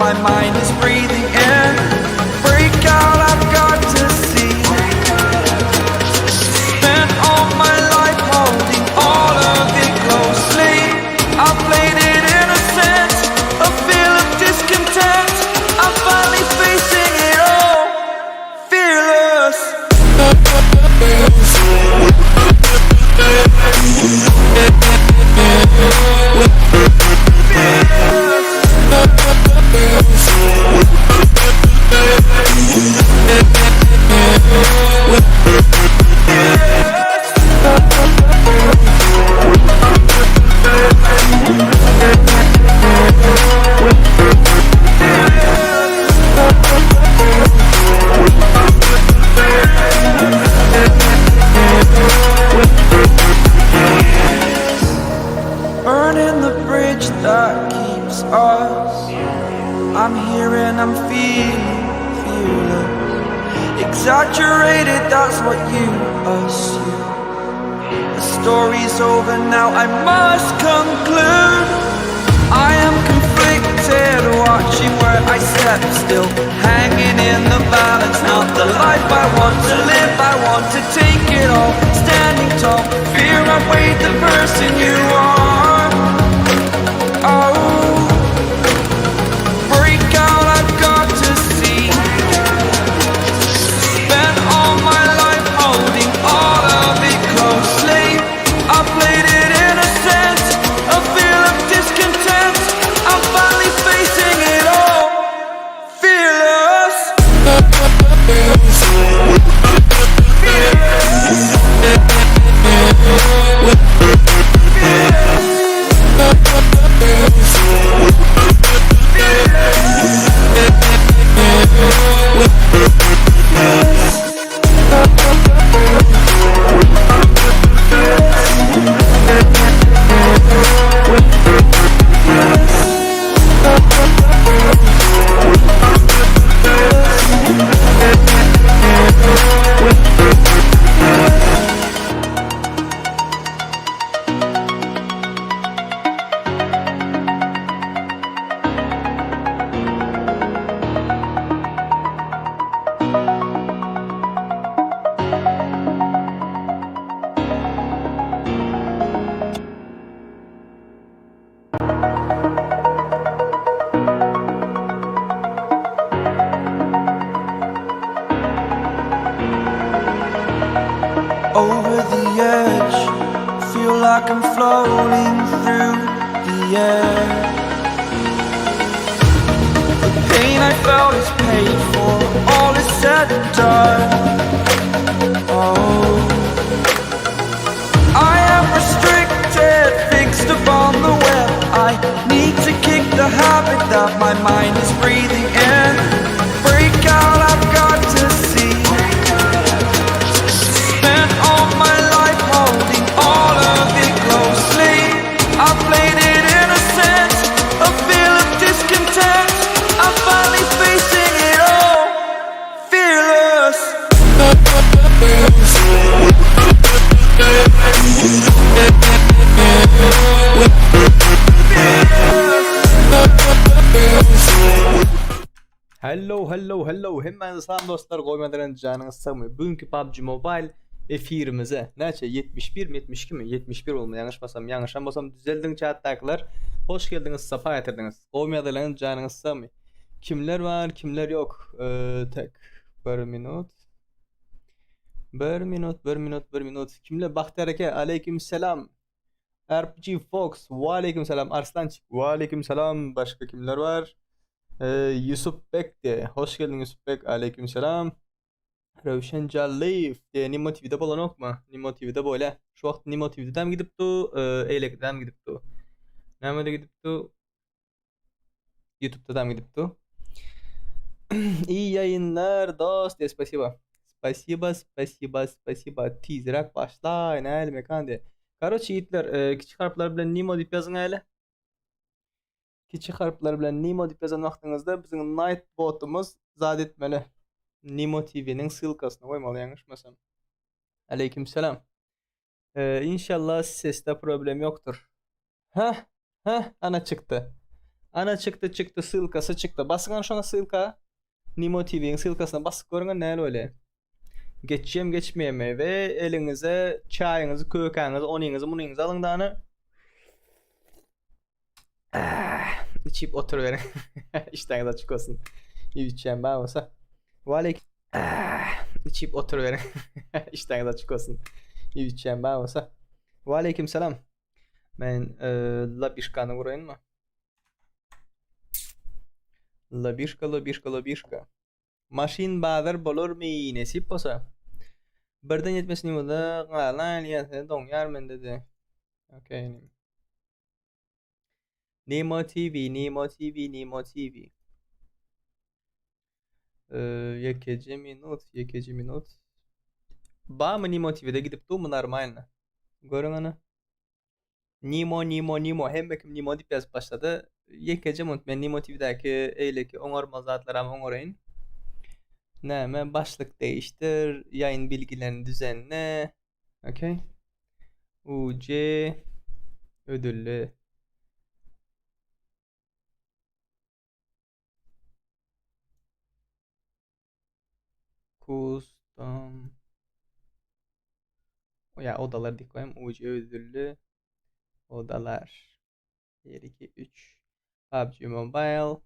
my mind is breathing in. Break out, I've got to see. Spent all my life holding all of it closely. I played it innocent, a feel of discontent. I'm finally facing it all, fearless. Burning the bridge that keeps us. I'm here and I'm feeling fearless. Exaggerated, that's what you assume. The story's over now, I must conclude. I am conflicted, watching where I step still, hanging in the balance. Not the life I want to live, I want to take it all. Standing tall, fear outweighed the person you are. Oh, break out, I've got to see. Spent all my life holding all of it closely. I played it innocent, a feel of discontent. I'm finally facing it all, fearless. Over the edge, feel like I'm floating through the air. The pain I felt is paid for, all is said and done. Oh, I am restricted, fixed upon the web. I need to kick the habit that my mind is breathing in. Break out, I've got to see. Spent all my life holding all of it closely. I played it innocent, a feel of discontent. I'm finally facing it all, fearless. Hello hello hello hemmäňize salam dostlar goýmadyran janyňyz sagmy bu günki PUBG Mobile efirimize näçe 71 mi 72 mi 71 bolmaly ýalňyşmasam ýalňyşan bolsam düzeldiň chatdakylar hoş geldiňiz sapa getirdiňiz goýmadyran janyňyz sagmy kimler bar kimler ýok tek bir minut bir minut bir minut bir minut kimler Bagtyýar eke aleýkim selam RPG Fox waleýkim salam Arslançik waleýkim salam başga kimler bar Ýusup Bek de hoş geldiň Ýusup Bek aleýkim salam Röwşen Jallyýew de Nimo TV'de bolanokmy Nimo TV'de bolýa şu wagt Nimo TV'de gidip du eýlekidem gidip du nämede gidip du YouTube'da gidip du İyi ýaýynlar dost diýe spasiba. Spasiba, spasiba, spasiba. Tizräk başlaý, näli mekan diýe. Karoçi ýigitler, e, kiçi harplar bilen Nimo diýip ýazyň äli. Kiçi harplar bilen Nimo diýip ýazan wagtyňyzda biziň Night botumyz zat etmeli. Nimo TV-niň ssylkasyny goýmaly ýalňyşmasam. Aleyküm selam. E, inşallah sesde problem ýokdur. Heh, heh, ana çykdy. Ana çykdy çykdy ssylkasy çykdy. Basyň şoňa ssylka. Nimo TV-iň ssylkasyna basyp görüň näl bolýar. Geçýem geçmeýemi we eliňize çaýyňyzy, kökäňizi, onyňyzy, munyňyzy alyň dany. Içip oturyberiň. Işdäňiz açyk bolsun. Iýip içýän bar bolsa. Waleýkim. Içip oturyberiň. Işdäňiz açyk bolsun. Iýip içýän bar bolsa. Waleýkim salam. Men e, labişkany guraýynmy? Labişka, labişka, labişka. Maşyn bazar bolarmy nesip bolsa. Birden ýetmesini bolsa galan ýa doňýar mende de. Okey. Nemo TV, Nemo TV, Nemo TV. Ýekeje minut, ýekeje minut. Bamy Nemo TV-de gidip durmy normalno. Görüň ana. Nemo, Nemo, Nemo. Hemme kim Nemo diýip ýazyp başlady. Ýekeje minut men Nemo TV-däki eýleki oňarmaly zatlaram oňaraýyn. Näme başlyk değiştir, ýaýyn bilgilerini düzenle. Okey. UC ödülli. Custom. Ya odalar dik koyayım. UC ödüllü odalar. 1 2 3 PUBG Mobile.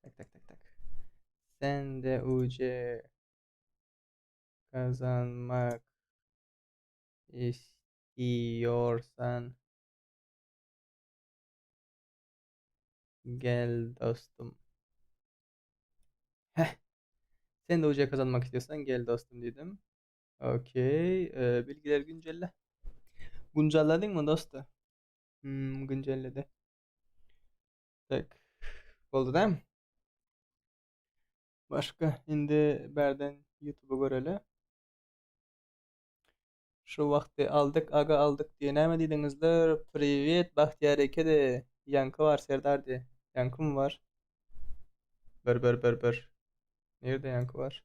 Tak tak tak tak. Sen de UC kazanmak istiyorsan gel dostum. Heh. Sen de UC kazanmak istiyorsan gel dostum dedim. Okey. Bilgiler güncelle. Güncelledin mi dostu? Güncelledi. Tak. Boldy dämi? Başga indi bärden YouTube'u göreli. Şu wagty aldyk aga aldyk diýe näme diýdiňizler? Priwet Bagtyýar eke de ýaňky bar Serdar diýe. Ýaňkymy bar? Bir bir bir bir. Nirde ýaňky bar?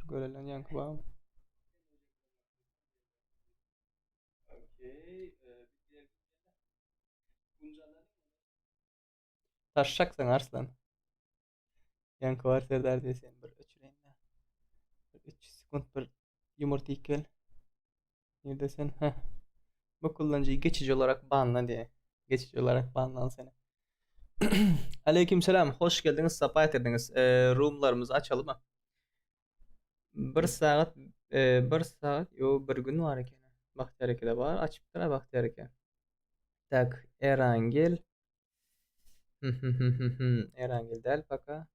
Görelen ýaňky barmy? Taşşaksyň Arslan. Ýaňky bar Serdar diýe sen bir öçüreýin-de. Bir 3 sekunt bir ýumurta iýip gel. Nirde sen? Heh. Bu kullanıcıyı geçici olarak banla diýe. Geçici olarak banlan seni. Aleyküm selam. Hoş geldiniz. Sapa getirdiniz. Roomlarymyzy açalymy? Bir sagat e, bir sagat yo bir gün bar eken. Bagtyýar eke-de bar. Açypdyr Bagtyýar eke. Tak, Erangel. Erangel däl paka.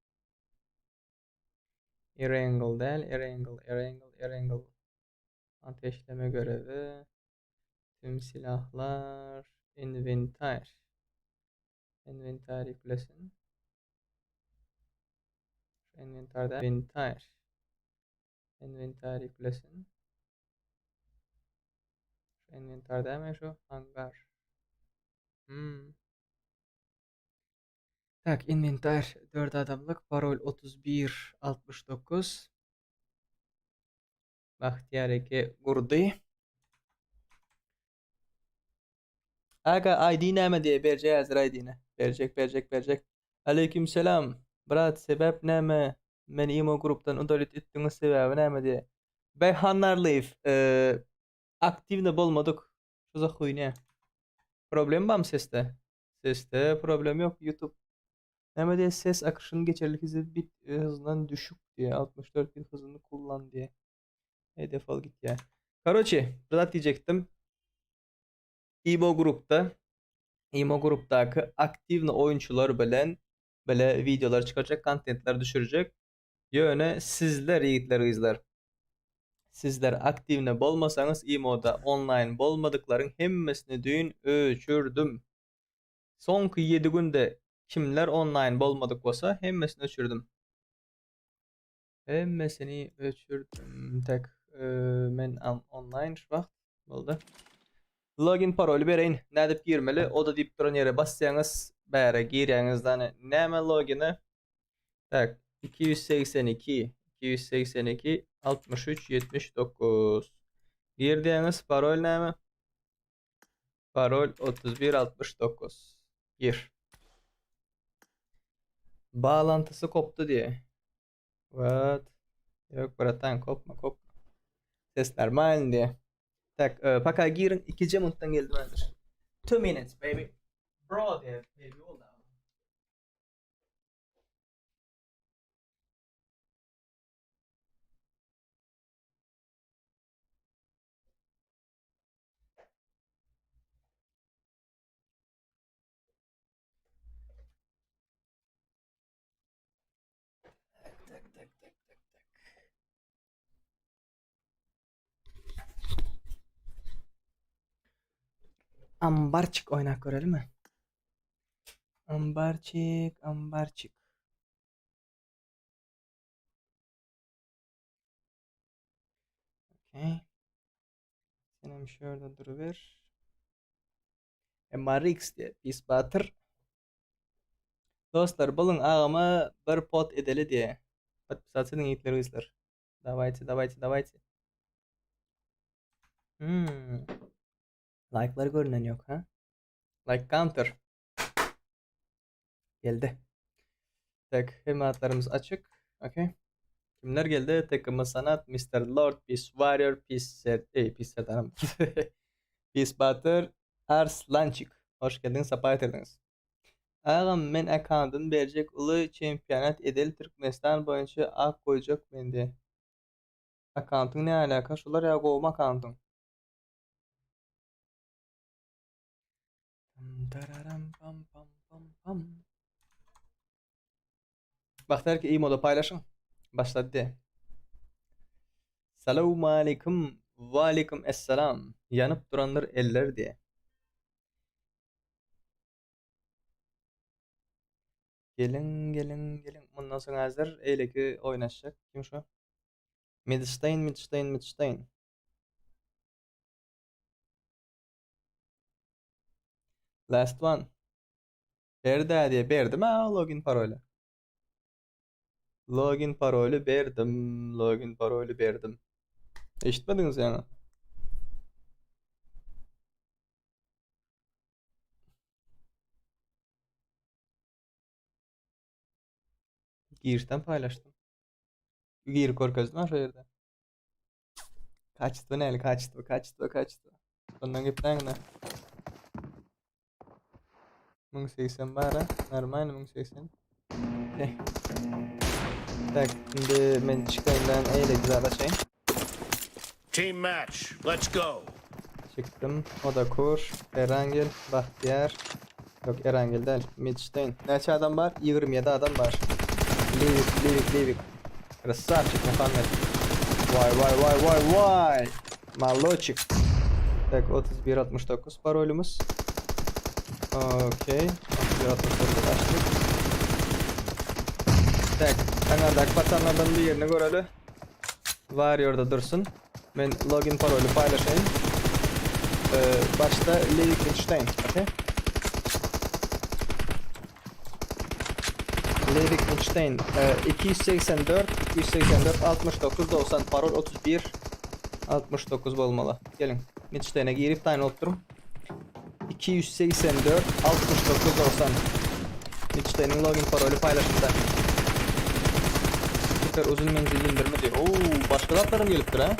Erangel däl, Erangel, Erangel, Erangel. Ateşleme görevi. Tüm silahlar. Inventar. Inventar yüklesin. Inventarda inventar. Inventar yüklesin. Inventar dämi şu? Hangar. Hmm. Tak, inventar 4 adamlyk, parol 31 69. Bagtyýar eke gurdy. Aga ID näme diýe berjek häzir ID-ni. Berjek, berjek, berjek. Aleyküm selam. Brat sebäp näme? Meni imo grupdan udalit etdiňiz sebäbi näme diýe. Beýhan Narlyýew, aktiwny bolmadyk. Şu za huýnýa. Problem barmy sesde? Sesde problem ýok. YouTube näme diýe ses akyşyny geçerli hüzi bit hızyndan düşük diýe 64 bit hızını kullan diýe. Hey defol git ya. Karoçi, bir zat diýjekdim. Imo grupda Imo grupdaky aktiwny oýunçylar bilen bile wideolar çykarjak, kontentler düşürjek. Ýöne sizler ýigitler gyzlar sizler aktiwny bolmasaňyz imoda onlaýn bolmadyklaryň hemmesini düýn öçürdim. Soňky 7 günde kimler onlaýn bolmadyk bolsa hemmesini öçürdim. Hemmesini öçürdim. Tek men online şu wagt boldy. Login paroly bereýin. Nädip girmeli? Oda diýip duran ýere basýaňyz, bäre girýäňiz dany. Näme logini? Tak, 282. 282 63 79. Gir diýeňiz, parol näme? Parol 31 69. Gir. Bağlantısı koptu diye. What? Yok bratan kopma kopma. Ses normal diye. Tak, e, paka girin ikinci minuttan geldim hazır. 2 minutes baby. Bro diye baby oldu. Tak tak tak tak tak tak. Ambarçık oýnap görelimi? Ambarçyk, ambarçyk. Okey. Senem şurada duruver. MRX diye pis batyr. Dostlar buluň agama bir pot edeli diye. Podpisаться ediň ýigitler gyzlar. Dawayte dawayte dawayte. Hmm. Like'lar görünen yok ha. Like counter. Geldi. Tak, hemme atlarymyz açyk. Okey. Kimler geldi? TKM Sanat, Mr. Lord, Peace Warrior, Peace Ser, ey, Peace Serdarım. Peace Batyr, Arslançik. Hoş geldiňiz, sapa getirdiňiz. Agam men akkauntymy berjek uly çempionat edeli Türkmenistan boýunça ak goýjak mende. Akkauntyň ne alaka şular ýa gowmy akkauntyň? Tararam pam pam pam pam. Bagtyýar ki imoda paýlaşyň. Başlady. Salowmaleýkim. Waleýkim essalam. Ýanyp durandyr eller diýe. Geliň, geliň, geliň. Mundan soň häzir eýleki oýnaşjak. Kim şu? Midstein, Midstein, Midstein. Last one. Berdi diye berdim ha login paroly. Login paroly berdim. Login paroly berdim. Eşitmediňiz ýaňy? Girişden paýlaşdym. Girip görkezdim şu ýerde. Kaçtı näli kaçtı kaçtı kaçtı. Ondan gitmäňde. 1080 bara. Normal 1080. Okay. Tak, indi men çykaýyn eýle güzel açayım. Team match. Let's go. Çykdym. O da kur. Erangel, Bahtiyar. Yok Erangel däl. Midstein. Näçe adam bar? 27 adam bar. Livik, Livik, Livik. Krasavçik Muhammed. Vay vay vay vay vay. Maloçik. Tak 31 69 parolumuz. Okey. 31 69 açtık. Tak, Kanada'da paçanlardan bir yerini göreli. Warrior'da dursun. Men login paroly paýlaşayyn. Ee, başda Livingston, okey? Livingston e, 284 284 69 90 parol 31 69 bolmaly. Geliň. Midstein'e girip taýyn bolup duruň. 284 69 90 Midstein'iň login paroly paýlaşyldy. Süper uzun menzilli indirme diýär. Oo, başga zatlaram gelipdir ha.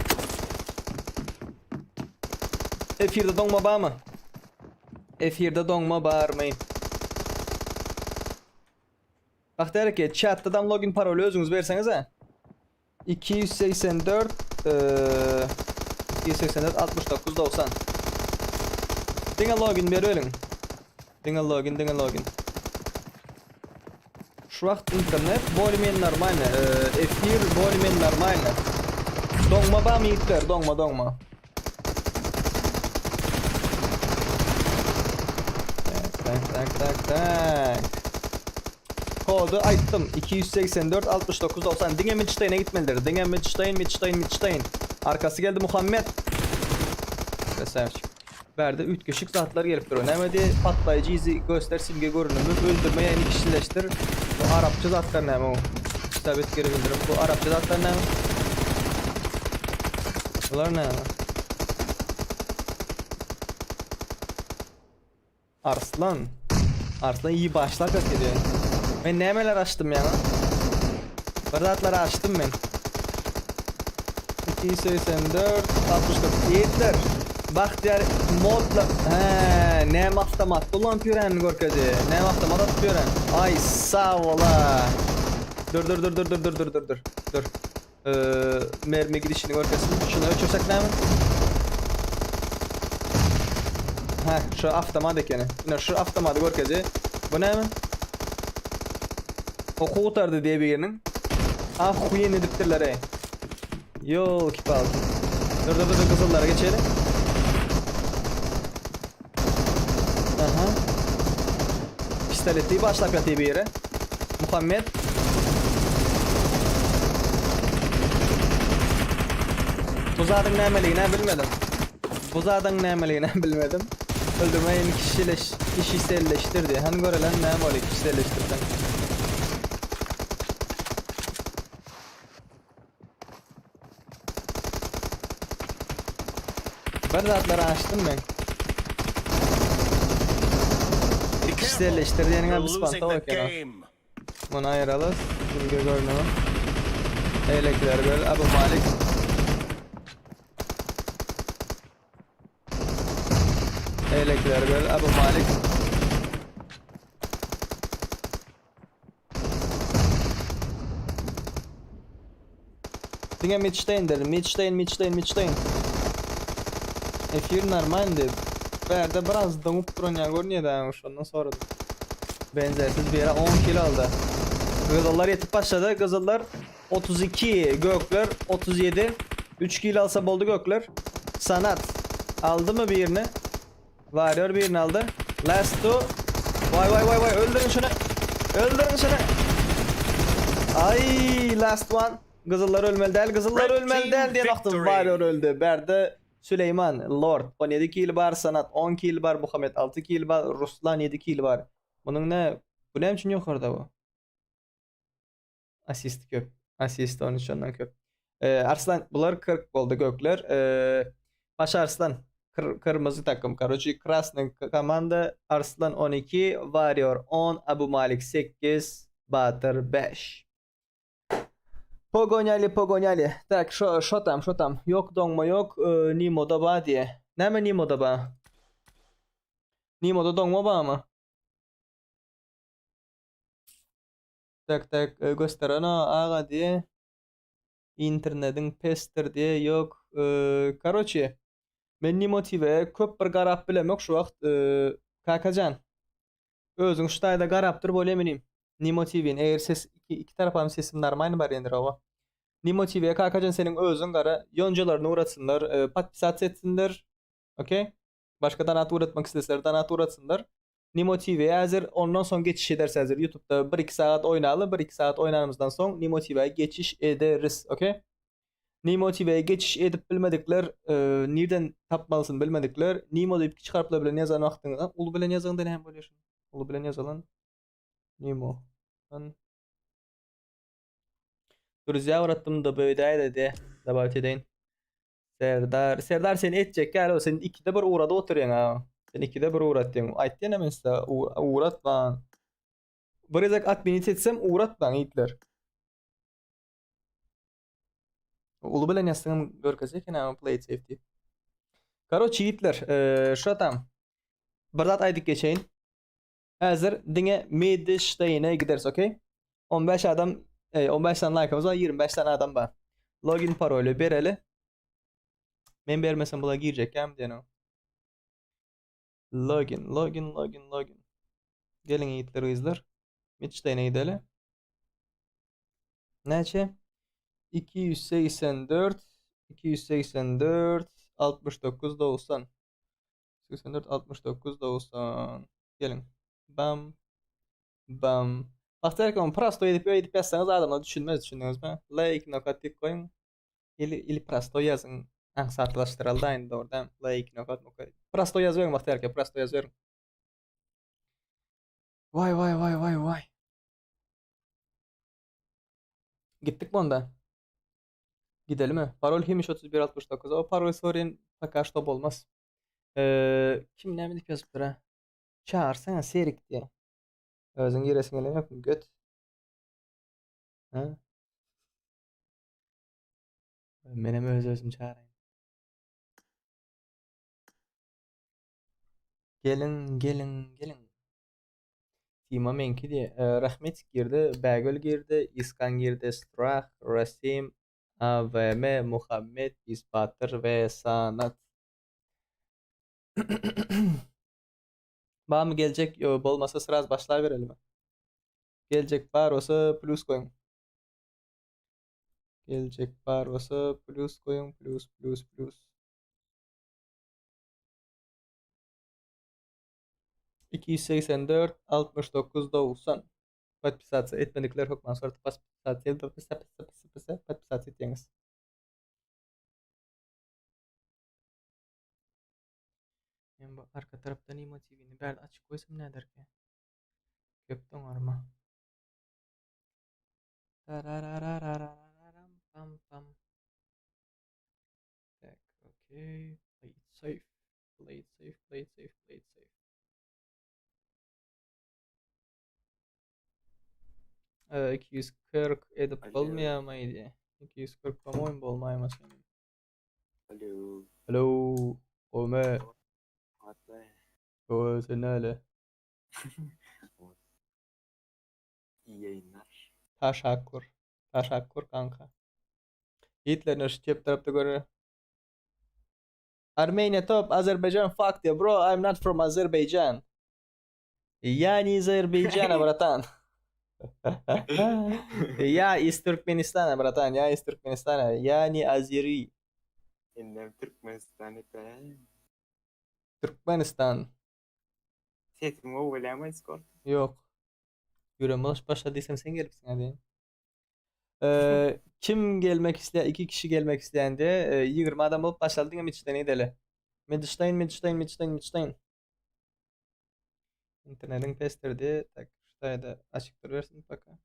Efirde doňma barmy? Efirde doňma barmy? Bak der ki chat'dan login paroly özüňiz berseňiz ha. 284 eee 284 69 90. Diňe login bereliň. Diňe login, diňe login. Şu wagt internet bolее нормально. Efir bolее нормально. Doňma barmy ýigitler? Doňma, doňma. Tak, tak, tak, tak. Kodu aýtdym. 284 69 90. Diňe Midstein'e gitmelidir. Diňe Midstein, Midstein, Midstein. Arkasy geldi Muhammed. Krasavçik. Bärde üýtgeşik zatlar gelip dur. Näme diýe patlaýjy izi göster simge görünümü öldürme ýa kişileşdir. Bu arapça zatlar näme o? Isabet geri bildirim. Bu arapça zatlar näme? Bular näme? Arslan. Arslan iyi başlap ýatyr. Men nämeler açdym ýa? Bir zatlar açdym men. 284 64 Ýetler. Bagtyýar modla Hä, näme awtomat ulanyp ýörenini görkezdi. Näme awtomat atyp ýören. Aý, sag bola. Dur dur dur dur dur dur dur dur dur. Dur. Ee, mermi gidişini görkezsin. Şunu öçürsek näme? Hä, şu avtomat ekeni. Ine şu avtomaty görkezdi. Bu näme? Oku gutardy diýe biriniň. Ah, huýen edipdirler ey. Ýolki palki. Dur dur dur gyzyllara geçelim. Aha. Pistoleti başlap ýatyr bir ýere. Muhammed. Bu zadyň nämeligini bilmedim. Bu zadyň nämeligini bilmedim. Öldürmeyin kişileş, kişiselleştirdi. Hani görelen näme bolýar kişiselleştirsen. Bir zatlar açtym men. Kişiselleştir diýeniňe You're biz losing panta the eken. game. Bunu ayıralım. Bilgi görünümü. Eylekler böyle. Abu Malik. Eylekler böyle. Abu Malik. Diňe Midstein dedim. Midstein, Midstein, Midstein. Efir normaldi. Bärde biraz doňup duran ýa görünýär da şondan sonra. Benzersiz bir yere 10 kilo aldı. Kızıllar yetip başladı. Kızıllar 32, Gökler 37. 3 kilo alsa boldu Gökler. Sanat aldı mı birini? Warrior birini aldı. Last two. Vay vay vay vay öldürün şunu. Öldürün şunu. Ay last one. Gyzyllar ölmeli däl, gyzyllar Red ölmeli team däl diýen wagtym victory. Warrior öldi. Bärde Süleyman Lord 17 kill bar, Sanat 10 kill bar, Muhammed 6 kill bar, Ruslan 7 kill bar. Munuň ne? Bu näme üçin ýokarda bu? Asist köp. Asist 13 ondan köp. Ee, Arslan bular 40 boldy gökler. Ee, Paşa Arslan kır, kırmızı takım. Короче, красный komanda Arslan 12, Warrior 10, Abu Malik 8, Batyr 5. Pogoniali, pogoniali. Tak, şo, şo tam, şo tam. Yok doňma yok. Ee, Nimo'da ba diye. Näme Nimo'da ba? Nimo'da doňma ba mı? Tak tak e, gösteren aga diye. Internetiň pesdir diye yok. Ee, короче, men Nimo TV köp bir garap bilemok şu wagt. Ee, Kakajan. Özüň şu taýda garapdyr bolýa menim. Nimo TV'nin eger ses iki, iki tarapam sesim normal barýandyr owa. Nimo TV'ye Kakajan seniň özüň gara ýonjalaryny uğratsynlar, e, podpisat etsinler. Okey? Başka donat uğratmak isteseler donat uğratsynlar. Nimo TV'ye hazır ondan soň geçiş ederse hazır YouTube'da 1-2 saat oýnaly, 1-2 saat oýnanymyzdan soň Nimo TV'ye geçiş ederiz. Okey? Nimo TV'ye geçiş edip bilmedikler, e, nirden tapmalysyn bilmedikler, Nimo diýip kiçi harplar bilen ýazan wagtyňyzda uly bilen ýazanda näme bolýar? Uly bilen ýazylan Nimo. An Друзья uğrattım da böyle de добавить edeýin. Serdar, Serdar seni etjek gel o sen ikide bir uğrady oturýaň ha. Sen ikide bir uğratdyň. Aýtdy ýene men size uğratma. Bir gezek adminit etsem uğratmaň ýigitler. Uly bilen ýazsaňam görkezjek ýene play it safe diýip. Короче ýigitler, eee, şu atam. Bir zat aýdyp geçeýin. Häzir diňe Midsteine gideris, okey? 15 adam, e, 15 tane like'ımız var, 25 tane adam var. Login parolü bereli. Men bermesem bula girjek hem diýen o. Login, login, login, login. Gelin ýigitler, gyzlar. Midsteine gideli. Näçe? 284 284 69 90 84 69 90 Gelin. Bam Bam. Bakterken prosto edip edip ýazsaňyz adamlar düşünmez düşündüňizmi? Like nokat diýip goýuň. Ili ili prosto ýazyň. Aňsatlaşdyraldy aýny dogrudan. Like nokat nokat. Prosto ýazyberiň Bakterke, prosto ýazyberiň. Vay vay vay vay vay. Gitdik mi onda? Gidelim mi? Parol hemiş 3169. O parol sorayım. Пока что bolmaz. Ee, kim näme diýip ýazypdyr ha? Çağırsana Serik diýe. Özüň giresiň gelen ýokmy? Göt. Ha? Menem öz özüm çağırayım. Geliň, geliň, geliň. Tima meňki diýe. Ee, Rahmet girdi, Bägül girdi, Iskan girdi, Strah, Rasim, AVM, Muhammed, Isbatyr we Sanat. Barmy geljek? Ýo, bolmasa sraz başlaberelimi? Geljek bar bolsa plus goýuň. Geljek bar bolsa plus goýuň, plus, plus, plus. 284 69 90 Podpisasiýa etmedikler hökman suratda podpisasiýa podpisasiýa etýäňiz. Men bu arka tarapdan Nimo TV-ni bärde açyk goýsam näderkä? Köp doňarma. Tararararararam pam pam. Tak, okey. Play it safe. Play it safe, play it safe, play it safe. Ee, 240 edip Alo. bolmaýarmaýdy? 240 по-моему bolmaýmasyn. Alo. Alo, Ome. Atla. O sen öyle. İyi yayınlar. Taşakkur. Taşakkur kanka. Hitler'in şu çep tarapta görür. Armenia top, Azerbaycan fuck diyor. Bro, I'm not from Azerbaijan. Я не из Азербайджана, братан. Я из Туркменистана, братан. Я из Туркменистана. Я не азери. Indem Türkmenistan eken. Türkmenistan. Sesim gowy gelýärmi Discord? Ýok. Ýüregim boş başlady diýsem sen gelipsiň hadi. Ee, kim gelmek isleýär? Iki kişi gelmek isleýände 20 adam bolup başlaly diňe Midstein gideli. Midstein, Midstein, Midstein, Midstein. Internetiň pesdir Tak, şutaýda açyk durubersin paka.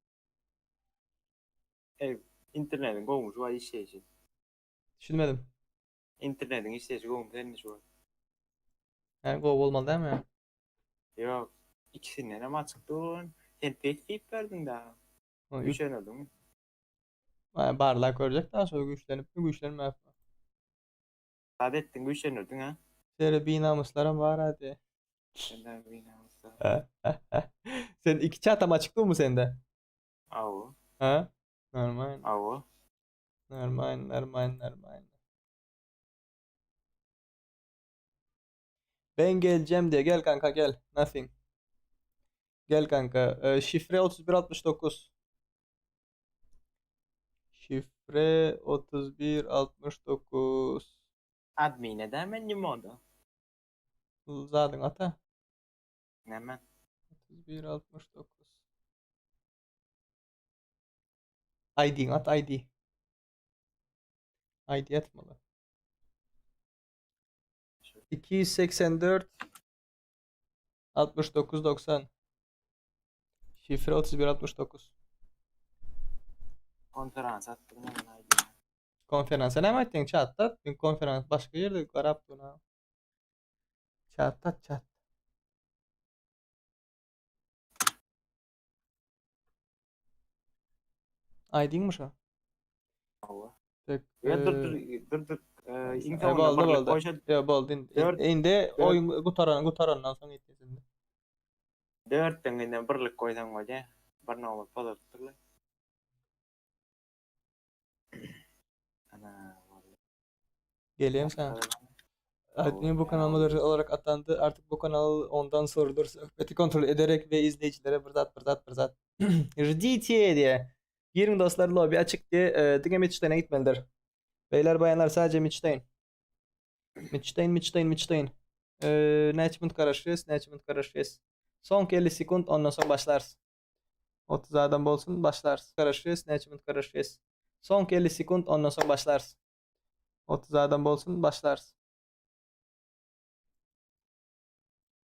Ey, internetiň gowumy şu wagt işleýşi? Düşünmedim. Internetiň işleýşi gowumy sende şu wagt? Yani gowy bolmaly dälmi? Ýok, ikisinden hem açyk dur. Sen pes diýip berdiň daha. O Güýçlenirdiňmi? Ha, barlak görecek daha sonra güçlenip mi güçlenmez mi? Sadettin güýçlenirdiň ha? Şeýle binamuslaram bar hadi. Senden binamuslar. Sen iki çatam açık mı sende? Awo, Ha? Normal. awo. Normal, normal, normal. Ben geleceğim diye. Gel kanka gel. Nothing. Gel kanka. Ee, şifre 3169. Şifre 3169. Admin edermen limonu. Zaten ata. Näme? 3169. ID'ň at ID. ID atmaly. 284 69 90. Şifre 31 69. Konferans atdyryn hemen ID. Konferansa näme aýtdyň chatda? Dün konferans başga ýerde garap duna. Chatda chat. ID'ň şo? Awa. Tek, Ya dur e, dur dur dur. Ee, iň E, soňunda boldy birlik boldy. goýşa Ýa boldy. Indi, Dört- indi dört- oýun gutaran gutarandan soň etsin. Dörtden indi birlik goýsaň bolýar. Bir nobat pozulypdyrlar. Ana, boldy. Gelýän sen. Admin bu kanal moderatörü olarak atandı. Artık bu kanal ondan sorulur. Sohbeti kontrol ederek ve izleyicilere bırzat bırzat bırzat. Ждите diye. Girin dostlar lobby açık diye. E, diňe Midstein'e gitmelidir. Beyler bayanlar sadece Midstein. Midstein, Midstein, Midstein. E, näçe minut garaşýas, näçe minut garaşýas. Soňky 50 sekund ondan soň başlarys. 30 adam bolsun başlarys. Garaşýas, näçe minut garaşýas. Soňky 50 sekund ondan soň başlarys. 30 adam bolsun başlarys.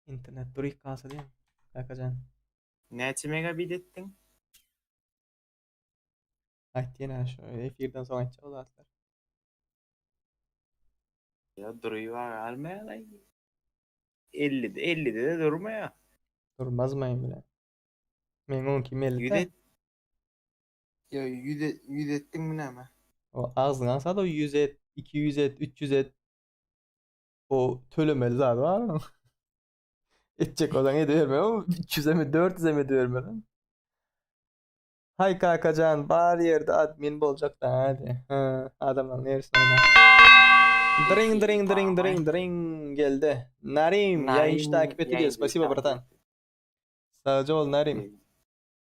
Internet duryk galsa diýen. Kakajan. Näçe megabit etdiň? Aýt ýene şu efirden soň aýtjak o zatlar. Ya duruýar almaýar. 50-de 50-de de durmaýar. Durmaz maýyn bile. Men onki 50-de. Ýüz et. Ya 100 ettin mi näme? O agzyňa alsa da 100 et, 200 et, 300 et. O tölemeli zady bar onuň. Etjek bolsaň ediberme, o 300-e mi 400-e mi ediberme. Hay kakajan bar ýerde admin boljak da hadi. Ha, adamlaryň nerisini oýna. Dring dring dring dring dring geldi. Narim ýaýynçy takip etdi diýdi. Spasibo bratan. Sagja bol Narim.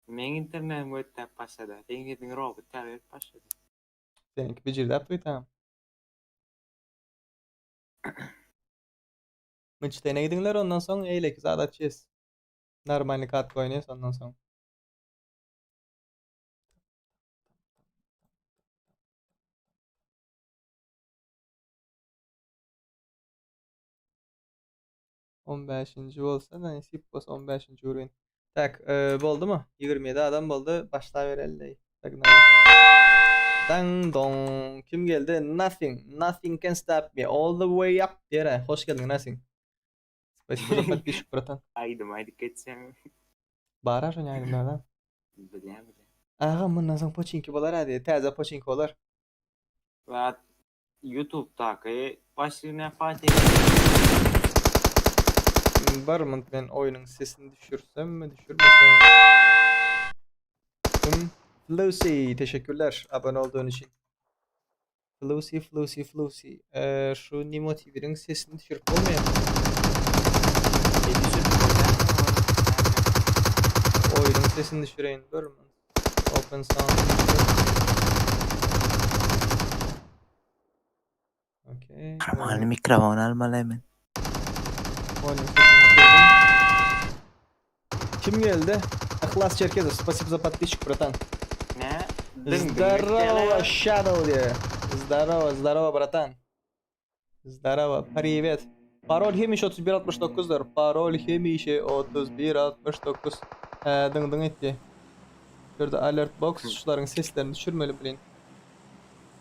Meň internetim götdäp başlady. Seň sesiň robot ýaly berip başlady. Seninki bijirdäp duýtam. Münçtene gidiňler ondan soň eýleki zat açýas. Normalny katka oýnaýas ondan soň. On beşinji bolsa da nesip bolsa on beşinji urin. Tak, e, boldy mı? 27 adam boldy. Başla bereli. Погнали. Dang dong. Kim geldi? Nothing. Nothing can stop me. All the way up. Ýere. Hoş geldiň Nothing. Спасибо за подписчик, братан. Aýdym aýdyp geçseň. Bara şony aýdymlardan. Bilýän bilýän. Aga mundan soň poçinki bolar hadi. Täze poçinki bolar. Zat YouTube'daky başlygyna Fatih. Bir minut men oýnuň sesini düşürsem mi, düşürmesem. Kim? Lucy, teşekkürler abone olduğun için. Lucy, Lucy, Lucy. Ee, şu Nimo TV'nin sesini düşürüp bolmaýar. Oýnuň sesini düşüreýin. Bir minut. Open sound. Okey. Normalny mikrofon almaly hemen. Oyunun sesini düşürdüm. Kim geldi? Ikhlas Çerkezov. Спасибо за подписчик, братан. Ne? Здорово, Shadow diye. Здорово, здорово, братан. Здорово, привет. Parol hemişe 3169'dur. Parol hemişe 3169. He, dyň dyň etdi. Şurada alert box şularyň seslerini düşürmeli bilin.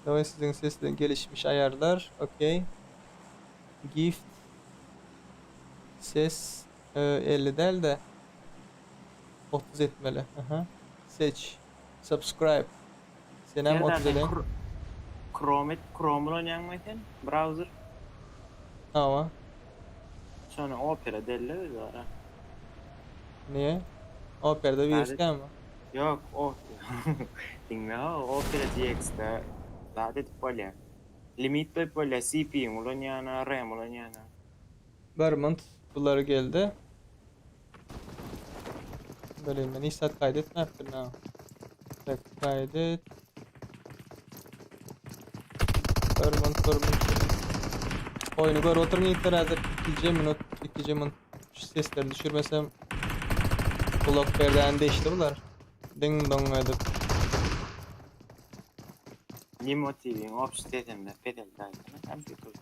Давай siziň seslerin gelişmiş ayarlar. Okey. Gift. Ses e, 50 del de 30 etmeli. Aha. Seç. Subscribe. Senem 30 edeyim. Chrome Chrome oynayang sen? Browser. Ama Sonra Opera delle öyle ara. niye? Opera'da virüs Hadi. gelme. Yok o. Dinle ha Opera GX'de zat edip bolýar. Limit koyup bolýar CPU ulanýana, RAM ulanýana. Vermont bunları geldi. Böyle ben hiç saat kaydetme yaptım ha. Tak kaydet. Vermont, Vermont. Oyunu gör oturun yeter hazır. 2 minut, 2 minut şu sesleri düşürmesem blok perden değişti bunlar. Ding dong edip. Nimo TV'nin obş sesinde pedel daýyna kompýuter.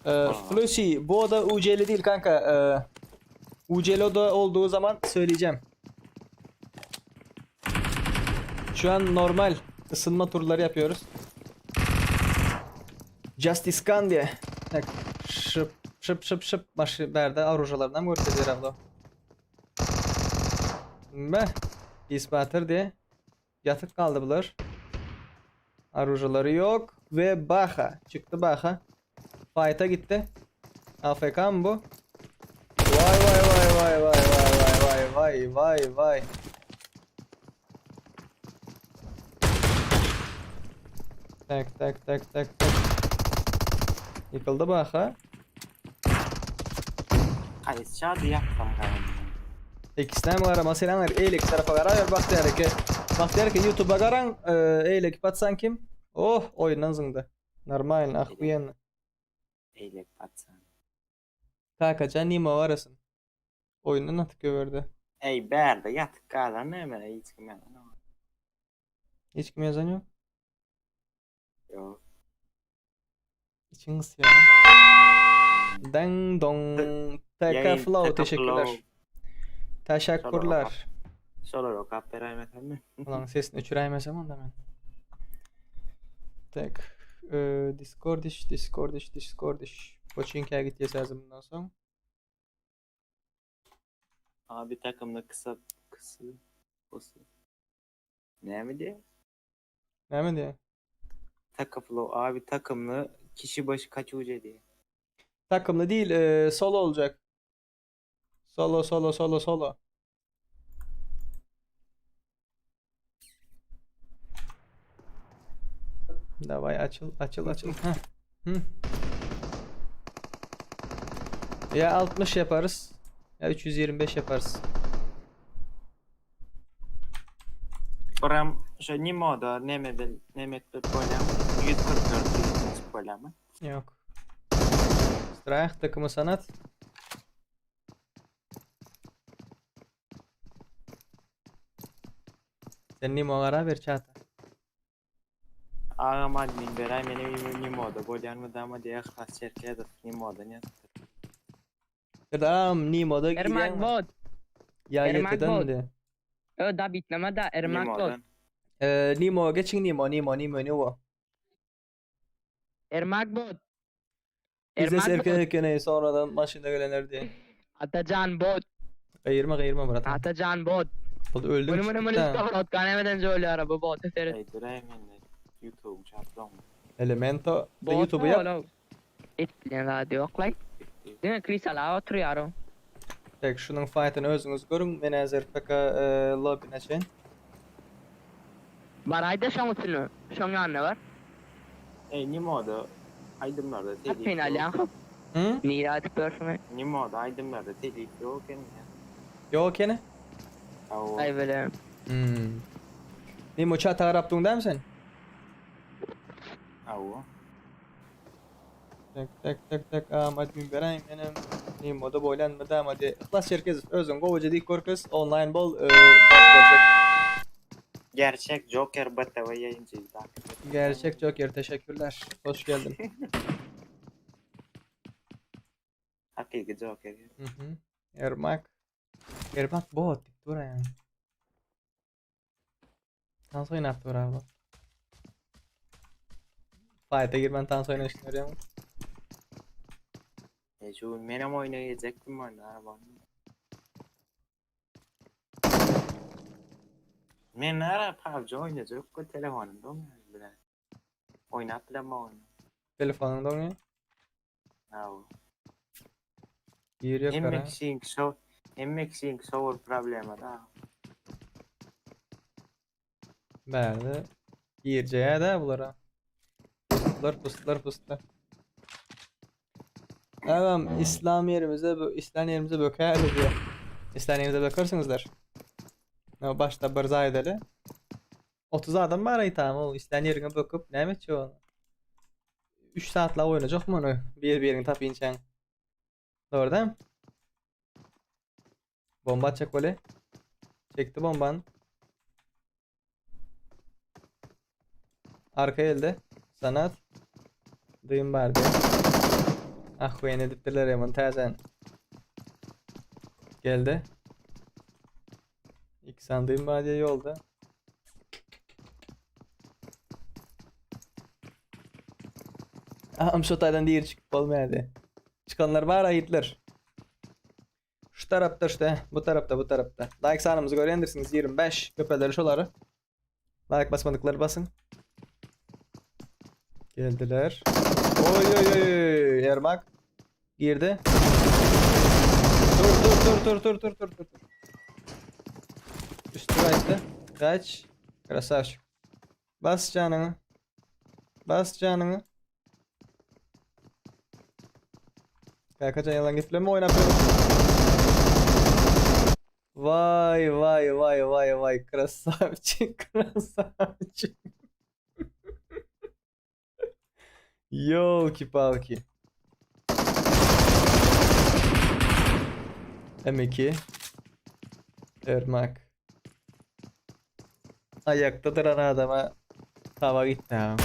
Ee, Flushy bu oda UCL değil kanka. Ee, UCL oda olduğu zaman söyleyeceğim. Şu an normal ısınma turları yapıyoruz. Justice Gun diye. Bak, şıp şıp şıp şıp başı berde arujalardan görkezýär abla. Be. İsbatır diye. Yatık kaldı bular. Arujaları yok ve Baha çıktı Baha. Fight'a gitti. AFK mı bu? Vay vay vay vay vay vay vay vay vay vay vay. Tak tak tak tak tak. Yıkıldı Baha. Haýsy çady ýapsam gaýyn. İkisine mi arama selamlar. Eýleki tarafa garar bak der ki. Bak der ki YouTube'a garan e, eýleki patsan kim? Oh oyundan zıngdı. Normal охуенно. Eýlek patsan. Kakacan Nimo arasın. Oyundan atık göverdi. Ey bärde ýatyk galan näme hiç kim ýalan. Hiç kim yazan yok. Yok. İçin ısıyor. Dang dong. TK Yayın, Flow TK teşekkürler. Flow. Teşekkürler. Şolar okap beräýmesem mi? Ulan sesini öçüräýmesem onda men. Tek e, Discord iş, Discord iş, Discord iş. Poçinki'ye gideceğiz lazım bundan sonra. Abi takımda kısa kısa olsun. Ne mi diye? Ne mi diye? Takı flow abi takımlı kişi başı kaç UC diye. Takımlı değil, solo olacak. Solo, solo, solo, solo. Davay açıl, açıl, açıl. Heh. Hı. Ya 60 yaparız ya 325 yaparız. Oram şu Nimo'da Nemedel Nemet'te polem 144 polemi. Yok. Strike takımı sanat. Sen Nimo ara ver çata. Ağam admin beray benim Nimo'da bolyan mı dama diye khas şerkede Nimo'da ne? Tamam Nimo'da Ermak girýän. bot. Ya Ermak yeteden bot. de. Ö da bitneme da Ermak bot. Nimo'dan. Nimo geçin Nimo Nimo Nimo Nimo. Ermak bot. Bize Ermak bot. serke sonradan maşında gelenler diye. Atacan bot. Kayırma kayırma bırak. Atacan bot. Oldu öldüm. Bunu bunu bunu Ha. bot. Kanemeden söylüyor araba bot. Seyret. Ey durayım ben YouTube çarptım. Elemento. Sen Bot YouTube'u yap. Etkilen radyo yok lan. Değil mi? Chris ala oturuyor. Tek şunun fight'ını özünüz görün. Ben hazır PK lobby'ne açayım. Barayda şan üstünü. Şan yanına var. Ey Nimo'da aydınlarda At telif final yok. ya. Hı? Niye atıp görsün? Nimo'da aydınlarda telif yok yani. Yok gene. Awo. Ay böyle. Hmm. Nimo chat taraptın değil mi sen? Awo. Tek tek tek tek am admin berayim benim. Nimo'da boylanma da hadi. Ihlas Çerkezov özün govaca dik korkuz online bol bot Gerçek Joker BTV yayıncıydı. Gerçek Joker teşekkürler. Hoş geldin. Hakiki Joker. Hı hı. Ermak. Ermak bot dur ya. Tansu oynattı bravo. Fight'e girmen Tansu oynaştın oraya mı? E şu benim oynayacaktım ben arabamı. Men ara PUBG oynayacak o telefonumda oynuyorum bile. Oynat bile mi oyunu? Telefonunda oynuyor. Awo. Giriyor Hemme kara. kişinin show, hemme kişinin show problemi da. Berde. Gireceğe de bulara. Puslar puslar puslar. Tamam İslam yerimize bu İslam yerimize böker diyor. İslam yerimize bökersiniz Ne başta bir edeli. 30 adam var ay tamam o İslam yerine böküp ne mi onu? 3 saat la oynayacak mı onu? Bir birini tap inçen. Doğru değil mi? Bomba atacak böyle. Çekti bomban. Arka elde. Sanat. Duyum vardı. Ah bu edipdirler yaman täzen. Geldi. İlk sandığım var yolda. Aham şu taydan değil çıkıp olmayadı. Çıkanlar var ayıtlar. Şu tarafta işte bu tarafta bu tarafta. Like sanımızı görendirsiniz 25 köpeleri şoları. Like basmadıkları basın. Geldiler. Oy oy oy Ermak girdi. Dur dur dur dur dur dur dur dur. Üstü kaçtı. Kaç. Krasavçık. Bas canını. Bas canını. Kalkacan yalan getirme oynatıyorum. Vay vay vay vay vay krasavçık krasavçık. Yolki palki. M2 Ermak. Ayakta duran adama tava gitti ha.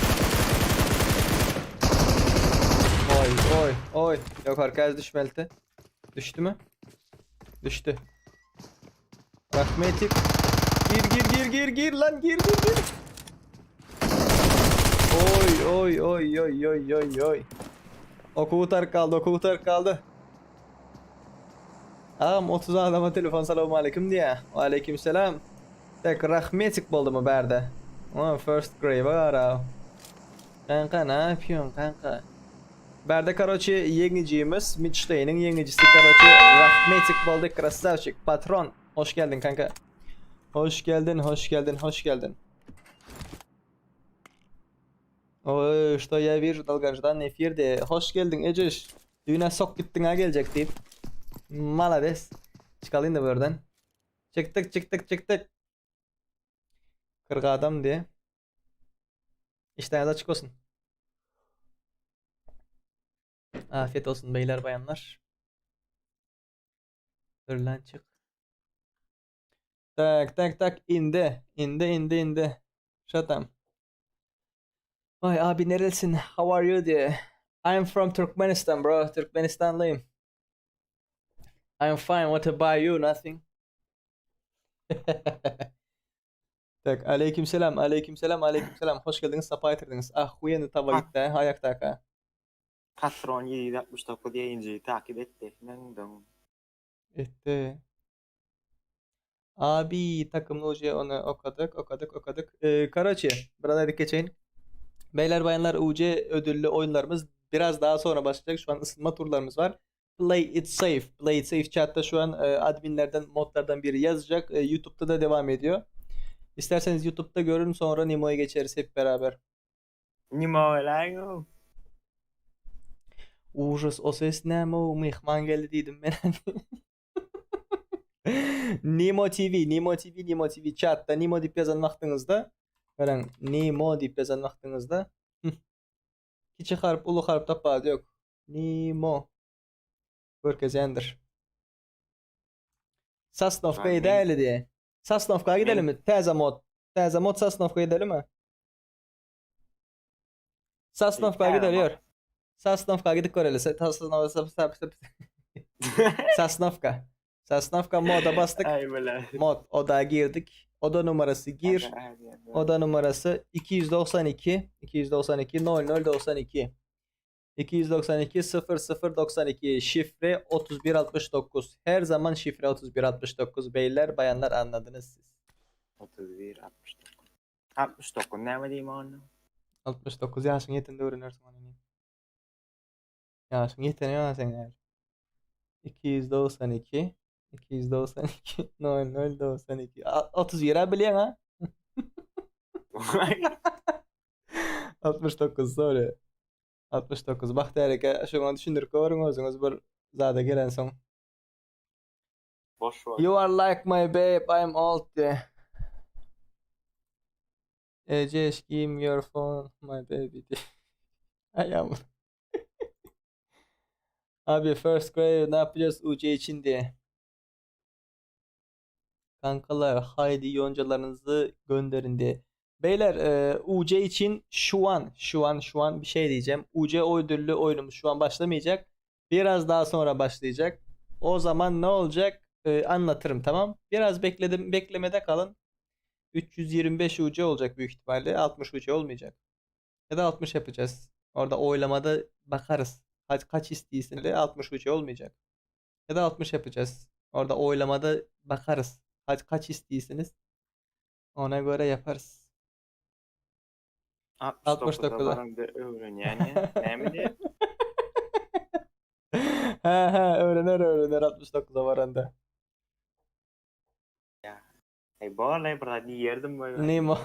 Oy oy oy. Yok arkadaş düşmelti. Düştü mü? Düştü. Rahmetik. Gir gir gir gir gir lan gir gir gir. Oy oy oy oy oy oy oy. Okuw gutaryp galdy, okuw gutaryp galdy. Agam 30 adama telefon salowmaleýkim diýýä. Waleýkim salam. Tek rahmetik boldumy bärde? O first grave gara. Kanka ne yapıyorsun kanka? Bärde karoçi ýeňijimiz Midşteýniň ýeňijisi karoçi rahmetik boldy krasavçik patron. Hoş geldin kanka. Hoş geldin, hoş geldin, hoş geldin. Oy, что я вижу долгожданный efirde. Hoş geldin Eceş. Düýne sok gitdiň ha geljek diýip. Malades. Çykalyň da bu ýerden. Çykdyk, çykdyk, çykdyk. 40 adam diye. Işdäňiz açyk bolsun. Afiyet olsun beyler bayanlar. Dur lan çık. Tak tak tak indi. Indi indi indi. Şatam. Vay abi nerelisin? How are you diye. I'm from Turkmenistan bro. Türkmenistanlıyım. I'm fine. What about you? Nothing. Tak aleykümselam aleykümselam aleykümselam. Hoş geldiniz. Sapa getirdiniz. Ah huýeny taba Ha. gitdi. Ha aýakdaka. Patron 769 ýaýynjyny takip etdi. Ding-dong. Etdi. Abi takımlı UC onu okadık okadık okadık. Ee, Karaçi biraz hadi geçeyin. Beyler bayanlar UC ödüllü oyunlarımız biraz daha sonra başlayacak. Şu an ısınma turlarımız var. Play it safe. Play it safe chatta şu an e, adminlerden modlardan biri yazacak. E, YouTube'da da devam ediyor. İsterseniz YouTube'da görün sonra Nimo'ya geçeriz hep beraber. Nimo eläň Ужас o ses näme o myhman geldi diýdim men. Nimo TV, Nimo TV, Nimo TV chatda Nimo diýip ýazan wagtyňyzda, görüň Nimo diýip ýazan wagtyňyzda kiçi harp, uly harp tapawudy ýok. Nimo görkezýändir. Sosnowka edäýeli diýe. Sosnowka gidelimi? Täze mod. Täze mod Sosnowka gidelimi? Sosnowka gidelýär. Sosnowka gidip göreli. Sosnowka. Sosnowka. Sosnowka moda basdyk. Aý bile. Mod oda girdik. Oda numarasy gir. Oda numarasy 292 292 0092 292 0092 şifre 3169. Her zaman şifre 3169 beyler bayanlar anladınız siz. 31 69. 69 näme diýim onda? 69 ýaşyň ýetende öwrenersiň ony. Ýaşyň ýetene ýa sen ýaly. 292 292 00 92 31-ä bilýäň ha? 69 sorry. 69 Bagtyýar eke şoňa düşündirip görüň özüňiz bir zada gelensoň. Boş You are like my babe, I'm old diye. Eceş give me your phone my baby diye. Ay amına. Abi first grade ne yapacağız UC için diye. Kankalar haydi yoncalarınızı gönderin diye. Beyler e, UC için şu an şu an şu an bir şey diyeceğim. UC ödüllü oyunumuz şu an başlamayacak. Biraz daha sonra başlayacak. O zaman ne olacak E, anlatırım tamam. Biraz bekledim beklemede kalın. 325 UC olacak büyük ihtimalle. 60 UC olmayacak. Ya da 60 yapacağız. Orada oylamada bakarız. Kaç, kaç istiyorsun de 60 UC olmayacak. Ya da 60 yapacağız. Orada oylamada bakarız. Kaç kaç istiyorsunuz? Ona göre yaparız. 69'a 69'a. baranda öwrenýän näme diýip? He he öğrener öğrener 69'a varanda. Ey bolay bir zat diýerdim böyle. Nemo.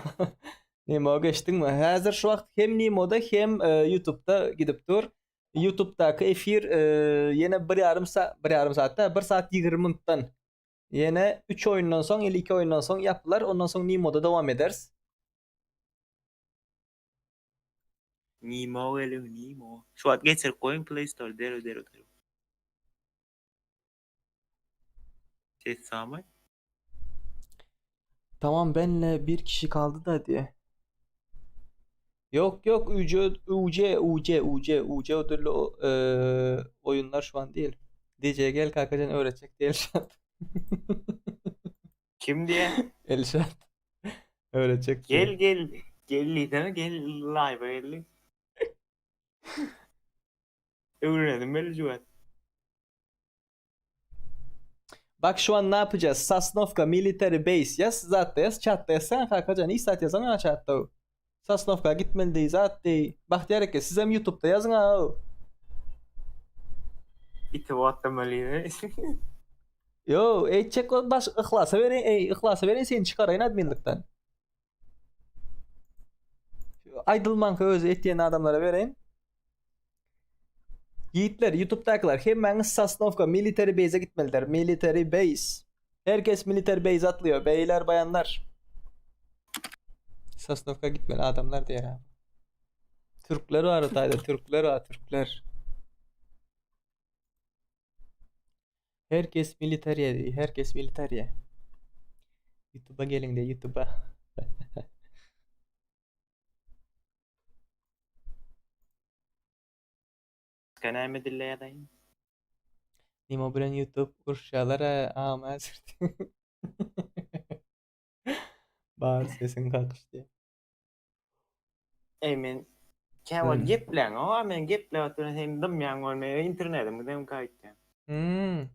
Nemo geçtin mi? Häzir şu wagt hem Nemo'da hem e, YouTube'da gidip dur. YouTube'daky efir e, ýene bir ýarym saat, bir ýarym saatda 1 saat 20 minutdan. Ýene 3 oýundan soň, 52 oýundan soň ýapylar. Ondan soň Nemo'da dowam ederis. Nemo geliň Nemo. Şu wagt geçirip goýuň Play Store derrew derrew derrew. Ses samay. Tamam benle bir kişi kaldı da diye. Yok yok UC UC UC UC UC ödüllü o- e, oyunlar şu an değil. DJ gel kankacan öğretecek diye Elşat. Kim diye? Elşat. Öğretecek diye. Gel gel. Gel diýsene gel live-a geldi. Öwrenedim belli jüwet. Bak şu an ne yapacağız? Sasnovka Military Base yaz zatda yaz chatda yazsana kakajan hiç zat yazana chatda. Sasnovka gitmeli deý zat deý. Bahtiyar eke sizem YouTube'da yazın ha. Iti atlamaly. Yo, etjek ol baş yhlasa bereýin, ey yhlasa bereýin seni çykaraýyn adminlikden. Aýdylmanka özi etýän adamlara bereýin. Ýigitler, YouTube'dakylar hemmäňiz Sosnovka Military Base'e gitmelidir. Military Base. Herkes Military Base atlıyor. Beyler, bayanlar. Sosnovka gitmeli adamlar diýer abi. Türkler var o taýda, Türkler var, Türkler. Herkes militariye diýdi. Herkes militariye. YouTube'a gelin diye YouTube'a. Başga näme dille ýazaýyn? Nimo bilen YouTube uruşýarlar a ama häzir. Bar sesiň kakyş diýe. Eý men käwagt Hmm. gepläňok a men gepläp oturan sen dymýaň ol men internetim gidem gaýtýan. Hmm.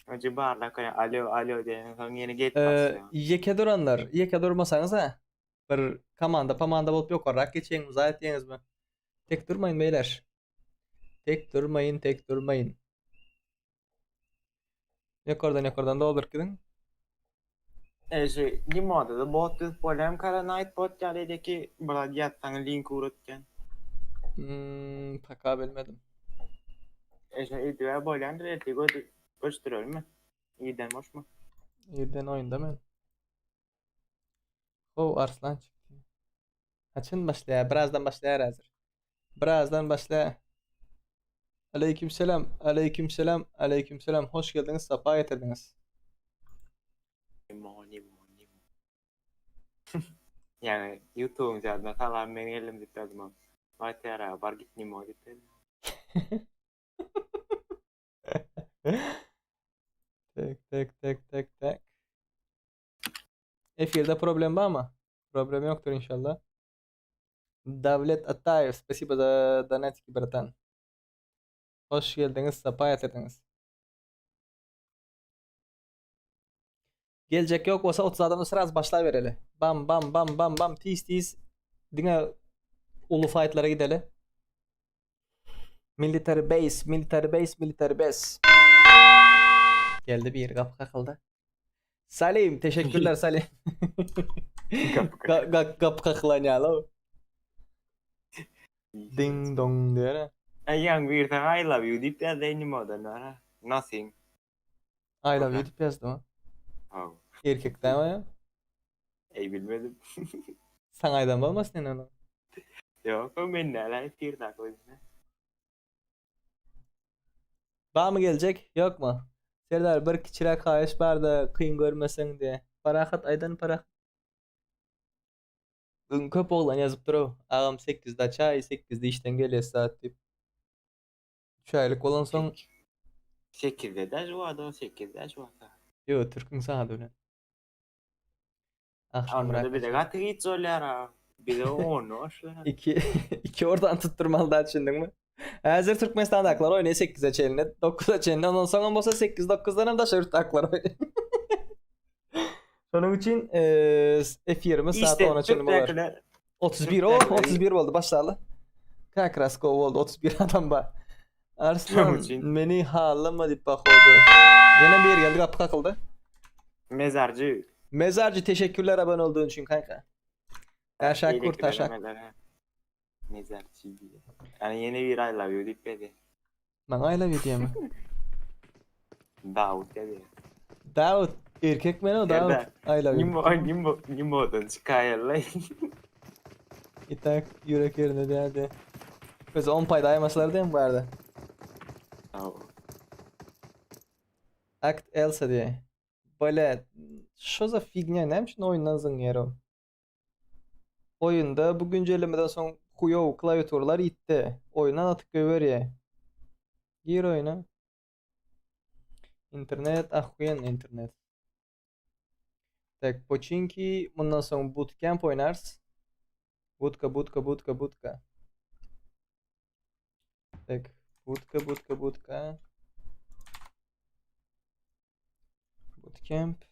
Önce barlak görýän alo alo diýen soň ýene gelip Ee, başlaýan. ýeke duranlar, ýeke durmasaňyz ha. Bir komanda pamanda bolup ýokarrak geçeňmi, zat etýäňizmi? Tek durmaýyn beýler. Tek durmaýyn, tek durmaýyn. Ýokardan ýokardan dolduryp gidiň. E şu Limodada bot düzüp bolýarmy kara night bot ýaly edeki bir ýatsaň link ugratýan. Hmm, paka bilmedim. E şu edibä bolýandyr ertir gördü göçdürelmi? Irden boşmy? Irden oýunda men. How Arslan çykdy. Haçan başlaýar? Birazdan başlaýar häzir. Birazdan başlaýar. Aleykümselam, aleykümselam, aleykümselam. Hoş geldiňiz, sapa getirdiňiz. Nimo nimo nimo. Ýagny YouTube'yň jadyna salam men geldim diýip ýazdym. Bagtyýar aga bar git nimo diýip ýazdy. Tek tek tek tek tek. Efirde problem bar mı? Problem yoktur inşallah. Davlet Atayev, spasibo za donatiki bratan. Hoş geldiňiz, sapa getirdiňiz. Geljek ýok bolsa 30 adamda sraz başlabereli. Bam bam bam bam bam tiz tiz diňe uly fightlara gideli. Military base, military base, military base. Geldi bir gapy kakyldy. Salim, teşekkürler Salim. Gapy Ga ga gapy kakylan ýaly. Ding dong diýer. Aý ýaňy bir saňa I love you diýip ýazdy Nimodan bara. Nothing. I love you diýip ýazdymy? Haw. Erkek dämi ýa? Eý bilmedim. Saňa aýdan bolmasyn indi ony. Ýok, o men däl efirde özüne. Barmy geljek, ýokmy? Serdar bir kiçiräk haýyş barda kyn görmeseň diýe. Parahat aýdan parahat. Bugün köp oglan ýazypdyr ow. Agam 8-de açaý, 8-de işden gelýäs saat diýip. 3 aýlyk bolansoň 8-de de juwada, 8-de juwada. Ýo, türküň saady bilen. Akşamrak. Onda bize gaty giç bolýar ha. Bize 10 başlaýar. 2 2 oradan tutdurmaly da düşündiňmi? Häzir Türkmenistandakylar oýnaýar 8-e çenli, 9-a çenli, ondan soňam bolsa 8 9-dan hem daşary ýurtdakylar oýnaýar. Şonuň üçin efirimiz saat 10-a çenli bolar. 31 o 31 boldy başlaly. Как раз gowy boldy 31 adam bar. Arslan meni halama diýip bakoldy. Ýene bir geldi gapy kakyldy. Mezarcı. Mezarcı teşekkürler abone olduğun için kanka. Teşekkür teşekkür. Mezarcı diye. Yani yeni bir I love you diýip dedi. Maňa I love you diýemi? Davut dedi. Davut erkek men o Davut. I love you. Nimo nimo nimodan çykaýarlar. Itak ýürek ýerinde däldi. Özi 10 paýda aýmasalar diýen bu ýerde. Act Elsa diýe. Bale, şo za figня näme üçin oýundan zyňýar o? Oýunda bu güncellemeden soň huýow klawiaturalar ýitdi. Oýundan atyp goýberýä. Gir oýuna. Internet ahuýen internet. Tek Pochinki, mundan soň Bootcamp oýnarys. Budka, budka, budka, budka. Tek budka, budka, budka. Bootcamp.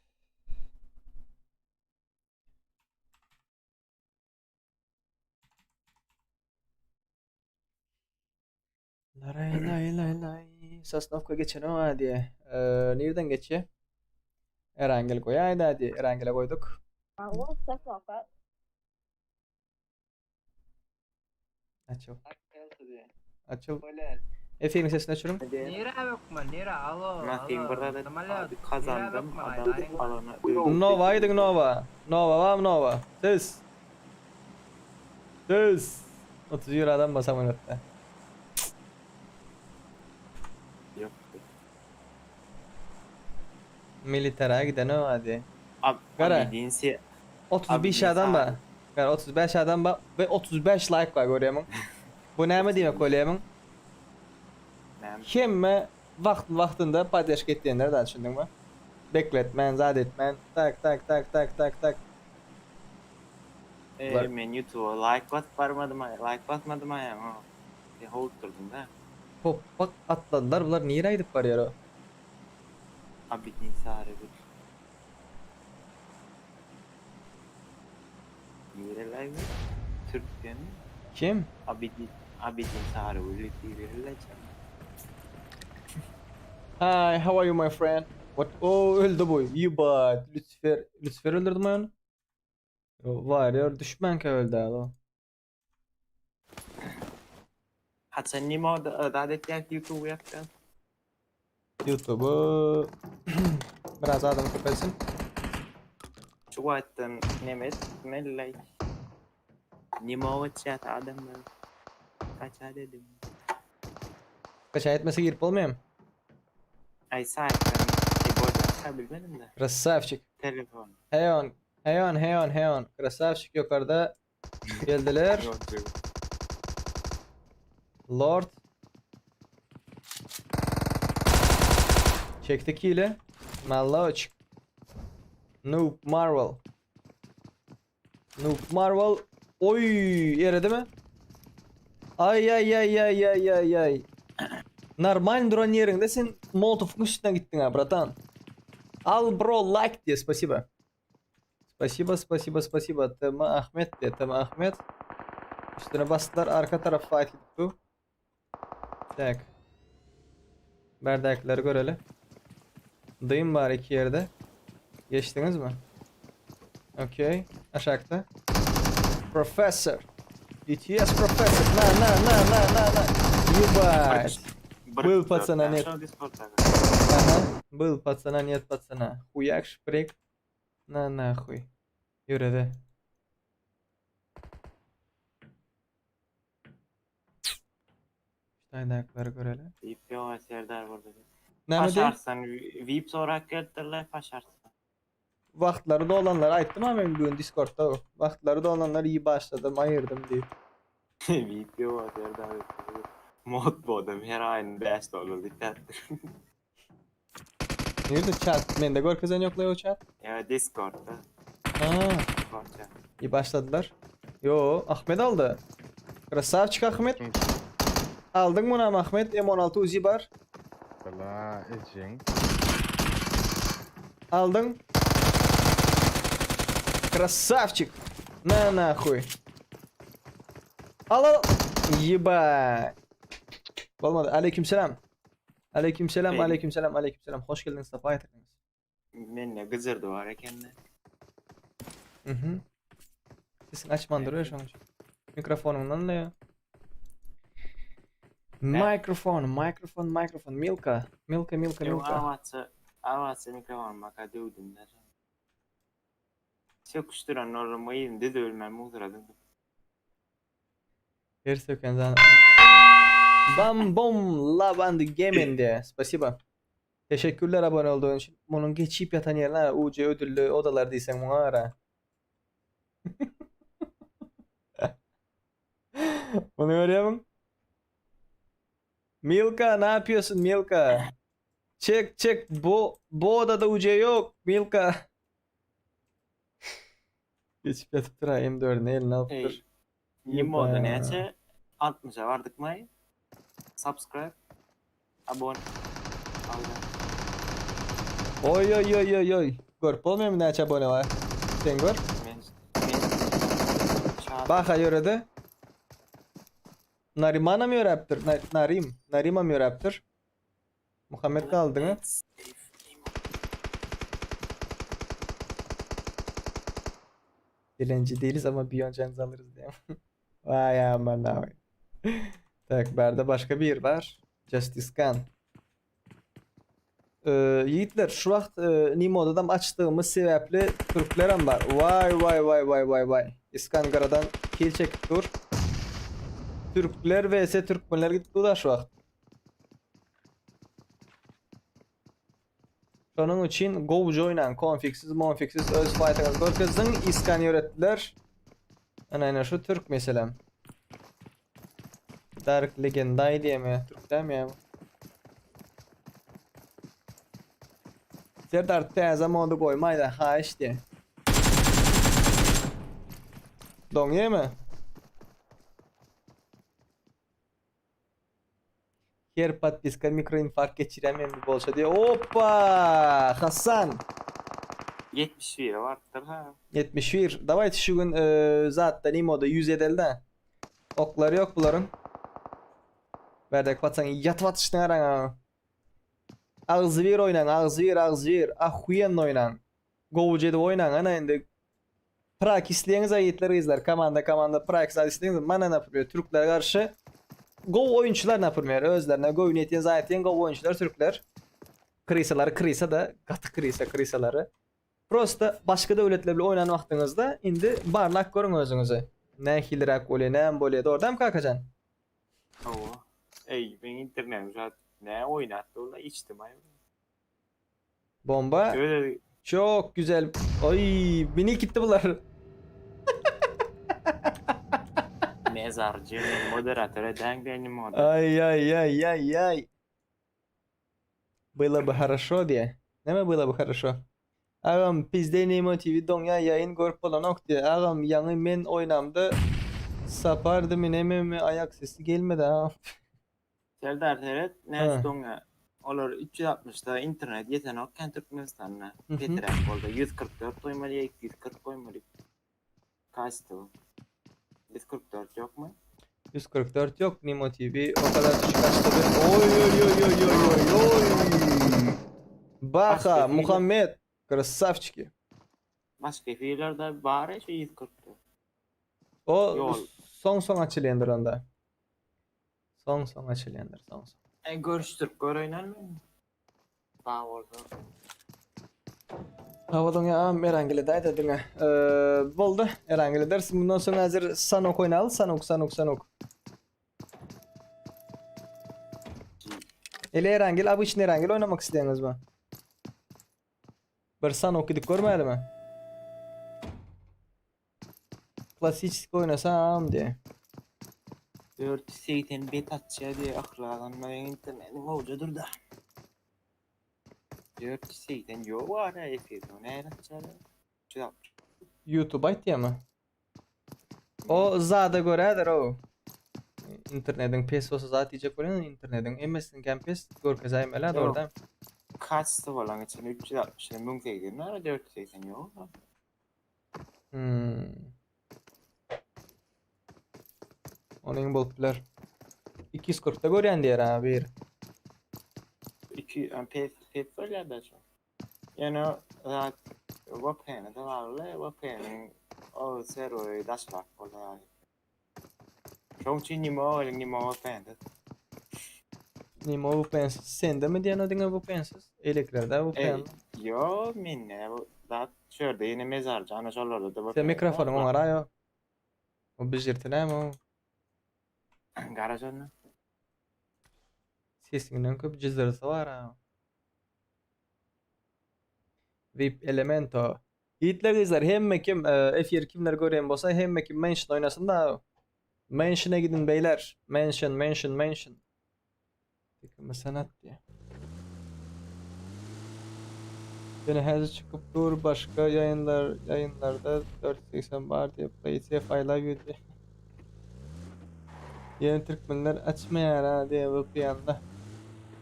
Lay lay lay lay. Sosnowka geçen o hadi. Ee, nereden geçýär? Erangel goýaýdy hadi. Erangele goýduk. Açyl. Açyl. Efiriň sesini öçüriň. Nire hökman, nire alo, Nothing alo. bir zat Samolyot, abi kazandym nire hökman, adam aýdaýyň. alana öldü. Nova aýdyň Nova. Nova bam Nova. Ses. Ses. 31 adam ba samolyotda. Yok. Militara giden o hadi. Ab Gara. Abidin se 35 Abi, adam insan. ba. Yani 35 adam ba ve 35 like var görýämiň? Bu näme diýmek bolýamyň? Näme? Hemme wagt wagtynda poddeşka etýänler da düşündiňmi? Bekletmän, zat etmän, tak tak tak tak tak tak. Ee, men YouTube'a like basyp barmadym ay, like basmadym aýam. E, hold durdum da. Hoppak atladylar bular nirä gidip barýar o? Abidin Sarıgül. Nireler mi? Türkçe mi? Kim? Abidin, Abidin Sarıgül diýilirler. Hi, how are you my friend? What? Oh, öldü bu. You bad. Lucifer, Lucifer öldürdü mü onu? Warrior düşmänkä öldü abi o. Haçan nime zat etýär YouTube ýapýan? YouTube'u biraz adam köpelsin. Şu wagtdan neme etmeli? Nime oçýat adamlar? Kaça dedim. Kaça etmese girip bolmaýam. Ay saýtdan e bolýar bilmedim de. Krasavçik. Telefon. Heyon, heyon, heyon, heyon. Krasavçik yukarıda geldiler. Lord. Çektik ile. Malloch. Noob Marvel. Noob Marvel. Oy, eridi mi? Ay ay ay ay ay ay ay. Normal duran ýeriňde sen Molotowyň üstüne gitdiň ha, bratan. Al bro like diýe, spasiba. Spasiba, spasiba, spasiba. TM Ahmet diýe, TM Ahmet. Üstüne basdylar, arka taraf fight gidip bu. Tak. Berdakleri göreli. Dayım var iki yerde. Geçtiniz mi? Okey. Aşakta. Professor. BTS Professor. Na na na na na na. Ебать. Был пацана нет. Aha. Был пацана нет пацана. Хуяк шприк. Na нахуй. Ýörede. Şaýdaklary göreli. VIP ýok Serdar boldy. Näme diýip? Paşarsan VIP sorak geldirler paşarsan. Wagtlary dolanlar aýtdym ha men bugün Discordda. Wagtlary dolanlar iyi başladym, aýyrdym diýip. VIP ýok Serdar. Mod bodum her aýyn 5 dollar diýip. Nirde chat? Mende görkezen ýoklaý o chat. Ya Discord'da. Ha, Discord'da. iyi başladylar. Yo, Ahmet aldy. Krasavçik Ahmet. Aldyň muny am Ahmet. M16 Uzi bar. Bela ejin. Aldyň. Krasavçik. Na нахуй. Al al. Ебать. Bolmady. Aleykümselam. Aleykümselam, Hey. aleykümselam, aleykümselam. Hoş geldiňiz, sapa getirdiňiz. Mende gyjyrdy bar ekende. Mhm. Sesini açman duruyor şonuň üçin. Mikrofonyňdan da ya. Mikrofon, mikrofon, mikrofon. Milka, Milka, Milka, Ýok Milka. awaça awaça mikrofon maka döwdümler. Söküşdiren orum indi döwülmem ugradım. Her söken zan. Bam bom love and gaming diye. Spasiba. Teşekkürler abone olduğun için. Bunun geçip yatan yerine UC ödüllü odalar diýseň muňa ara. Bunu görýärmiň? Milka ne yapıyorsun Milka? Çık çık bu bu odada UC yok Milka. Geçip ýatypdyr ha M4-ni eline alypdyr. Ey, Nimoda näçe? 60-a bardykmy? Subscribe. Abone. Allah. Oý oý oý oý oý. Görüp bolmaýarmy näçe abone bar? Sen gör. Men men Baha ýöredi. Narimanam ýöräpdir. Narim. Narimam ýöräpdir. Muhammet galdyňy. Dilenci değiliz ama bir yoncanızı alırız diye. Vay aman abi. Tak berde başka bir var. Justice Gun. Ee, yiğitler şu wagt e, Nimo'da açtığımız sebäpli türklerem bar. Vay vay vay vay vay vay. İskangaradan kill çekip dur. Türkler vs Türkmenler gidip dur da şu wagt. Şonuň üçin gowja oýnaň, konfiksiz, monfiksiz öz fightyňyzy görkezdiň, iskan ýöretdiler. Ana ine şu türk meselem. Dark Legenday diýemi? Türk dämi ýa bu? Serdar täze mody goýmaýda haýyş diýe. Doňýamy? Her podpiska mikroinfarkt geçirýän men bu bolşa diýe. Oppa! Hasan! 71 barypdyr ha. 71. Dawayt şu gün e, zatda Nimoda 100 edeli-de. Oklary ýok bularyň. Berdek batsaň ýatyp atyşyny garaň ha. Agzybir oýnaň, agzybir, agzybir. Ahuýenno oýnaň. Gowuja edip oýnaň ana indi. Prak isleýäňiz aýytlar gyzlar komanda komanda prak zat isleýäňiz mana naprimýer türklere garşy gowy oýunçylar naprimýer özlerine göwni ýetýän zat ýetýän gowy oýunçylar türkler. Krysalary krysa da gaty krysa krysalary. Prosta başga döwletler bilen oýnan wagtyňyzda indi barlap görüň özüňizi. Nähiliräk bolýar, näme bolýar dogry dämi Kakajan? Hawa. Eý, meň internetim şat nä oýnatdy ola içdim aý. Bomba. Öyle Çok güzel. Ay minik gitti bular. mezarcı moderatör eden benim o. Ay ay ay ay ay. Было бы хорошо diye. Näme было бы хорошо? Agam bizde Nemo TV doňýa ýaýyn görüp bolanok diye. Agam ýaňy men oýnamda sapardymy nememi aýak sesi gelmedi ha. Serdar seret Ha. näçe doňa. Olar 360-da internet ýetenok Türkmenistanda. Mhm. Petrek boldy. 144 goýmaly, 240 goýmaly. Kaçdy bu? 144 ýokmy? 144 yok Nemo TV o kadar düşük açtı bir. Oy oy oy oy oy oy oy. Baha Başka Muhammed красавчики. Başga efirlerde bar şu 144. O Ýol. soň soň açylýandyr onda. Soň soň açylýandyr soň soň. E görüşdirip göreýinmi? Sag bolsun. Havadan ya Erangel edäýdi diňe. Ee, boldy. Erangel edersin. Bundan soň häzir Sanok oýnaly. Sanok, Sanok, Sanok. Ele Erangel, обычный Erangel oýnamak isleýäňizmi? Bir Sanok gidip görmälimi? Klassik oýnasam diýe. 480 bet atýar diýe ahladan men internetim gowja da. 480 ýok bar ya efirde. Näme atýar? 360. YouTube aýtýamy? O zada görädir o. Internetiň pes bolsa zat diýjek bolýan internetiň MSN-iň pes görkezäýmeli Ýok. orada. Kaçtı bolan içinde 360 1080 var 480 ýok. Hmm. Onuň bolup biler. 240-da görýän diýer ha bir. 2 yani pes pes bolýar da şu. Yani zat VPN de barly VPN o serweri daşlap bolýar. Şoň üçin nime oýnuň nime VPN-de. Nime VPN-siz sende mi diýen o diňe VPN-siz? Eýleklerde Ey, VPN. yo minne bu zat şurada ýene mezarcı ana şolarda da Sen mikrofonyň oňara ýok. O bijirti näme o? Garaj onda. Sesiňden köp jyzyrysy bar ha. VIP Elemento. Ýigitler gyzlar hemme kim e, efir kimler görýän bolsa hemme kim mention oýnasyn da. Mention'e gidin beyler. Mention, mention, mention. Takımı sanat diye. Ýöne häzir çykyp dur başga ýaýynlar ýaýynlarda 480 bar diýip PlaySF I love you diýip. Ýöne türkmenler açmaýar ha diýip VPN-da.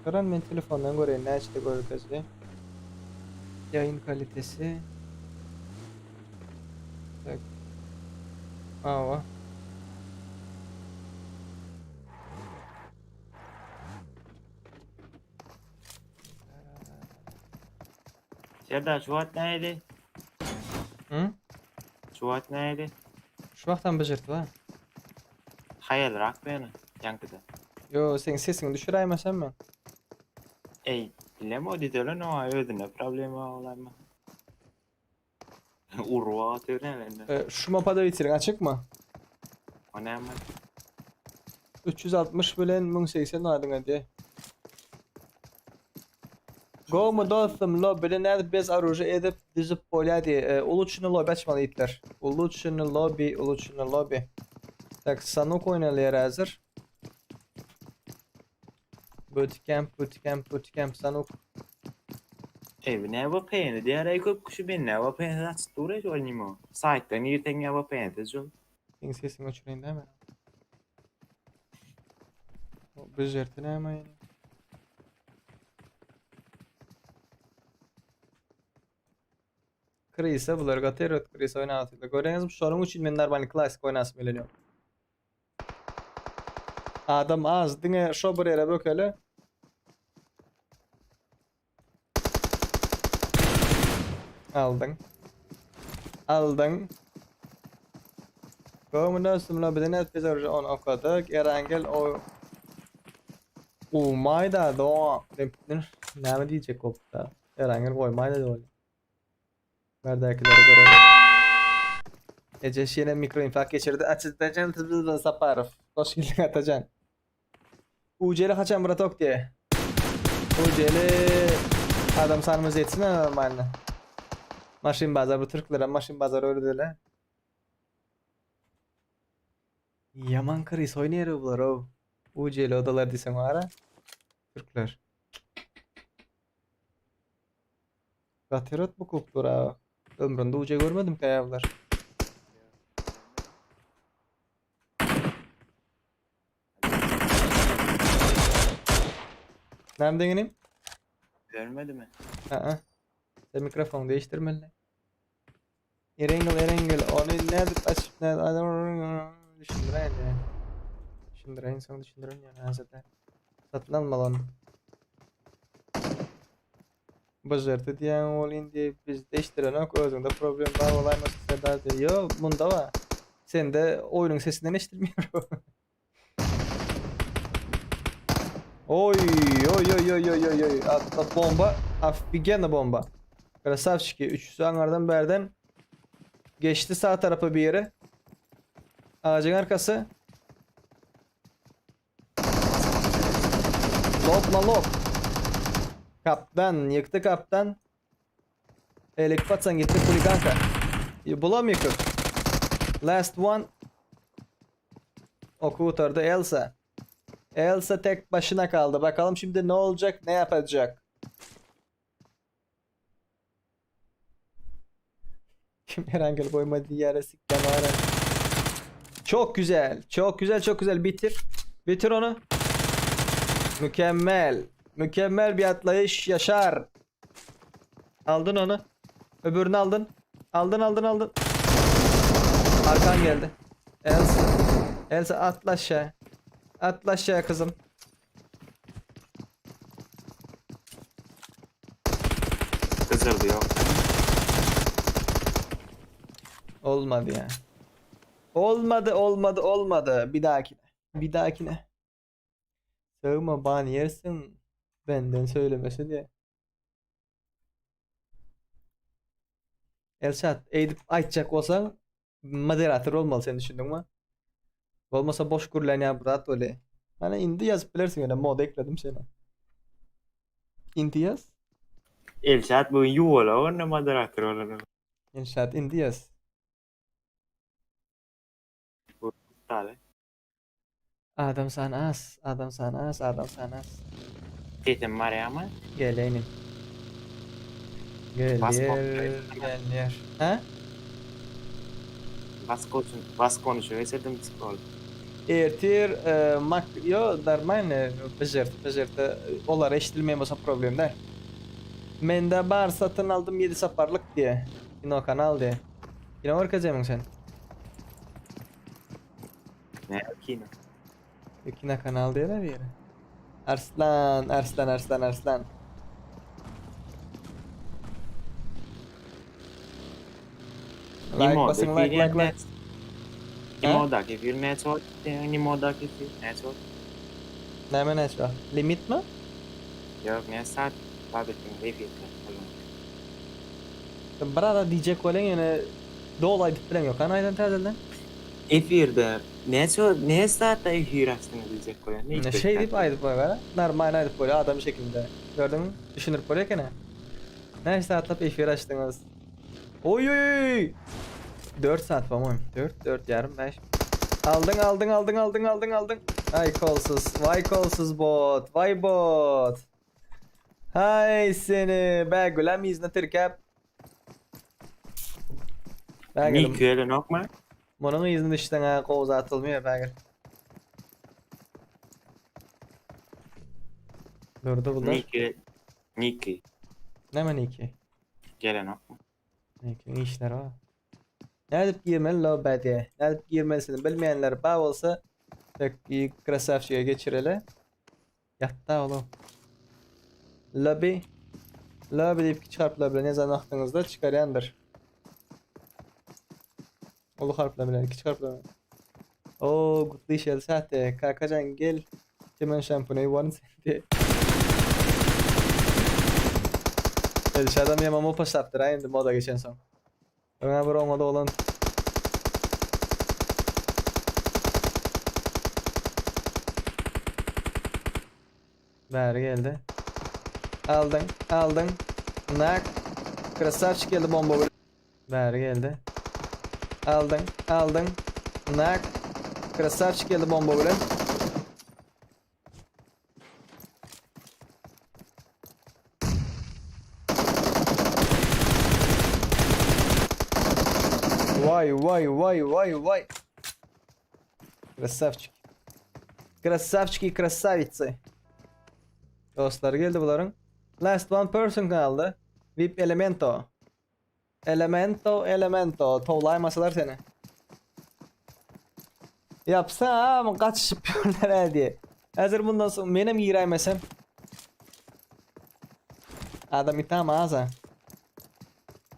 Gören men telefondan göreýin näçede görkezdi. Ýaýyn kalitesi. Tak. Awa. Serdar şu wagt nädi? Hı? Şu wagt nädi? Şu wagtam bejirdi wa. Haýalrak beni ýaňkyda. Yo, seň sesiňi düşüräýmesem men. Ey, bilem o düzelen o özüne problema olarmy? Urwa atıyor ne Ee, şu mapada bitirin açyk mı? O ne ama? 360 bilen 1080 adyň hadi. Go mu dostum lobby'de nädip bez orужие edip düzüp bolýar diye. E, Uluçunu lobby açmaly itler. Uluçunu lobby, uluçunu lobby. Tak Sanok oýnalyar häzir. Bootcamp, bootcamp, bootcamp Sanok. Ey ne VPN'i diğer ay köp kişi ben ne VPN'i açıp duruyor oynayayım o. Site'den girsen ya VPN'i şu. Seň sesiňi öçüreýin dämi? O bejerdi näme ýene? Krisa bular gaty erbet Krisa oýnatylar. Görýäňizmi şonuň üçin men normalny klasik oýnasym gelenok. Adam az diňe şo bir ýere bökeli. Aldyň. Aldyň. Gömüne üstümle bize net biz ony okadyk. Erangel o Umaýda do. Näme diýjek bolupda? Erangel goýmaýda diýip. Berdäkileri görelim. Ejeş ýene mikroinfarkt geçirdi. Açytajan Tızbızban Saparow. Hoş geldin Atajan. UCL haçan bratok diye. UCL adam sanımız yetsin normalde. Maşyn bazar bu Türklere maşyn bazar öyle Yaman kriz oynayar bular o. UCL odalar diýseň ara. Türkler. Gaterot bu kuplar ha. Ömründe UC görmedim kaýawlar. Näme deňinim? Görmedi mi? Aa. Sen mikrofonu değiştirmeli. Erengel Erengel onu nädip açyp nädip düşündireýin yani. Düşündireýin soň düşündireýin yani hazırda. Satyn almaly onu. Bajerde diýen ol indi biz değiştirenok özüňde problem bar bolaýmasa Serdar diýe. Yo bunda bar. Sende oýnuň sesinden eşidilmiyor. Oy oy oy oy oy oy oy. At, at bomba. Офигенно bomba. Красавчики. Üçüsü angardan berden. Geçti sağ tarafa bir yere. Ağacın arkası. Lokma lok. Kaptan yıktı kaptan. Elek patsan gitti kuliganka. Bulam yıkık. Last one. Oku kurtardı Elsa. Elsa tek başına kaldı. Bakalım şimdi ne olacak, ne yapacak? Kim herhangi koymadı yere siklemara. Çok güzel. Çok güzel, çok güzel. Bitir. Bitir onu. Mükemmel. Mükemmel bir atlayış Yaşar. Aldın onu. Öbürünü aldın. Aldın aldın aldın. Arkan geldi. Elsa. Elsa atla aşağı. Atla aşağı kızım. Kızıldı yok. Olmadı ya. Olmadı olmadı olmadı. Bir dahakine. Bir dahakine. Sığma ban yersin. Benden söylemesi diye. Elşat eýdip aýtjak bolsaň moderator olmaly sen düşündiň mi? Bolmasa boş gürlän ýa brat öyle. Hani indi ýazyp bilersiň ýöne mod ekledim seni. Indi ýaz. Elşat bugün yuvala onda moderator olanı. Elşat indi ýaz. Tale. Adam san az, adam san az, adam san az. Sesim var ya ama. Geleýin. Gelýär, gelýär. Hä? Bas goşun, bas konuşa geçirdim Discord. Ertir e, mak yo normalny bejert bejert olar eşidilmeýän bolsa problem däl. Mende bar satyn aldym 7 saparlyk diýe. Kino kanal diýe. Kino görkezemiň sen? Ne kino? Kino kanal diýe bir ýere. Arslan, Arslan, Arslan, Arslan. Like basın, like, like, like. Nimo kefir näçe wagt? Nimo kefir näçe wagt? Näme näçe wagt? Limit mi? Ýok, ne saat Babettiň efir. Burada diýjek bolýan ýene doly aýdyp bilen ýok. Hany aýdan täzeden? Efirde näçe ne saatda efir açdyňyz diýjek bolýan. Ne şey diýip aýdyp bolýar. Normal aýdyp bolýar adam şeklinde. Gördüňmi? Düşündirip bolýar ekeni. Näçe saatlap efir açdyňyz? Oý oý oý. 4 saat po-moýem. 4 4 ýarym 5. Aldyň aldyň aldyň aldyň aldyň aldyň. Ay kolsuz. Vay kolsuz bot. Vay bot. Hay seni. Bägülem yzyna tirkäp. Bägülüm. Nikele nokma? Munuň yzyna düşseň ha gowy zat bolmaýar Bägül. Durdy bular. Niki. Niki. Näme Niki? Gelenokmy? Nikiň işleri bar. Nädip girmeli lobby'ye? Nädip girmelisini bilmeýänler bar bolsa tek krasavçiga geçireli. Ýatda oğlum. Lobby. Lobby diýip kiçi harplar bilen ýazan wagtyňyzda çykarýandyr. Uly harplar bilen, kiçi harplar bilen. Oo, gutly iş Elsate. Kakajan gel. Çemen şampuny one senti. Elşadam ýamama paşlapdyr ha indi moda geçen soň. Öňe bir oňa dolan. Bäri geldi. Aldyň, aldyň. Nak. Krasavçik geldi bomba bilen. Bäri geldi. Aldyň, aldyň. Nak. Krasavçik geldi bomba bilen. Vay vay vay vay vay. Krasavçik. Krasavçiki i krasavitsy. Dostlar geldi bularyň. Last one person kaldy. VIP Elemento. Elemento, elemento. Towlaýmasalar seni. Ýapsam gaçyşyp ýörler hä diýe. Häzir bundan soň menem giräýmesem. Adam itam aza.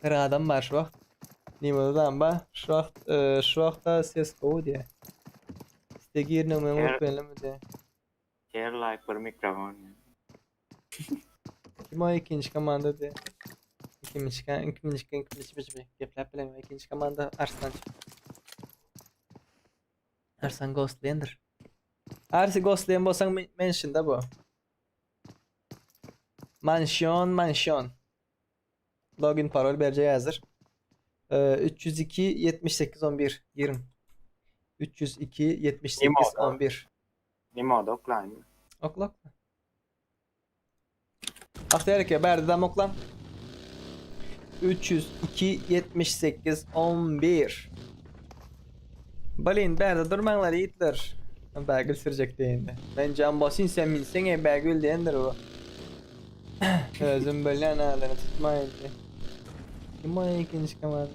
Bir adam bar şu wagt. Nimede adam bar. Şu wagt, e, şu wagtda ses gowy diýe. Site girmegimi unutmaýalım diýe. Her like bir mikrofon. Kim o ikinji komanda diýe. Ikinji, ikinji, ikinji, ikinji, gepläp bilemok. Ikinji komanda Arslan. Arslan Ghostlayandyr. Arsi Ghostlayan bolsaň mentionda bu. Mansion, mansion. Login parol berjek häzir. 302 78 11 girin. 302 78 11. Nime oldu oklayın. Okla okla. Bahtiyar eke berdidem oklan. 302 78 11. Balin bärde durmaňlar ýigitler. Bägül sürjek diýende. Men jan basyn sen minseň ey Bägül diýendir bu. Özüm bilýän adyny tutmaýyn diýe. Kim o ikinji komanda?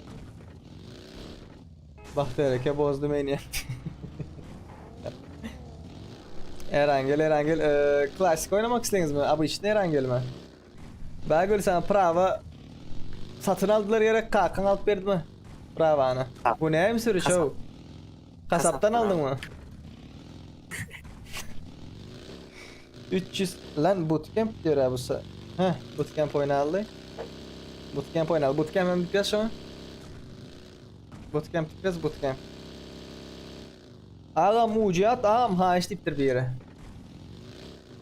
Bahtiyar eke bozdy meni. Erangel, Erangel, e, klasik oynamak isleňizmi? Obyçny Erangel mi? Bägül sana prava satyn aldylar gerek, kakaň alyp berdimi? Pravany. Bu näme sürüş o? Kasapdan aldyňmy? 300 lan bootcamp diýer ha bu. Heh, bootcamp oýnaldy. Bootcamp oýnaldy. Bootcamp hem bitýär şoňa. Bootcamp bitmez bootcamp. Agam mujiat agam haýyş diýipdir biri.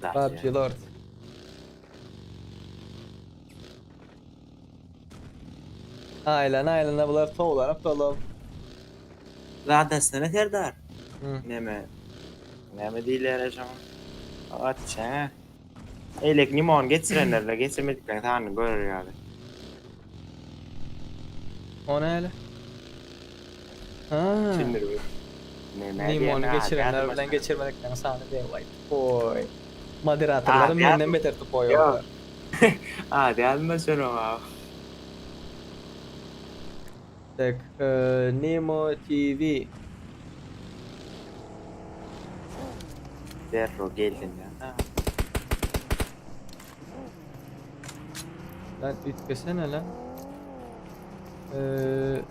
PUBG Lord. Aýlan aýlana bular towlanyp towlanyp. Zadasına Serdar. Neme? Näme diýilýär şoňa? Atça. Eýlek limon geçirenlerle geçirmediklerin sanyny görer ýaly. O näle? Ha. Düşündir. Näme Nimony geçirenler bilen geçirmedikleriň sany deň. Oý. Moderatorlarym menden beter tupoý boldular. Ady ýazma şonuň a. Tek Nemo TV. Zerro geldin ya. Lan üýtgesene lan. Eee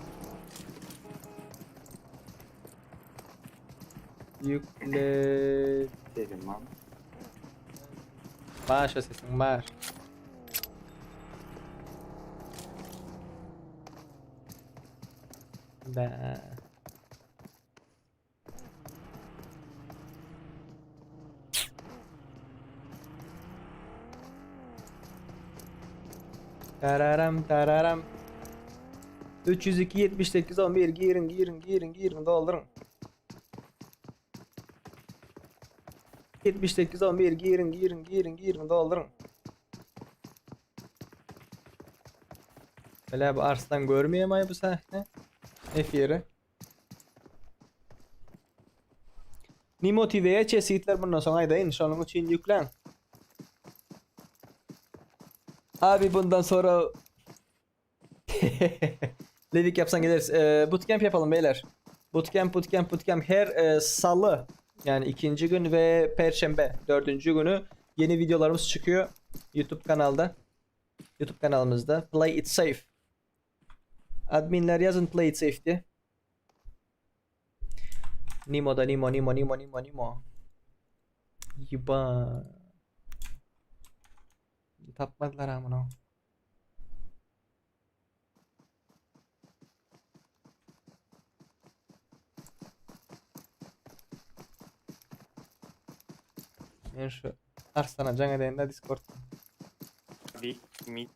Ýükle Dedim lan. Bar şo sesiň bar. Bä. Tararam tararam. 302 78 11 girin girin girin girin dolduryň. 78 11 girin girin girin girin dolduryň. Hele bu Arslan görmeýär bu sahne. Efiri. Nimo TV-ye çesitler bundan soň aýdaýyn, şonuň üçin ýükläň. Abi bundan sonra Livik yapsan geliriz. Ee, bootcamp yapalım beyler. Bootcamp, bootcamp, bootcamp her e, salı yani ikinci gün ve perşembe dördüncü günü yeni videolarımız çıkıyor YouTube kanalda. YouTube kanalımızda. Play it safe. Adminler yazın play it safe diye. Nimo da Nimo Nimo Nimo Nimo Nimo. Yiba. Tapmadylar amına. Men şu Arslana jaň edeýin-de Discord. Bi mi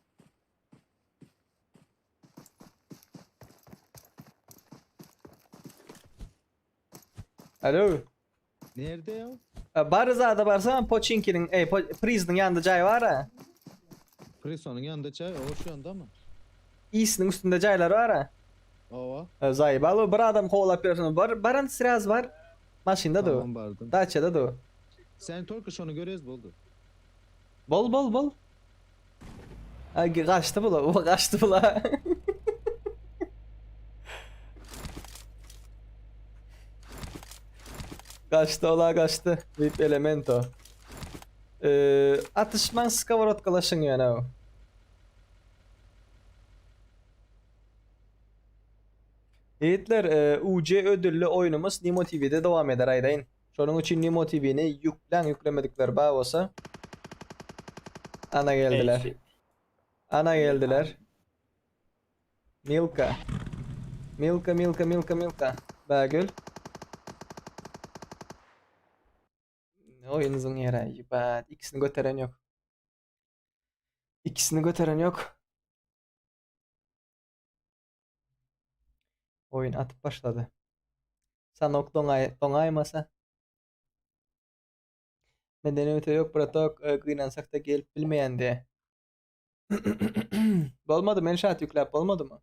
Alo. Nirde ya? E, Barzada barsana Poçinkiniň, ey, po, Prizniň ýanynda jaý bar ha. Prisonun yanında çay, o şu anda mı? Isiniň üstünde jaýlar bar ha. Ova. E, Zaý, balu bir adam kowlap ýörsün. Bar, baran sraz bar. Maşynda du. Tamam bardım. Daçada du. Sen Turkish onu görüyoruz buldu. Bol bol bol. Ay gaçdy bula, o gaçdy bula. Gaçdy ola gaçdy. VIP elemento. Ee, atyşman skovorodkalaşyň ýöne o. Ýigitler, e, UC ödülli oýnumyz Nimo TV'de dowam eder aýdaýyn. Şonuň üçin Nimo TV'ni ýükläň ýüklemedikler bar bolsa. Ana geldiler. Ana geldiler. Milka. Milka Milka Milka Milka. Bägül. Oýun uzun ýere. Ýibat. Ikisini göteren ýok. Ikisini göteren ýok. Oýun atyp başlady. Sanok doňaý doňaýmasa. Menden öte ýok bratok, e, gynansak-da gelip bilmeýän diýe. Bolmady, men şat ýükläp bolmadymy?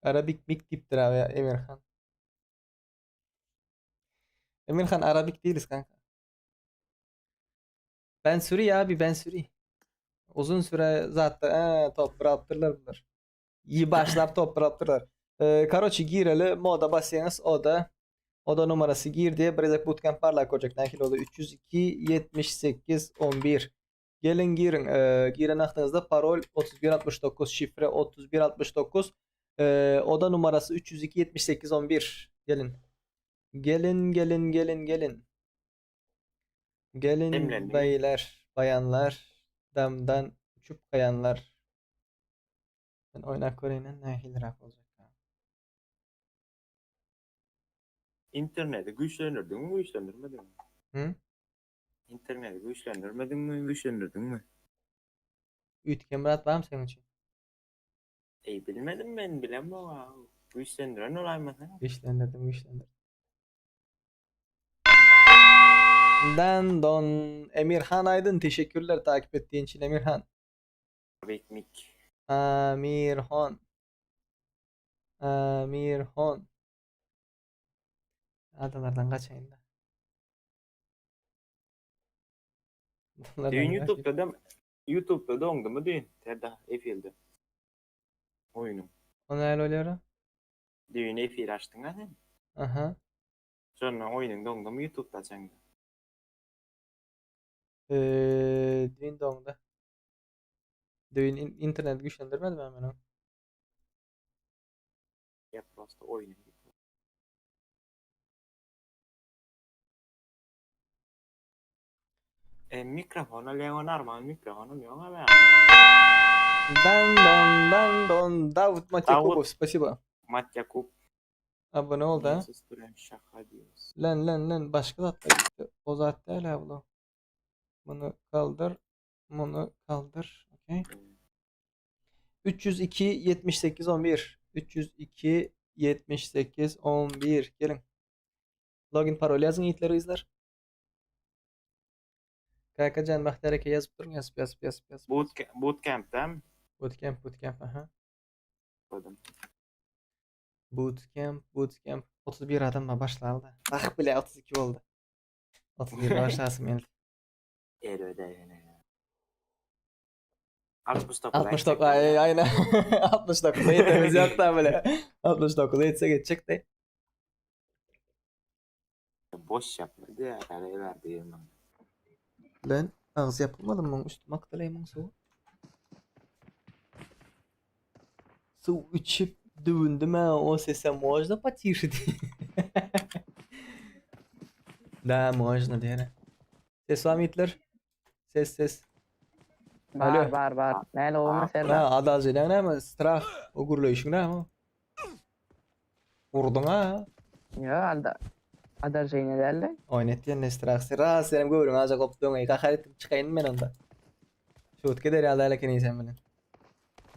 Arabik mik diýipdir abi Emirhan. Emirhan Arabik değiliz kanka. Ben Suri abi ben Suri. Uzun süre zaten ee, top bıraktırlar bunlar. İyi başlap top bıraktırlar. Ee, Karoçi gireli moda basýaňyz oda oda numarasy gir diye Brezek Bootcamp barlap görjek nähili oldy 302 78 11 Geliň giriň ee, giren wagtyňyzda parol 31 69 şifre 31 69 ee, oda numarasy 302 78 11 Gelin. Gelin gelin gelin gelin. Gelin Demlendi mi? beyler, bayanlar, damdan uçup kayanlar. Ben oýnap göreýin nähiliräk boljak. İnterneti güýçlendirdiň mi, güýçlendirmediň mi? Hı? İnterneti güýçlendirmediň mi, güýçlendirdiň mi? Üýtgen bir zat barmy seň üçin? Ey bilmedim ben bilemem abi. Güýçlendiren olaýmasana. Güýçlendirdim, güýçlendirdim. Dan don Emirhan Aydın teşekkürler takip ettiğin için Emirhan. Bekmik. Amirhan. Amirhan. Adamlardan kaçayım da. Adamlardan Düğün kaçayım. YouTube'da da YouTube'da doňdy mı düğün? Terda efirde. Oyunum. O näle bolýar? Düğün efir açtın ha sen? Aha. Şonda oyunun doňdy mı YouTube'da açaňda? Ee, düğün doňdy. Düğün internet güçlendirmedi mi hemen o? Ya prosta oyunun. E, mikrofona Leon normal mikrofonu Leon abi. Dan don dan don Davut Matyakubov Davut. спасибо. Mat Yakup. Abone oldu ha. Susturan şaka diyoruz. Lan lan lan başka zat da gitti. O zat değil abla. Bunu kaldır. Bunu kaldır. Okey. 302 78 11. 302 78 11. Gelin. Login parol yazın yiğitleri izler. KKCan Bahtiyar aka yazıp durun yazıp yazıp yazıp yazıp. Bootcamp'ten Bootcamp bootcamp aha. koydum. Bootcamp bootcamp 31 adamla başlandı. Ah bile 32 oldu. 31 başlasın geldi. El ödevine ya. 69. 69 ay aynen. 69'a yetmemiz yok da böyle. 69'a yetse geçecek de. Boş yapmadı ya. Parayı verdi yılmam. Lan ağız yapılmadı mı? Üstüme aktı lemon su. Su içip dövündüm ha o sese можно потише Да, можно diýene. Ses var mı Hitler? Ses ses. Bar Alo. bar bar. Näle olma Serdar. Ha adal jedýän näme? Strah. O gürleýşiň näme? Vurduň ha. Ýa alda. Adal şeyine derler. Oýnat diýen ne strah. Strah senem göwrüň aja gopdy öňe. Gahar etdim çykaýyn men onda. Şutke der ýaly eken sen bilen.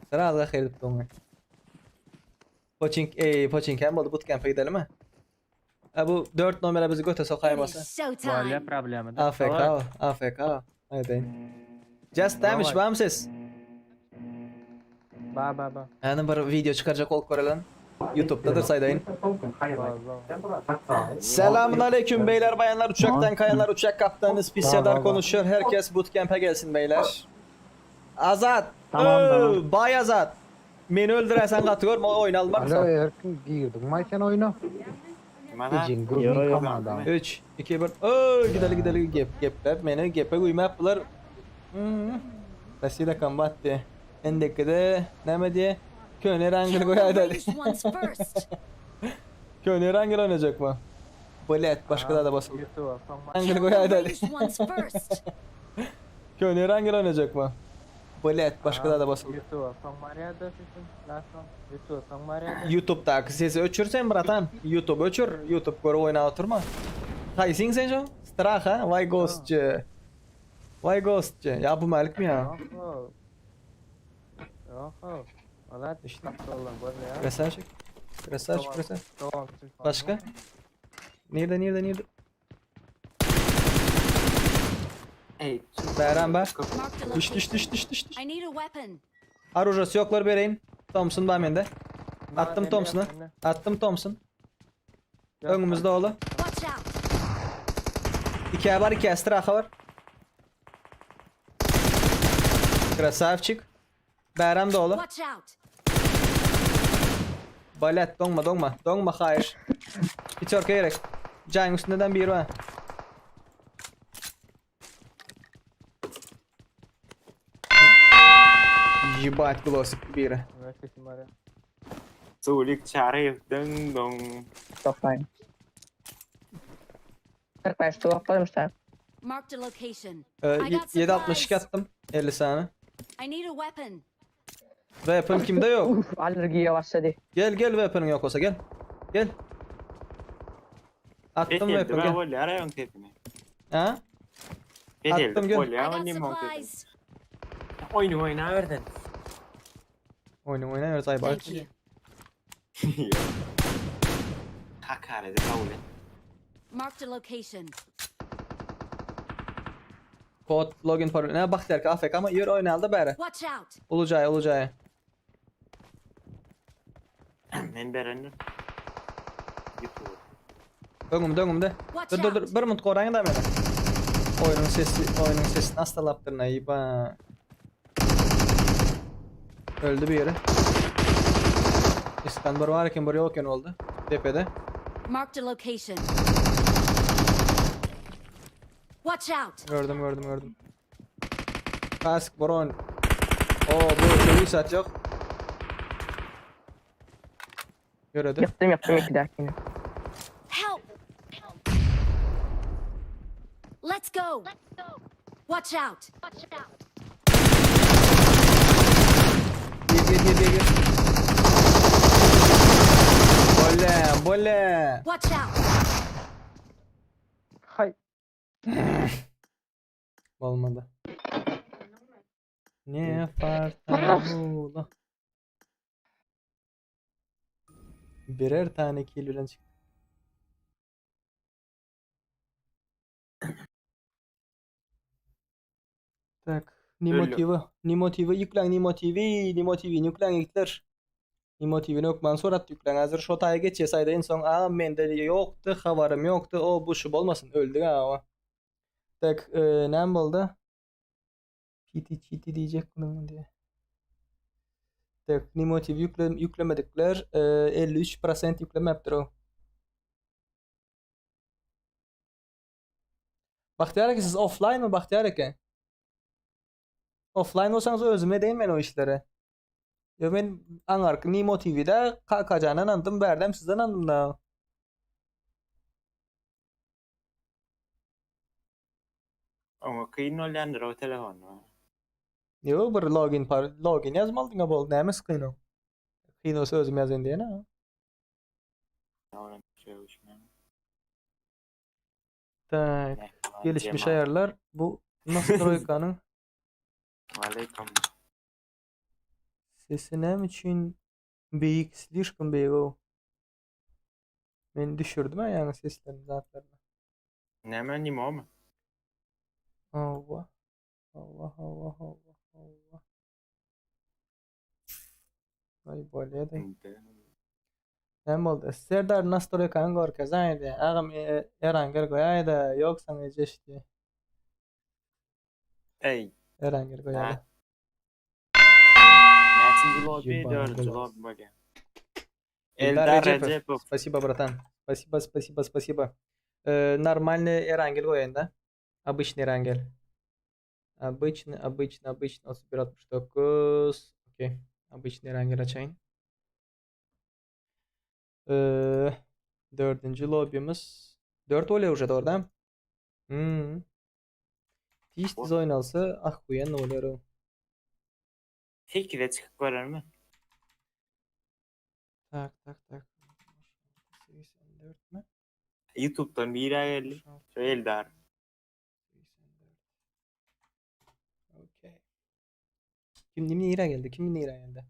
Strah gahar edip öňe. Poçink, ey poçink hem boldy bootcamp'e gidelim ha. Ha bu 4 numara bizi göte It sokaýmasa. is showtime. problema. AFK, AFK. Haydi. Just demiş var mı ses? Ba ba ba. Yani bir video çıkaracak olup görelen. YouTube'dadır saydayın. Selamun aleyküm beyler bayanlar uçaktan kayanlar uçak kaptanınız Pis Serdar konuşuyor. Herkes bootcamp'e gelsin beyler. Azat. Tamam, Öö, tamam. Bay Azat. Beni öldürersen katı görme oyun almak. Alo Erkin girdin mi sen oyuna? Bana Ejin grubun komanda. 3, 2, 1. Öö, gidelim gidelim gep gep gep. Meni gepe guýmap bular. Hmm. Россия комбатты. Endekde näme diye? Köne rangel Kill the goýaýdy. ranged ones first. Köne rangel oynayacak mı? Bilet başka da basıldı. Rangel Kill the goýaýdy. ranged ones first. Köne rangel oynayacak mı? Bilet başka da basıldı. YouTube'da sesi öçürsen bratan. YouTube öçür. YouTube görüp oyna oturma. Haýsyň sen şu? Strah ha? Vay ghostçı. Vay ghostçı. Ya bu Malik mi ya? İşte. Красавчик. Красавчик, красавчик. Başka? Nerede, nerede, nerede? Ey. Beren bar. Marked a Düş, düş, location. düş, düş, düş, düş. I need a weapon. Arujası yoklar bereyim. Thompson bar mende. Attım Thompson'ı. Attım Thompson. Önümüzde oğlu. Watch out. İki var, iki straha var. Красавчик. Berem de oğlu. Watch out. Balet donma donma. Donma hayır. Hiç orka gerek. Can üstünden bir var. Ебать, глосик biri. Sulik çarı ding dong. Toplayın. 45 toplamışlar. Marked a location. Ee, I got 7.62 supplies. attım. 50 saniye. I need a weapon. Weapon kimde yok? Uf alergiye başladı. Gel gel weapon'ın yok olsa gel. Gel. Attım Beteldi weapon ben gel. voley arayın tepini. Ha? Beteldi Attım, gel. voley I got oynayayım on tepini. supplies. Oyunu oyna verdin. Oyunu oynamıyoruz ay bak. Thank you. Hakareti kabul et. Marked a location. Kod login parol. Ne bak derki AFK ama ýör oýnaldy bäri. Watch out! Ulu jaý, ulu jaý. Men berendim. YouTube. Öňümde, öňümde. Watch Dur dur dur, out! bir minut goraň da meni. Oýnuň sesi, oýnuň sesini astalapdyryn aýba. Öldü bir yeri. İskan bir var eken, bir yok eken oldu. Tepede. Marked a location. Watch out! Gördüm, gördüm, gördüm. Kask, bron. Oo, bu çelik sat yok. Göredi. Ýykdym ýykdym iki dakini. Help! Let's go! Watch out! Gir gir gir gir gir. Bolle, bolle. Watch out! Hay. Olmadı. Ne fartavula. Birer tane kill bilen çıktı. Tak. Nimo Öyle. TV. Nimo TV yüklen Nimo TV. Nimo TV yüklen yükler. Nimo TV'ni okman sorat yüklen. Hazır şu taya geç yesaydı en son aa mende yoktu habarım yoktu. O bu şu olmasın öldü ha o. Tak e, ne oldu? PT GT diyecek bunu diye. Tak Nimo TV yükle, yüklemedikler. E, 53% yüklemeptir o. Bahtiyar aka siz offline mı Bahtiyar aka? Offline olsanız özüme değil men o işlere. Yo men aňarky Nimo TV'de Kakajandan andym, bärdem sizden andym da. Oňa kyn bolýandyr o telefon. Yo bir login par login ýazmalydyň bol. Näme kyn o? Kyn olsa özüm ýazayyn diýene. Oňa şey uçmaň. Tak, gelişmiş ayarlar. Bu Nastroyka'nın Aleyküm. sesi näme üçin beýik, slişkom beýik o. Men düşürdüm ha ýaňy seslerini zatlaryny. Näme nimo mu? Allah. Allah Allah Allah Allah. Ay bolýa da. Näme boldy? Serdar Nastroyka'nın gorkezaydı. Agam e, Erangel goýaýdy. Ýoksa ejeşdi. Ey, Erangel goýaýdy. näçinji lobby? Ýeban Dördünji golas. lobby bolýar. Eldar Eldar Recepov. Recepov. Спасибо, братан. Спасибо, спасибо, спасибо. Э, нормальный Эрангел goýaýyn da. Обычный Эрангел. Обычный, обычный, обычный. 31 69. Okey. Обычный Erangel açayyn. Ee, dördünji lobby'miz. 4 bolýar уже orada. Hmm. Tiz tiz oýnalsa ah goýan bolýar o. 8-e çykyp görermi? Tak tak tak. 84 mi? YouTube'dan biri geldi. 66, Şu Eldar. 84. Okey. Kim nire geldi? Kim nire geldi?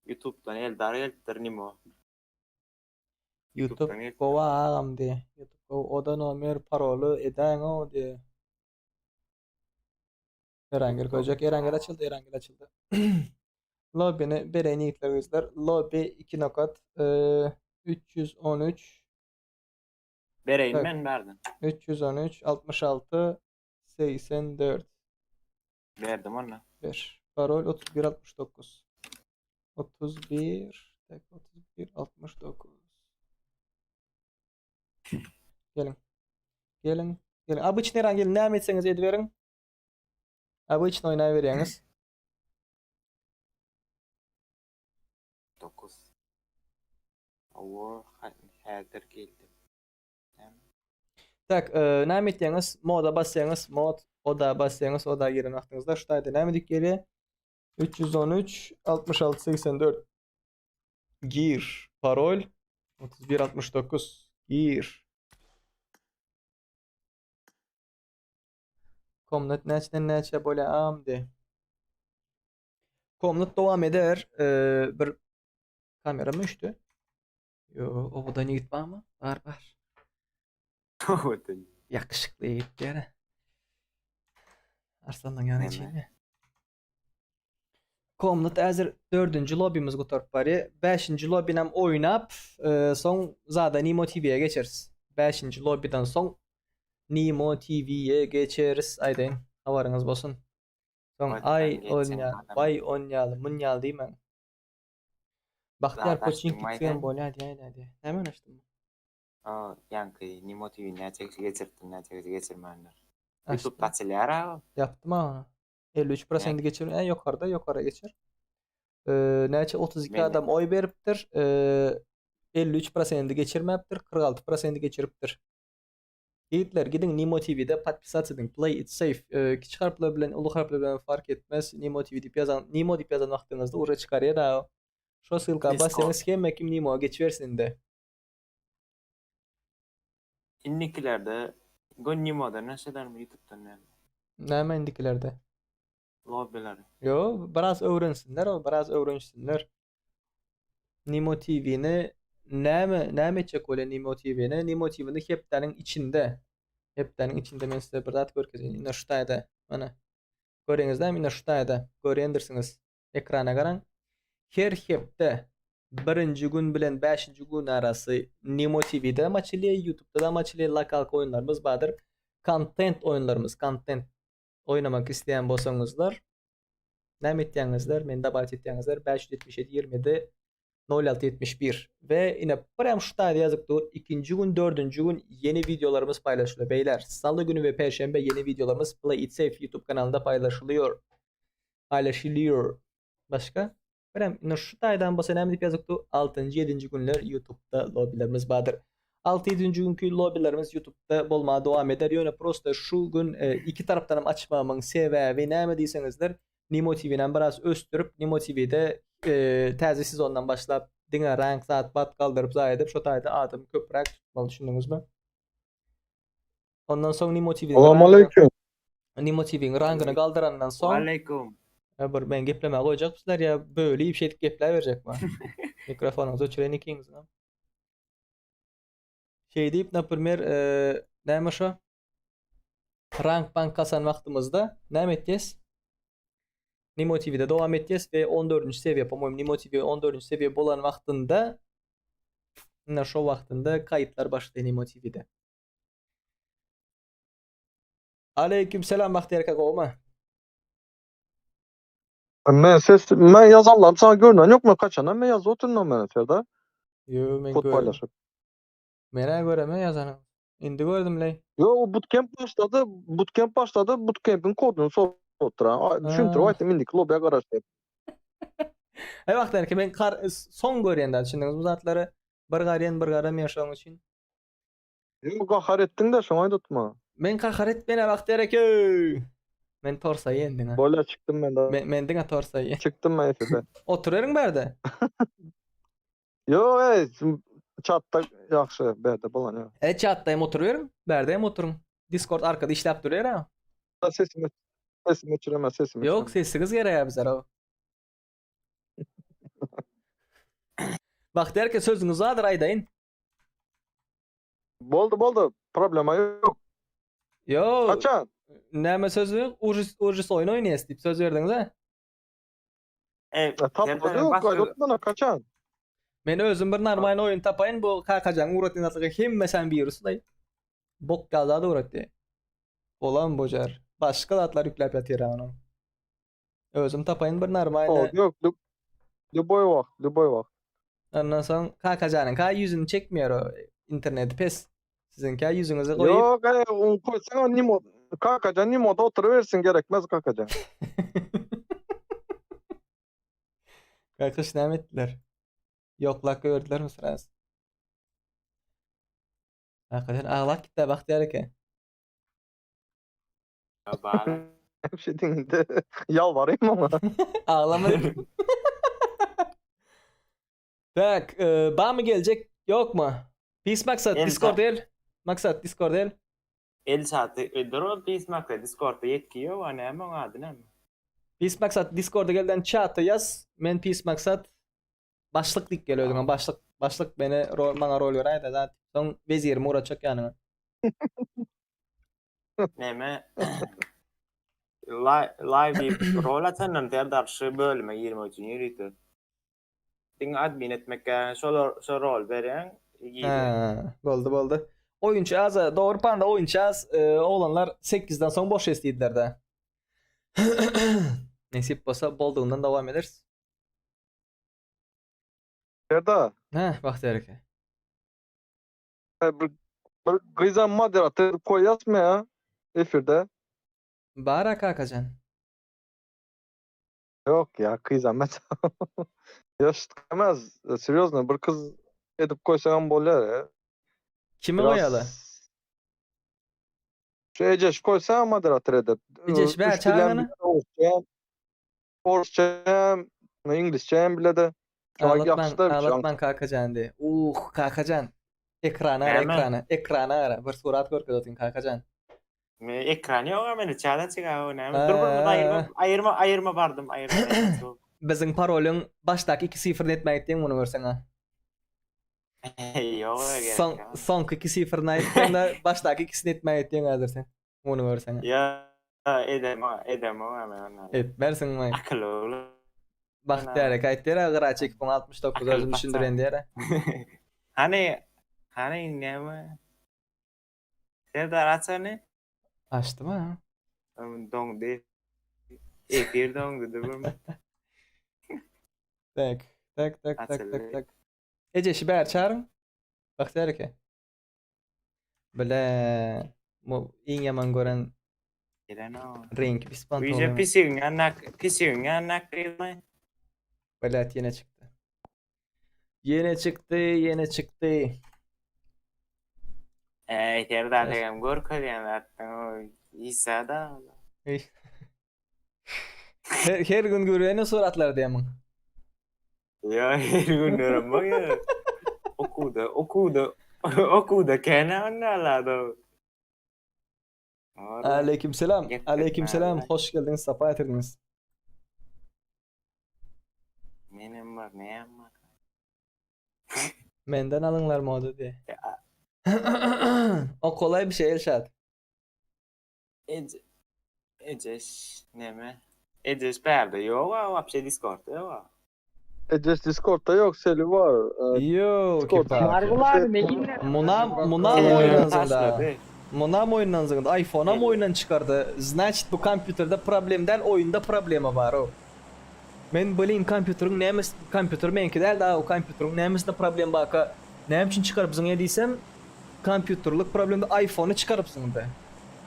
YouTube'dan Eldar gelipdir Nimo. YouTube YouTube'dan gelipdir. gova agam diye. YouTube gova oda nomer paroly eden o diye. Erangel koyacak. Erangel açıldı. Erangel açıldı. Lobby'ni bereni yiğitler gözler. Lobby 2 nokat. E, 313 Bereýin Tak. men berdim. 313 66 84 Berdim ona. 1. Parol 31 69. 31 tak 31 69. Gelin. Gelin. Gelin. Обычный rang gelin. Näme etseňiz ediberiň. Обычный oýnaý berýäňiz. 9. Awa, häzir geldi. Tak, e, näme etýäňiz? Moda basýaňyz, mod oda basýaňyz, oda giren wagtyňyzda şu taýda näme dik gelýär? 313 66 84 Gir. Parol 31 69 Gir. Komnat näçeden näçe bolýar amdi. Komnat dowam eder. Ee, bir kamera mı düştü? Yo, o da ýigit barmy? Bar bar. Owadan. Yakışıklı ýigit ýere. Arslandan ýany Näme? içeýin. Komnat häzir dördünji lobbymiz gutaryp barýar. Bäşinji lobbinem oýnap, e, soň zada Nimo TV-ye geçeris. Bäşinji lobbydan soň Nimo TV-ye geçeris. Aýdaýyn, habaryňyz bolsun. Soň Oýdan aý geçen onýa, adam. baý onýaly, munýaly diýmäň. Bagtyýar Zat Koçink açdyň, gitseň Maýdan? bolýar diýäýdä diýä. Näme açdym? O, ýaňky Nimo TV näçe kişi geçiripdir, näçe kişi geçirmändir. YouTube Açdym. açylýar ha. Ýapdym ha. 53% geçir. E, ýokarda, ýokara geçir. Ee, näçe 32 Men- adam oý beripdir. Ee, 53% geçirmäpdir, 46% geçiripdir. Ýigitler gidiň Nimo TV'de podpisats ediň. Play it safe. Ee, kiçi harplar bilen uly harplar bilen fark etmez. Nimo TV diýip ýazan, Nimo diýip ýazan wagtyňyzda uje çykarýar da. Şo ssylka Discord. bassaňyz hemme kim Nimo'a geçibersin indi. Indikilerde gön Nimo'dan näşelermi YouTube'dan näme? Näme indikilerde? Lobbyleri. Yo, biraz öwrensinler, o biraz öwrenişsinler. Nimo TV-ni näme näme etjek bolýar Nimo TV-ni? Nimo TV-ni hepdäniň içinde. Hepdäniň içinde men size bir zat görkezeýin. Ine şu taýda. Mana. Göreňizde ine şu taýda. Görýändirsiňiz. Ekrana garaň. Her hepde birinji gün bilen bäşinji gün arasy Nimo TV-de hem açylýar, YouTube-da hem açylýar. Lokalka oýunlarymyz bardyr. Kontent oýunlarymyz, kontent oýnamak isleýän bolsaňyzlar näme etýäňizler? Meni dabat etýäňizler 577 27 06 71 we ine prям şu taýda ýazyp dur. Ikinji gün, dördünji gün ýeni wideolarymyz paýlaşylýar. Beýler, saly güni we perşenbe ýeni wideolarymyz Play It Safe YouTube kanalynda paýlaşylýar. Paýlaşylýar. Başga? Birem ine şu taýdan bolsa näme diýip ýazypdy? 6-njy, 7-nji günler YouTube'da lobbylerimiz bardyr. 6-7-nji günki lobbylerimiz YouTube'da bolmaga dowam eder. Ýöne prosta şu gün e, iki tarapdan hem açmamyň sebäbi näme diýseňizler, Nimo TV-ni biraz ösdürip, Nimo TV-de e, täze sezondan başlap diňe rank zat bat galdyryp zaý edip şo taýda adam köpräk tutmaly düşündiňizmi? Ondan soň Nimo TV-niň Salam aleyküm. Nimo TV-niň rangyny galdyrandan soň Aleyküm. Ya bir men gepleme goýjak sizler ya bölüp şey edip gepläp berjek mi? Mikrofonyňyzy öçüren ikiňiz. Şey diýip, naprimер, e, näme şo? Rank bank kasan wagtymyzda näme etýäs? Nimo TV'de dowam etýäs we 14-nji sewiýe, po-moýemu, Nimo TV 14-nji sewiýe bolan wagtynda ine şo wagtynda kaýytlar başlaýar Nimo TV'de. Aleyküm selam Bagtyýar kaka gowmy? Men ses men ýazanlarym sana görnen ýokmy? Kaçandan men ýazyp otyryn men Serdar. Ýo men Kod gör. paýlaşyp. Menä göreme ýazanyň. Indi gördüm leý. Ýo o bootcamp başlady, bootcamp başlady, bootcamp'iň koduny sorup otyran. Düşündirip aýtdym indiki lobby'a garaşýar. Hey wagtlar ki men kar soň görýän da düşündiňiz bu zatlary. Bir garýan bir garamaýan şoň üçin. Ýo gahar etdiň de şoňa aýdytma. Men gahar etmene Bagtyýar eke. Men torsa ýendiň ha. Bolýa çykdym men de. Men, men diňe torsa ýen. Çykdym men efirden. Oturaryn bärde. Ýo ey çatda ýagşy bärde bolan ýok. E çatda hem oturyberin, bärde hem oturyň. Discord arkada işläp durýar ha. Sesimi sesimi öçüremez sesimi. Ýok, sesiňiz gerek bizler. Bagtyýar eke sözüňiz bardyr aýdaýyn. Boldy boldy problema ýok. Ýo. Haçan? Näme sözü? Ujus ujus oýun oýnaýas diýip söz berdiňiz ha? E, Tapmadı ýok, gaýratmana kaçan? Men özüm bir normal oýun tapaýyn bu kakajan ugratýan zatlaryň hemmesem wirus daý. Bok ýaly zat ugratdy. Bolan bojar. Başga zatlar ýükläp ýatyr onuň. Özüm tapaýyn bir normal. Ýok, lýuboý wagt, lýuboý wagt. Ondan soň kakajanyň ka ýüzüni çekmeýär o interneti pes. Siziňkä ýüzüňizi goýup. Ýok, e, ony koýsaň o nimo kakajan nimoda oturybersin gerekmez kakajan. Kakyş näme etdiler? Ýoklap gördülermi sraz? Kakajan aglap gitdi Bagtyýar eke. Şey diňde ýalbarayım oňa. Aglama. Tak, e, ba mı gelecek yok mu? Peace Maksat Discord el. Maksat Discord el. El saty öldür ol Peace Maksat Discordda ýetki ýok a näme oň ady näme? Peace Maksat Discord'a gelden çata ýaz. Men Peace Maksat başlyk dik gel özüňe başlyk başlyk beni rol, maňa rol beräýde zat. Soň wezirimi uratjak ýanyňa. Näme? Live diýip rol açandan Serdar şu bölüme girmek üçin ýörite. Diňe admin etmek gerek. Şol şo rol berýäň, girýär. Ha, boldy boldy. Oýunçy az, dogry panda oýunçy az, e, oglanlar 8-den soň boş es diýdiler de. Nesip bolsa boldugyndan dowam ederis. Serdar. Hä, Bagtyýar eke. Bir, bir gyzam moderator koýasmy ya efirde? Bara kakajan. Yok ya kızam Ya şıtkamaz. Serýozno bir kız edip koýsaňam bolýar ya. Kimi goýaly? Şu Ejeş koýsaň moderator edip. Ejeş bä çagany. Orsça hem, iňlisçe hem bile de. Ağlatman, ağlatman kakajan de. Uh, kakajan. Ekrana ara, ekrana, ekrana ara. Bir surat görkez otyň kakajan. Me ekran ýok mende çala çyga o näme. Dur bir aýyrma, aýyrma, aýyrma bardym, aýyrma. Biziň parolyň başdaky iki sifrini etmäge gitdiň muny görseň ha. Ýok, gerek. Soň soňky iki sifrini aýtdyň da başdaky ikisini etmäge gitdiň häzir sen. Muny görseň. Ýa edem, edem o men ondan. Etmersiň maý. Akyl ogly. Bagtyýar eke aýtdy ýere gyra çekip oňa 69 özüm düşündiren diýere. Hany, hany näme? Serdar aç hany. Açdym ha. Doňdy. Efir doňdy dur. Tak, tak, tak, tak, tak, tak. Ejeşi bäri çaryň. Bagtyýar eke. Bile, bu iň ýaman gören reňki pis pantolon. Wiže pisigiň ýanyna, pisigiň ýanyna gyzmy? Belet ýene çykdy. Ýene çykdy, ýene çykdy. Eý, Serdar degem görkezýän zatdan o Isa da. Her, her gün görýän suratlar diýemiň. Ýa her gün görem bak ýa. Okuwda, okuwda, okuwda kän onda. Aleyküm selam. Aleyküm selam. Hoş geldiňiz, sapa getirdiňiz. Menem bar, näm bar? Menden alyňlar mody diye. O kolay bir şey Elşat. Ece, Ejeş neme? Ejeş bärde ýok a, wapşe Discordda ýok a. Ejeş Discordda ýok, Seli bar. Ýok, Discordda. Margul abi ne ginler? Munam, munam oýundan zynda. Munam oýundan zynda. iPhone-am oýundan çykardy. Значит, bu kompýuterde problem däl, oýunda problema bar o. Men blin kompýuteriň nämes, kompýuter meňki däl da, o kompýuteriň nämesinde problem barka, näme üçin çykarypsyň e diýsem, kompýuterlik problemde iPhone-y çykarypsyň be.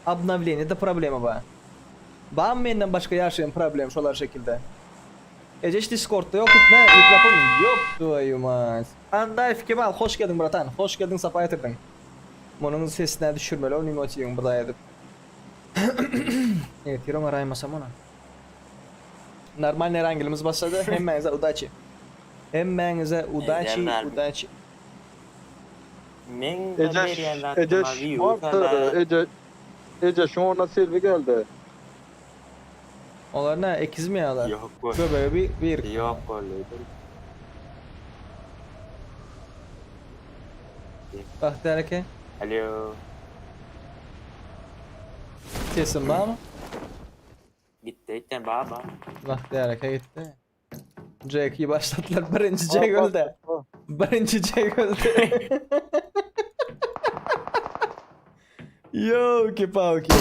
Obnowleniýede problema bar. Barmy menden başga ýaşaýan problem şolar şekilde? Ejeş discordda ýok gitme mikrofon ýok twoýu mать. Andaýew Kemal hoş geldiň bratan hoş geldiň sapa getirdiň. Munuň sesine düşürmeli ol mimotigiň bir zat edip. Ertir oňaraýmasam ony. Normalnyý rangilimiz başlady hemmäňize udaçi. Hemmäňize udaçi udaçi. Meň Ejeş, Ejeş, Marta, Eje, Ejeşiň ornuna Selbi geldi. Olar ne ekizmi ýalar? Ýok bol. Göbegi bir, bir. Ýok boldy. Bagtyýar eke. Alo. Sesim barmy? Gitdi ekden baba. Bagtyýar eke gitdi. Jack'i başlatdylar. Birinji Jack öldi. Birinji Jack öldi. Yoki palki.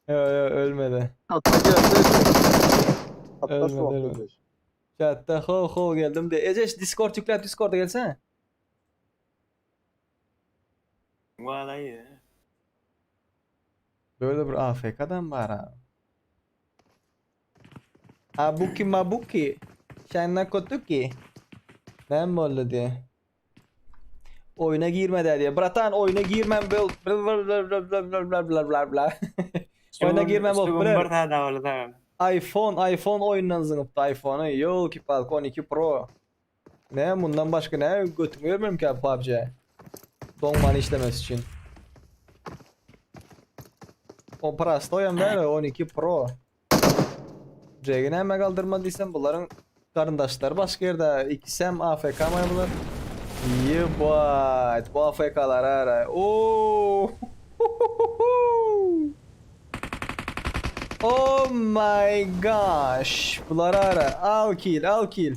Yo yo ölmedi. Hatta geldi. Hatta Ölmedi, şu ölmedi. Chatda ho ho geldim de. Ejeş Discord yükläp Discord'a gelsene. Vallahi. Böyle bir AFK'dan bar ha. Abuki mabuki. Şenna kotuki. Näme boldy diye. Oyuna girme der diye. Bratan oyuna girmem bol bla bla bla bla bla bla bla bla bla bla. Oyuna girmem bol. Şu bir tane daha boldy da. iPhone iPhone oyundan zyňypdy iPhone'y. Ýolki palki 12 Pro. Ne bundan başga ne götüňi bermem ki PUBG. Doňman işlemesi üçin. O prostoýam däl 12 Pro. Jack'i näme galdyrma diýsem bularyň garyndaşlary başga ýerde. Ikisem AFK maý bular. Ýebaýt, bu AFK-lar ara. Oo! Oh my gosh. Bular ara. Al kill, al kill.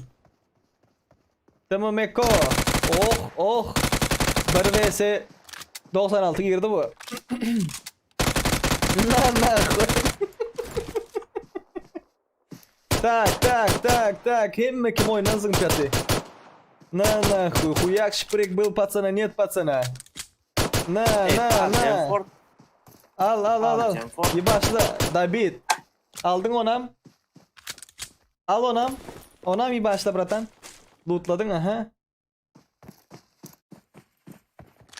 Tamam Eko. Oh, oh. 1 vs 96 girdi bu. Na na. Tak tak tak tak hemme kim oýnan zyňyp ýaty. Na nahuý huýak şprik byl pacana net pacana. Na na na. Al al al al. Ýebaşla Dabit. Aldyň onam. Al onam. Onam ýebaşla bratan. Lootladyň aha.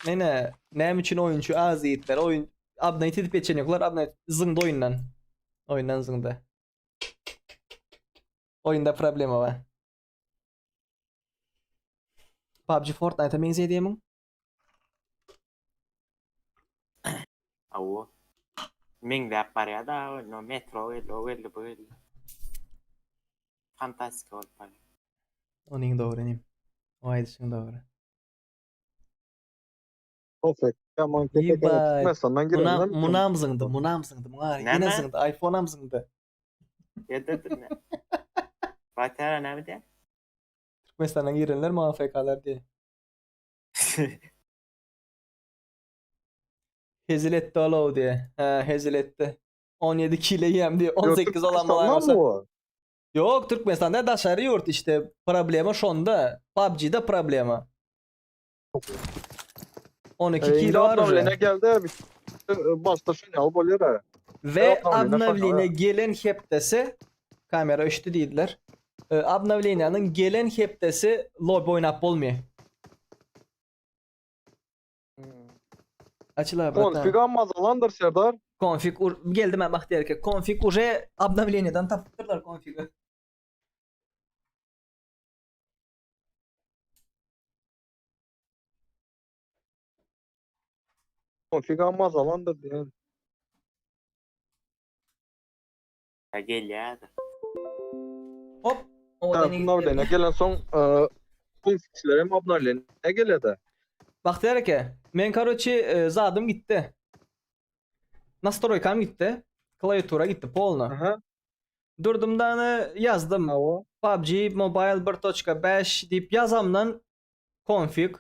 Mene näme üçin oýunçy az diýipler. Oýun abnayt edip geçen ýoklar. Abnayt zyňdy oýundan. Oýundan zyňdy. Oýunda problema bar. PUBG Fortnite-a meňzeýär diýemiň? Awo. Meňzäp barýar da, no metro geldi, o geldi, bu geldi. Fantastika bolup barýar. Onuň dogry inim. O aýdyşyň dogry. Ofek. Yaman köpek Ýebaý. Türkmenistandan Munam, girenler. munam zyňdy, munam zyňdy. Muňa ýene Näme? zyňdy, iPhone-am zyňdy. Ýa-da ne? Batara näme diýýär? Türkmenistandan girenler mi AFK-lar diýe. Hezil etdi olow diýe. Hä, hezil etdi. 17 kile ýem diýe. 18 olan bolaýmasa. Ýok, Türkmenistanda daşary ýurt işte problema şonda. PUBG-de problema. 12 kilo var uje. Obnovleniýe geldi. Başda şuny alyp bolýar. Ve obnovleniýe gelen hepdesi kamera öçdi diýdiler. Obnovleniýanyň gelen hepdesi lobby oýnap bolmaýar. Açylar bratan. Konfig mazalandyr Serdar. Konfig geldi men bak diýerke. Konfig uje obnovleniýeden tapypdyrlar konfigi. Konfig mazalandyr diýen. Ya gelýär. Hop. Owadan ýigitler. Obnovleniýe gelen soň konfigçiler hem obnovleniýe gelýär. Bagtyýar eke, men karoçi e, zadym gitdi. Nastroýkam gitdi. Klaviatura gitdi polna. Aha. Durdum da ýazdym. Hawa. PUBG Mobile 1.5 diýip ýazamdan konfig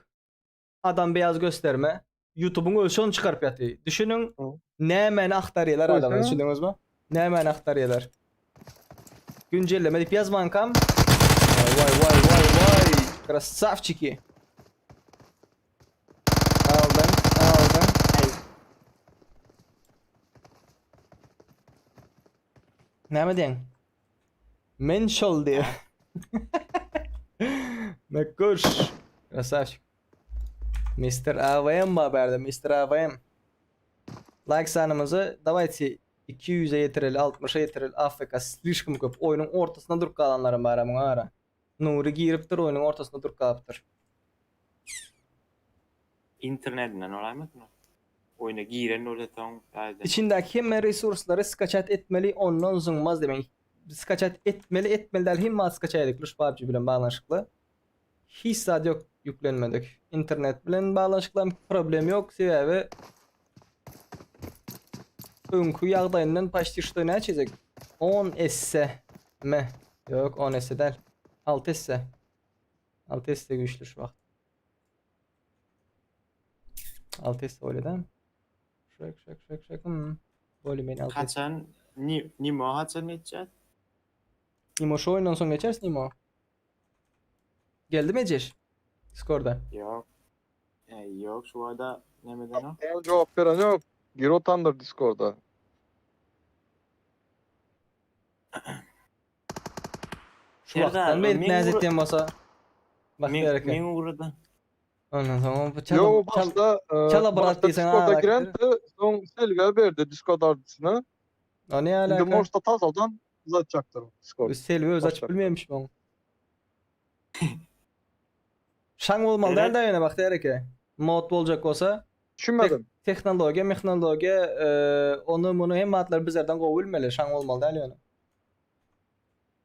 adam beýaz gösterme. YouTube'uň özi şony çykaryp ýaty. Düşüniň, nämäni agtarýarlar adamlar, düşündiňizmi? Nämäni agtarýarlar? Güncelleme diýip ýazmankam. Waý waý waý waý. Krasavçiki. Aldın, aldın. Näme diýen? Men şol diýe. Mekkuş. Krasavçik. Mr. AVM bar bärde, Mr. AVM. Like sanymyzy dawayte 200-e ýetireli, 60-a ýetireli. AFK slişkom köp. Oýnuň ortasynda durup galanlaram bar muňa gara. Nuri giripdir, oýnuň ortasynda durup galypdyr. Internetinden olaýmasyn o? Oýna giren bolsa soň taýdan. Içindäki hemme resurslary skaçat etmeli, ondan zyňmaz demek. Skaçat etmeli, etmeli däl, hemme skaçat edip, PUBG bilen baglanyşykly. Hiç zat ýok ýüklenmedik. Internet bilen baglanyşykly problem ýok, sebäbi öňki ýagdaýyndan почти что näçe ezek? 10 esse mi? Ýok, 10 esse däl. 6 esse. 6 esse güýçli şu wagt. 6 esse bolýar da. Şek şek şek şek. Hmm. Bolýar men 6 esse. Haçan ni Nimo haçan geçýär? Nimo şu oýundan soň geçeris Nimo. Geldi mi Eceş? Skorda. Ýok. E, ýok şu arada nämeden o? Ol jogap beren ýok. Gir otandyr Discord'a. Şu wagtdan beri näz etýän bolsa. Bak Men men ugrada. Ondan soň bu çala Yo başda çala brat diýsen Discord'a giren soň Selga berdi Discord adresini. O ne alaka? Indi Morsta tazaldan uzatjakdyr Discord. Selvi öz açyp bilmeýmiş muň. Şaň bolmaly däl da ýöne Bagtyýar eke. Mod boljak bolsa. Düşünmedim. Tehnologiýa, mehnologiýa, ony muny hemme zatlary bizlerden gowy bilmeli. Şaň bolmaly däl ýöne.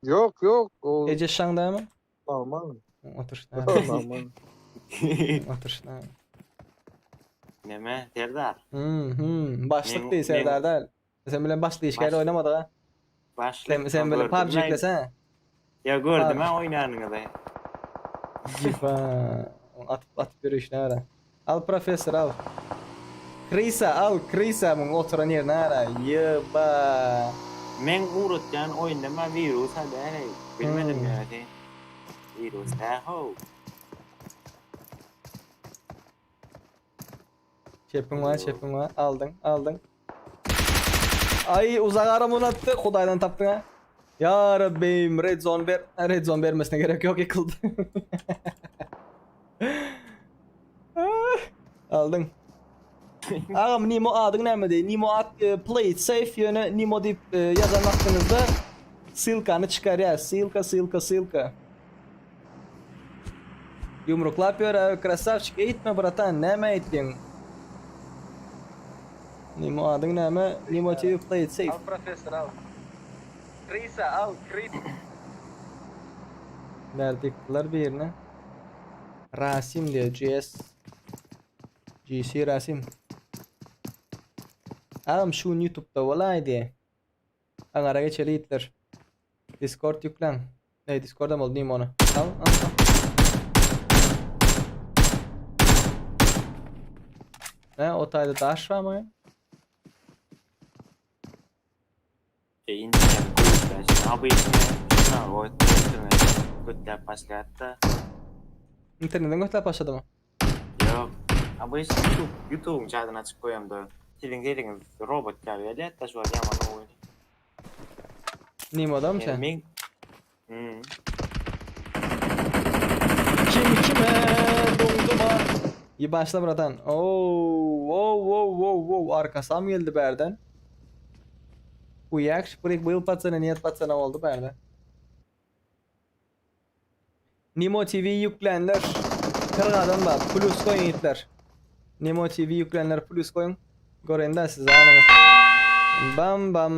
Ýok, ýok. Eje şaň dälmi? Normal. Otur. Normal. Oturyşyna. Neme Serdar? Hmm, hmm. Başlyk Men- diý Serdar däl. Sen bilen başlyk işgär Baş- oýnamadyk ha. Başlyk. Sen sen bilen PUBG yüklesene. Ya gördüm ha oynanyňyzy. Yifa. Atyp atyp ýörüşine gara. Al professor al. Krisa al Krisa muň oturan ýerine gara. Ýeba. Men ugratýan oýunda ma wirus ha däl. Bilmedim Hmm. ýa sen. Wirus dä ho. Çepiň var, çepiň var. Aldyň, aldyň. Ay uzak aram onu attı. Hudaýdan tapdyň ha. Ya Rabbim red zone ber red zone bermesine gerek yok yıkıldı. Ah, Aldyň. Agam Nemo adyň näme diý? Nemo at e, play it safe ýöne Nemo diýip e, ýazan wagtyňyzda ssylkany çykarýar. Ssylka, ssylka, ssylka. Ýumruklap ýör a krasawçik eýtme bratan näme eýtdiň? Nemo adyň näme? Nemo TV play it safe. Al professor al. Krisa al Krisa. Bärde ýykdylar birini. Rasim diýe GS. GC Rasim. Agam şu gün YouTube'da bolaýdy. Aňara geçeli itler. Discord ýükläň. Ne Discord'am oldu diýim ony. Al, al, al. Ne o taýda daş barmy? E internet goýuplar. Abi içine şuna goýup internet götläp başlaýardy. Interneten götläp başlady mı? Ýok. Abi içine YouTube, YouTube'un çadyny açyp goýamda. Siziň sesiňiz robot ýaly gelýär da şu wagt ýaman oýun. Nimo'da mı sen? Men Hmm. Kim kime donduma. İyi başla bratan. Oo, wow, wow, wow, wow. Arkasam geldi berden. Bu yakş break bu patsana niyet patsana oldu berde. Nimo TV yüklenler. 40 adam var. Plus koyun yiğitler. Nimo TV yüklenler plus koyun. Görende siz anı. Bam bam.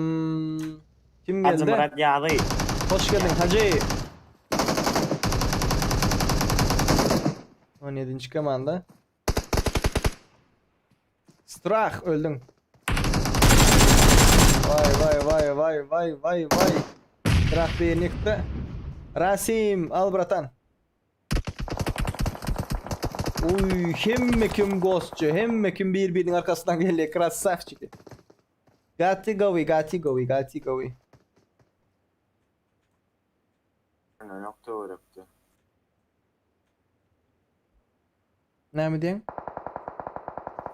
Kim Hacı geldi? Murat Ýaly. Hoş geldin Hacı. 17. komanda. Strah öldün. Vay vay vay vay vay vay vay. Strah bir yıktı. Rasim al bratan. Uy hemme kim ghostçu hemme kim birbirinin arkasından geliyor krasavçiki. Gati gowi gati gowi gati gowi. Nokta öwrepdi. Näme diýen?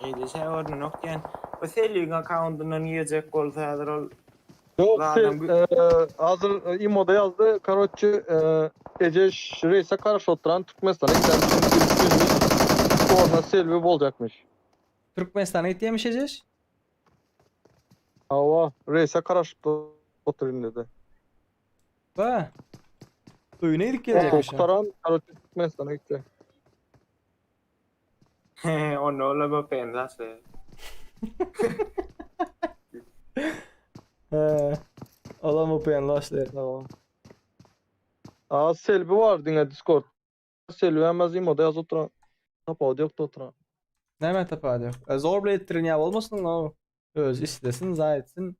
Eýde şey ornu nok diýen. O Selliň akkauntyndan girjek bolsa häzir ol Yok Zaten şey, hazır İmo'da yazdı. Karoççu e, Ece Reis'e karşı oturan Türkmenistan'a giden Orada Selvi olacakmış. Türkmenistana gitýämiş ejeş? Hava Reis'e karşı oturun dedi. Ba. Öýüne gidip gelecekmiş. ha. Kurtaran Karoççu Türkmenistan'a gitti. Onu ola VPN nasıl? He. Olam VPN başlar. Tamam. Aa Selvi var diňe Discord. Selvi hemen İmo'da yaz oturan. Tapawut yoktu oturan. Näme tapady? E, Zor bile etdirin ya bolmasyn o. Öz istesin, zaý etsin.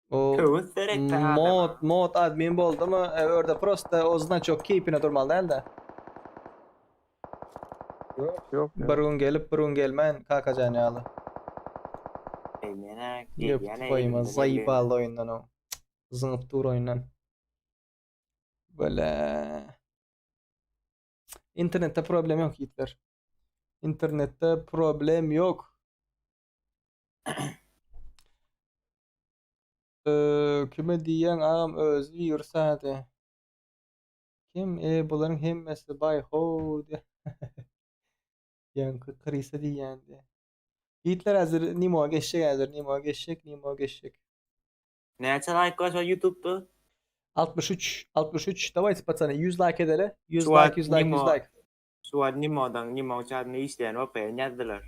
O Köwüs gerek mod mod admin boldy mı? E, orada prosta o znaçok keýpine durmaly däl-de. Yok yok. Bir gün gelip bir gün gelmän kakajan ýaly. Ýöp goýma zaýyp aldy oýundan o. Zyňyp dur oýundan. Böyle. Internetde problem yok yiğitler. Internetde problem yok. Ee, kime diýen agam özi ýürse hadi. Kim? E, bularyň hemmesi bay ho diýe. Ýaňky krisa diýýändi. Yiğitler hazır Nimo geçjek hazır Nimo geçjek Nimo geçjek. Näçe like goýsa YouTube'da? 63 63 давайте пацаны 100 like edeli. 100 Şu an like 100 like 100 Nimo- like. Şu an Nimo'dan Nimo çadyny işleýän VPN ýazdylar.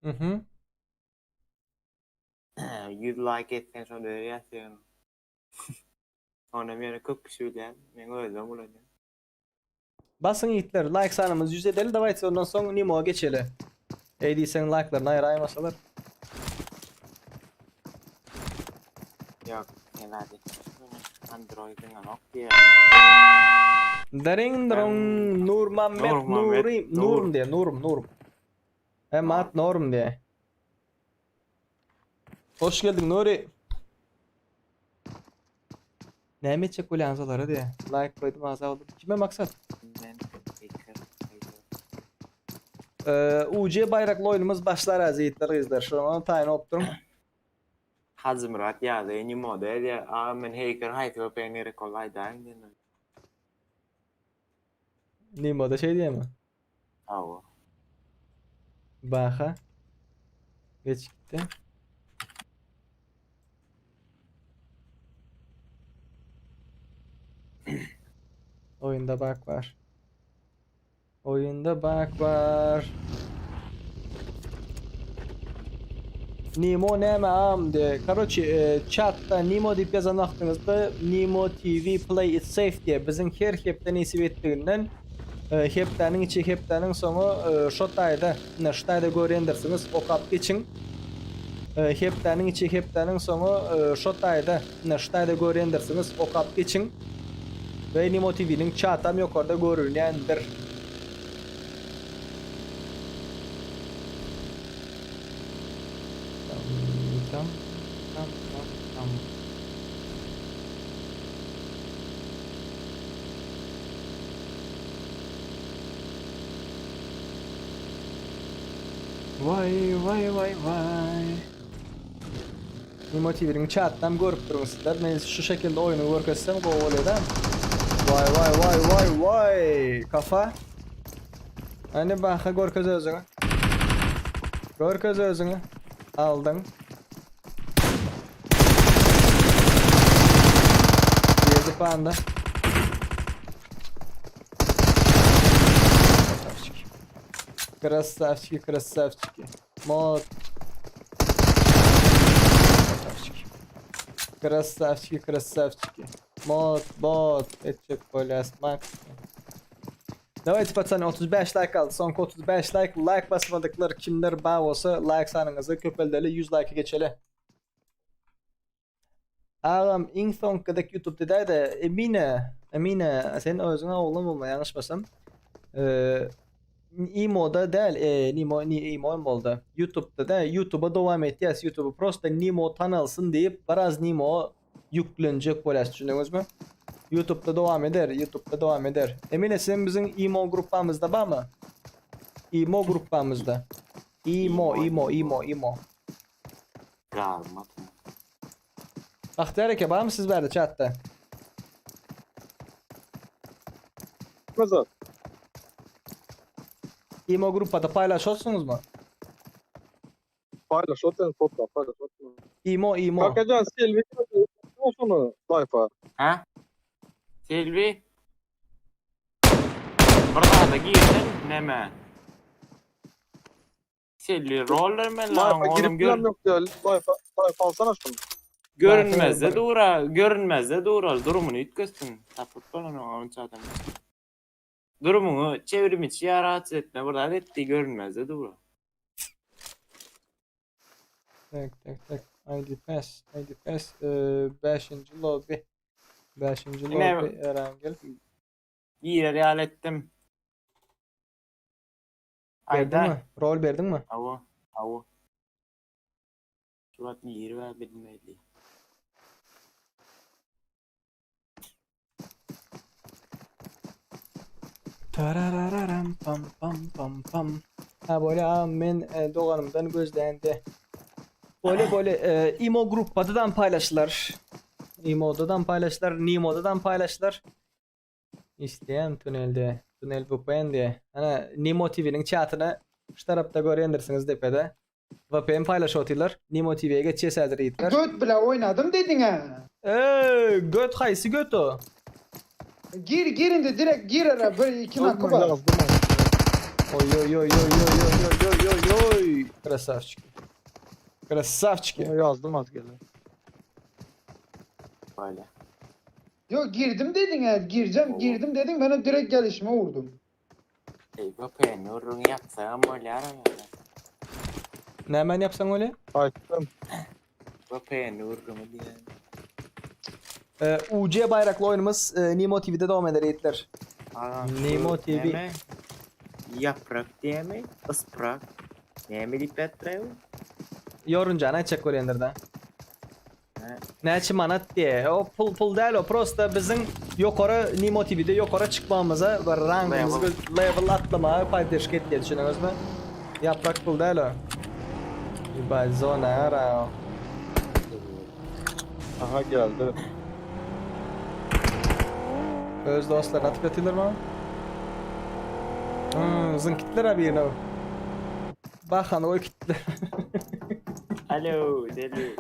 Mhm. 100 like etsen şonu berýärsin. Ona meni köp kişi bilýän, men özüm ulanýan. Basyň ýigitler, like sanymyzy 100 edeli, dawayte ondan soň Nimo'a geçeli. Eý diýseň like'laryny aýyraýmasalar. Yok, sen hadi. Android'in anok diýär. Daring drong Nurmammet Nurmammet Nuri Nur. Nurum diýe, Nurum Nurum. Hem at Nurum diýe. Hoş geldiň Nuri. Näme etjek bolýaňyz olara diýe. Like goýdum agza boldum. Kime maksat? Men hacker. Ee, UC baýrakly oýnumyz başlar az ýigitler gyzlar. Şoňa taýyn bolup duruň. Hajy Murat ýazdy, Nimoda edýär. A men hacker haýsy VPN gerek boldy aýdaýyň diýen. Nimoda şey diýemi? Hawa. Baha. Geç gitti. Oyunda bug var. Oyunda bug var. Nemo näme am diye. Karoçi e, chatta Nemo diýip ýazan wagtyňyzda Nemo TV Play It Safe diye biziň her hepde nesip etdiginden e, hepdäniň içi hepdäniň soňy e, şo taýda ine şu taýda görýändirsiňiz okap geçiň. E, hepdäniň içi hepdäniň soňy e, şo taýda ine şu taýda görýändirsiňiz okap geçiň. We Nemo TV-niň çatam ýokarda görünýändir. Tam tam tam tam tam. Vay vay vay vay. Nemo TV'nin chatdan görüp durun sizler. Men şu şekilde oyunu görkezsem gowy bolýar da. Vay vay vay vay vay. Kafa. Hani baka görkez özüňi. Görkez özüňi. Aldyň. Girdi panda. Красавчики. Красавчики, красавчики. Мод. Красавчики. Красавчики, красавчики. Mod, bot. Etjek bolýas, Max. Давайте пацаны 35 like aldy. Soňky 35 like like basmadyklar kimler bar bolsa like sanyňyzy köpeldeli 100 like geçeli. Agam iň soňky gezek YouTube däde Emine Emine sen özüň oglan bolma ýalňyşmasam. Eee Imoda däl, e, Nimo ni Imo hem boldy. YouTube'da da YouTube'a dowam etýäs. YouTube'u prosta Nimo tanalsyn diýip biraz Nimo ýüklenjek bolýas düşündiňizmi? YouTube'da dowam eder, YouTube'da dowam eder. Emine sen biziň Imo gruppamyzda barmy? Imo gruppamyzda. Imo, Imo, Imo, Imo. Galmady. Bagtyýar eke barmy siz bärde chatda? Mezar. Imo gruppada paýlaşarsyňyzmy? Paylaş o sen topla paylaş. Imo, Imo. Kakacan Selvi şunu sayfa. Ha? Selvi? Bir zada girsen neme? Selvi roller mi lan Layfa oğlum girip gör bilen yok ya. Layfa, layfa alsana şunu. görünmezde dura, görünmezde dura, durumunu üýtgesin. Tapyp bolan oňa adam. Durumunu çevrim içi ya rahatsız etme burada etti görünmezde dura. Tak tak tak. ID pass, ID pass. 5. lobby. 5. Ine- lobby Erangel. Girer real ettim. Berdin Ayda. mi? Rol berdin mi? Awo, awo. Şu at giriver bilmeli. Tararararam pam pam pam pam. Ha böyle ha men e, doganymdan gözlendi. Böyle böyle e, Imo gruppadan paylaştılar. Imo'dan paylaştılar, Nimo'dan paylaştılar. İsteyen tünelde, tünel VPN diye. Hani Nimo TV'nin chatını şu tarafta görýändirsiňiz depede. VPN paylaş otylar. Nimo TV'ye geçýär häzir ýigitler. Göt bile oynadım dedin ha. Ey, göt haýsy göt o? Gir gir indi direkt gir ara bir iki nakı var. Yazdım onu. Oy oy oy oy oy oy oy oy oy oy. Красавчики. Красавчики. Yazdım az gele. Böyle. Yok girdim dedin ya. Gireceğim girdim dedin. Ben de direkt gelişime vurdum. Ey VPN urun yapsam bolýar ama. Nämen yapsan öyle? Açtım. VPN urunu diýen. Ee, UC bayraklı oyunumuz e, Nimo TV'de devam eder yiğitler. Aa, Nemo bu TV. näme? Yaprak diýemi? Isprak. Näme diýip ýatdyraý bu? Yorunca ne çek oraya He. Näçe manat diye. O pul pul değil o. Prosta bizim yukarı Nimo TV'de yukarı çıkmamıza ve rangımızı level, level atlamaya paydaşlık et diye düşünüyorsunuz mu? Yaprak pul değil o. Bir zona ara o. Aha geldi. Öz dostlarına atıp yatıyorlar mı? Hmm, zın kitler abi yerine. Bakan o kitler. Alo, deli.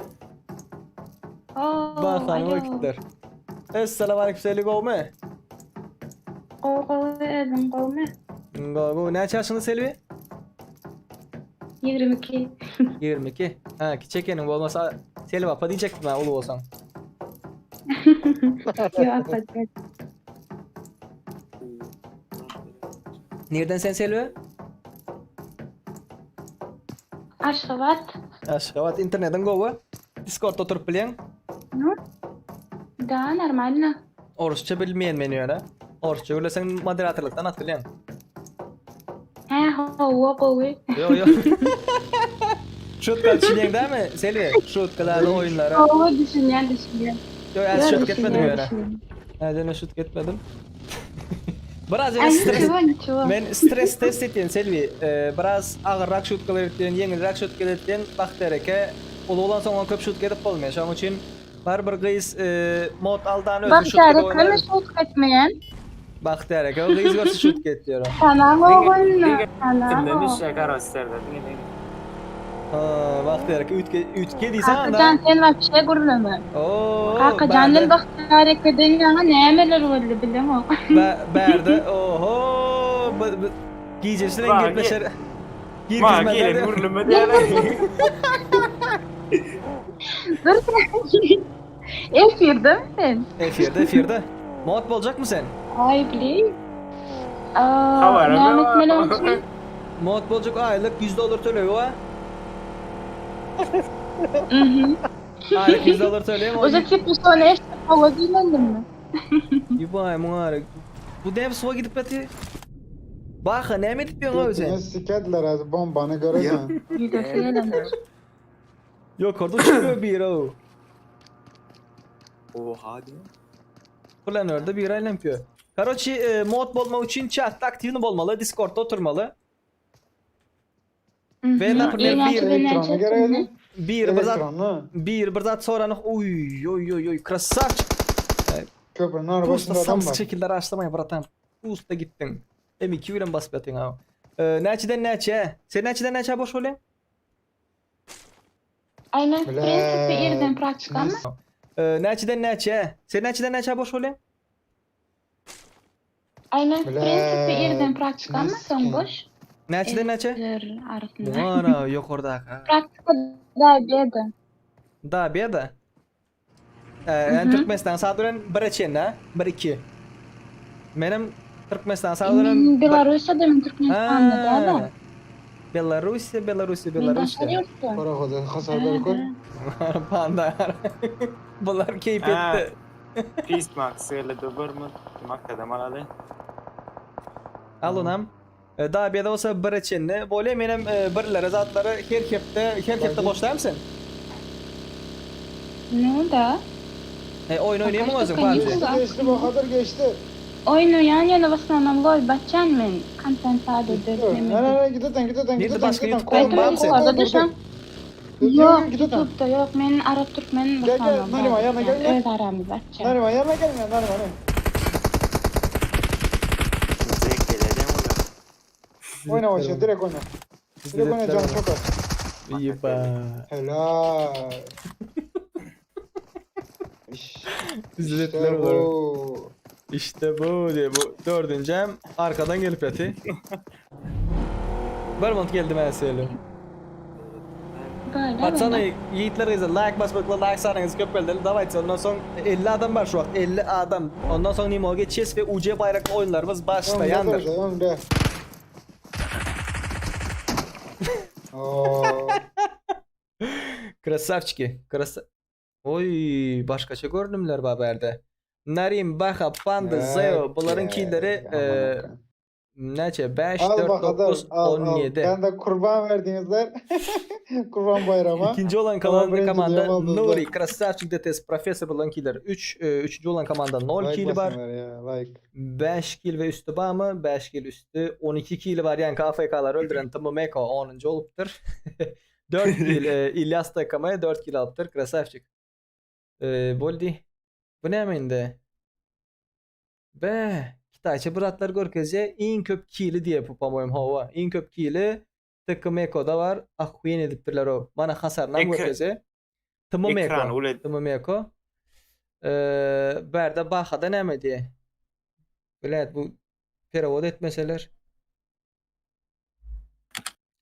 Oo, Bakan o alo. kitler. Esselamu aleyküm Selvi gowmy? Gowy gowy özüň gowmy? Gowy gowy. Näçe ýaşyňda Selvi? 22. 22. Ha, kiçek eniň bolmasa Selvi apa diýjekdim ha uly bolsaň. Ýok apa. Nirden sen Selvi? Aşgabat. Aşgabat internetiň gowy. Discordda oturyp bilýäň. Nu? Da, normalno. Orsça bilmeýän men ýöne. Orsça gürleseň moderatorlykdan atylýaň. Hä, hawa gowy. Ýok, ýok. Şutka düşünýäň dämi Selvi? Şutkalarly oýunlara. Hawa düşünýän, düşünýän. Ýok, ýa Ýok, şut etmedim düşünýän, ýöne. düşünýän. Hä, şut etmedim. Biraz ýöne Ay, stres nичего, nичего. Men stres test etýän Selvi. Ee, biraz agyrrak şutkalar etýän, ýeňilräk şutkalar etýän Bagtyýar eke. Uly bolan soň köp şutka edip bolmaýar. Şonuň üçin bar bir gyz e, mod aldan özüni Bagtyýar şutka eke mi oýnar. şut etmeýän? Bagtyýar eke o gyz görse şutka etýär. Tanaň ogluny, Diňe tanaň o. şeker österdi. Diňe Ha, Bagtyýar eke üýtge üýtge diýsen anda. Kakajan sen wapşe gürleme. Oo. Kakajandan Bagtyýar ekeden ýaňa nämeler boldy bileňok. Bä bärde oho. Bu- bu- Gijesine Ma, gepleşer. Ma Girgizmeler gelin de- gürleme diýen. Dur Efirde mi sen? Efirde efirde. Mod boljak mı sen? Ay bileyim. Aa, Habarym näme ýok. etmeli onuň üçin? Mod boljak aýlyk 100 dolar töleýär wa. Mhm. Aýlyk 100 dolar töleýär. O'za tipi şony eşitip hawa diýlendim mi? Yubay muňar. Bu dev suwa gidip ýaty. Baka näme edip ýöň sen? Götüne sikerdiler az bombanı göreceksin. Ýüzesi gelendir. Ýok, orada uçuyor bir o. Oha diýen. Ulan orada bir aýlanpıyor. Karoçi e, mod bolmak üçin chatda aktiwni bolmaly, Discordda oturmaly. Ve naprimер bir Elektronlu gerek. bir bir zat Elektronlu. bir bir zat sorany oy oy oy oy krasavçik. Köprünün Usta arabasında adam samsyk var. şekilde araştırmaya bratan. Usta gittin. M2 bilen basyp ýatyň ha. E, näçeden näçe? Sen näçeden näçe boş bolýaň? Ay men Bile. prinsipi irden praktika mı? E, näçeden näçe? Sen näçeden näçe boş bolýaň? Ay men Bile. prinsipi irden praktika mı? Soň Çinski. boş. Näçeden näçe? Esler arasynda. Muňara ýokarda. Praktika da beda. Da bir da. Ee, yani Türkmenistan saat bilen 1'e çenli, 1-2. Benim Türkmenistan saat bilen Men Belarusýada men Türkmenistanda da. Belarusya, Belarusya, Men Belarusya. daşary ýurtda. Parahoda hasarlar koy. Panda. Bunlar keyif Ha. etti. Peace Max öyle döber mi? Makada malaly. Al onam. Ee, Daha bir de olsa 1'e çenli. Böyle benim e, birlere zatları her hepte, her hepte boşlar mısın? Ne da? E, oyun oynayamam Kaç o zaman dakika PUBG. yıkıldı? Geçti bu kadar geçti. Oýnaýan ýene basmanan goý batjan men. Kontent adı Ne ne ne gideten gideten Nerede gideten başka gideten. YouTube'da Kol var mı kol sen? kol Yukarıda dur düşen. dur. Yok Gideten. YouTube'da yok. Men Arap Türkmen Gel, gel, basmanan. Nariman, yana gel, gel. Öz aramız batjan. Nariman yanına gelme Nariman. Direkt geleceğim ola. Oyna başla direkt oyna. Direkt oyna canı çok az. İyi be. Helal. İşte İzlettiler bunları. bu. İşte bu diye bu dördüncü hem arkadan gelip yatı. Vermont geldi ben söyleyeyim. Böyle Patsany böyle. ýigitler gyzlar like basmakla like sanyňyzy köpeldeli dawayte ondan soň 50 adam bar şu wagt 50 adam ondan soň nimo geçýäs we UC baýrakly oýunlarymyz Öňde başlaýandyr. durdy, öňde. Oo. Krasavçiki krasa Oý başgaça görnümler bar bärde. Narim Baha Panda Zeo bularyň killeri e, Näçe? 5, Al 4, bakalım, 9, al, al. 17. Ben de kurban verdiğinizler. kurban bayrama. İkinci olan Ama kalan birinci komanda diyem aldınız Nuri, da. Krasavçik DTS, Professor bulan killer. 3, üçüncü olan komanda 0 Like kill var. basınlar ya, like. 5 kill ve üstü var mı? 5 kill üstü. 12 kill var. Yani KFK'lar öldüren Tımı 10. oluptur. 4 kill e, İlyas takamaya 4 kill alıptır. Krasavçik. E, Boldi. Bu ne indi? Be. Kitayça bratlar görkezje iň köp kili diye bu po-moýum hawa. Iň köp kili TKMK-da var. Ahuyen edipdirler o. Mana hasardan Ekran- görkezje. Tımı Ekran Meko. ule Tımı Meko. Ee, bärde Bahada näme diye. Bilet bu perevod etmeseler.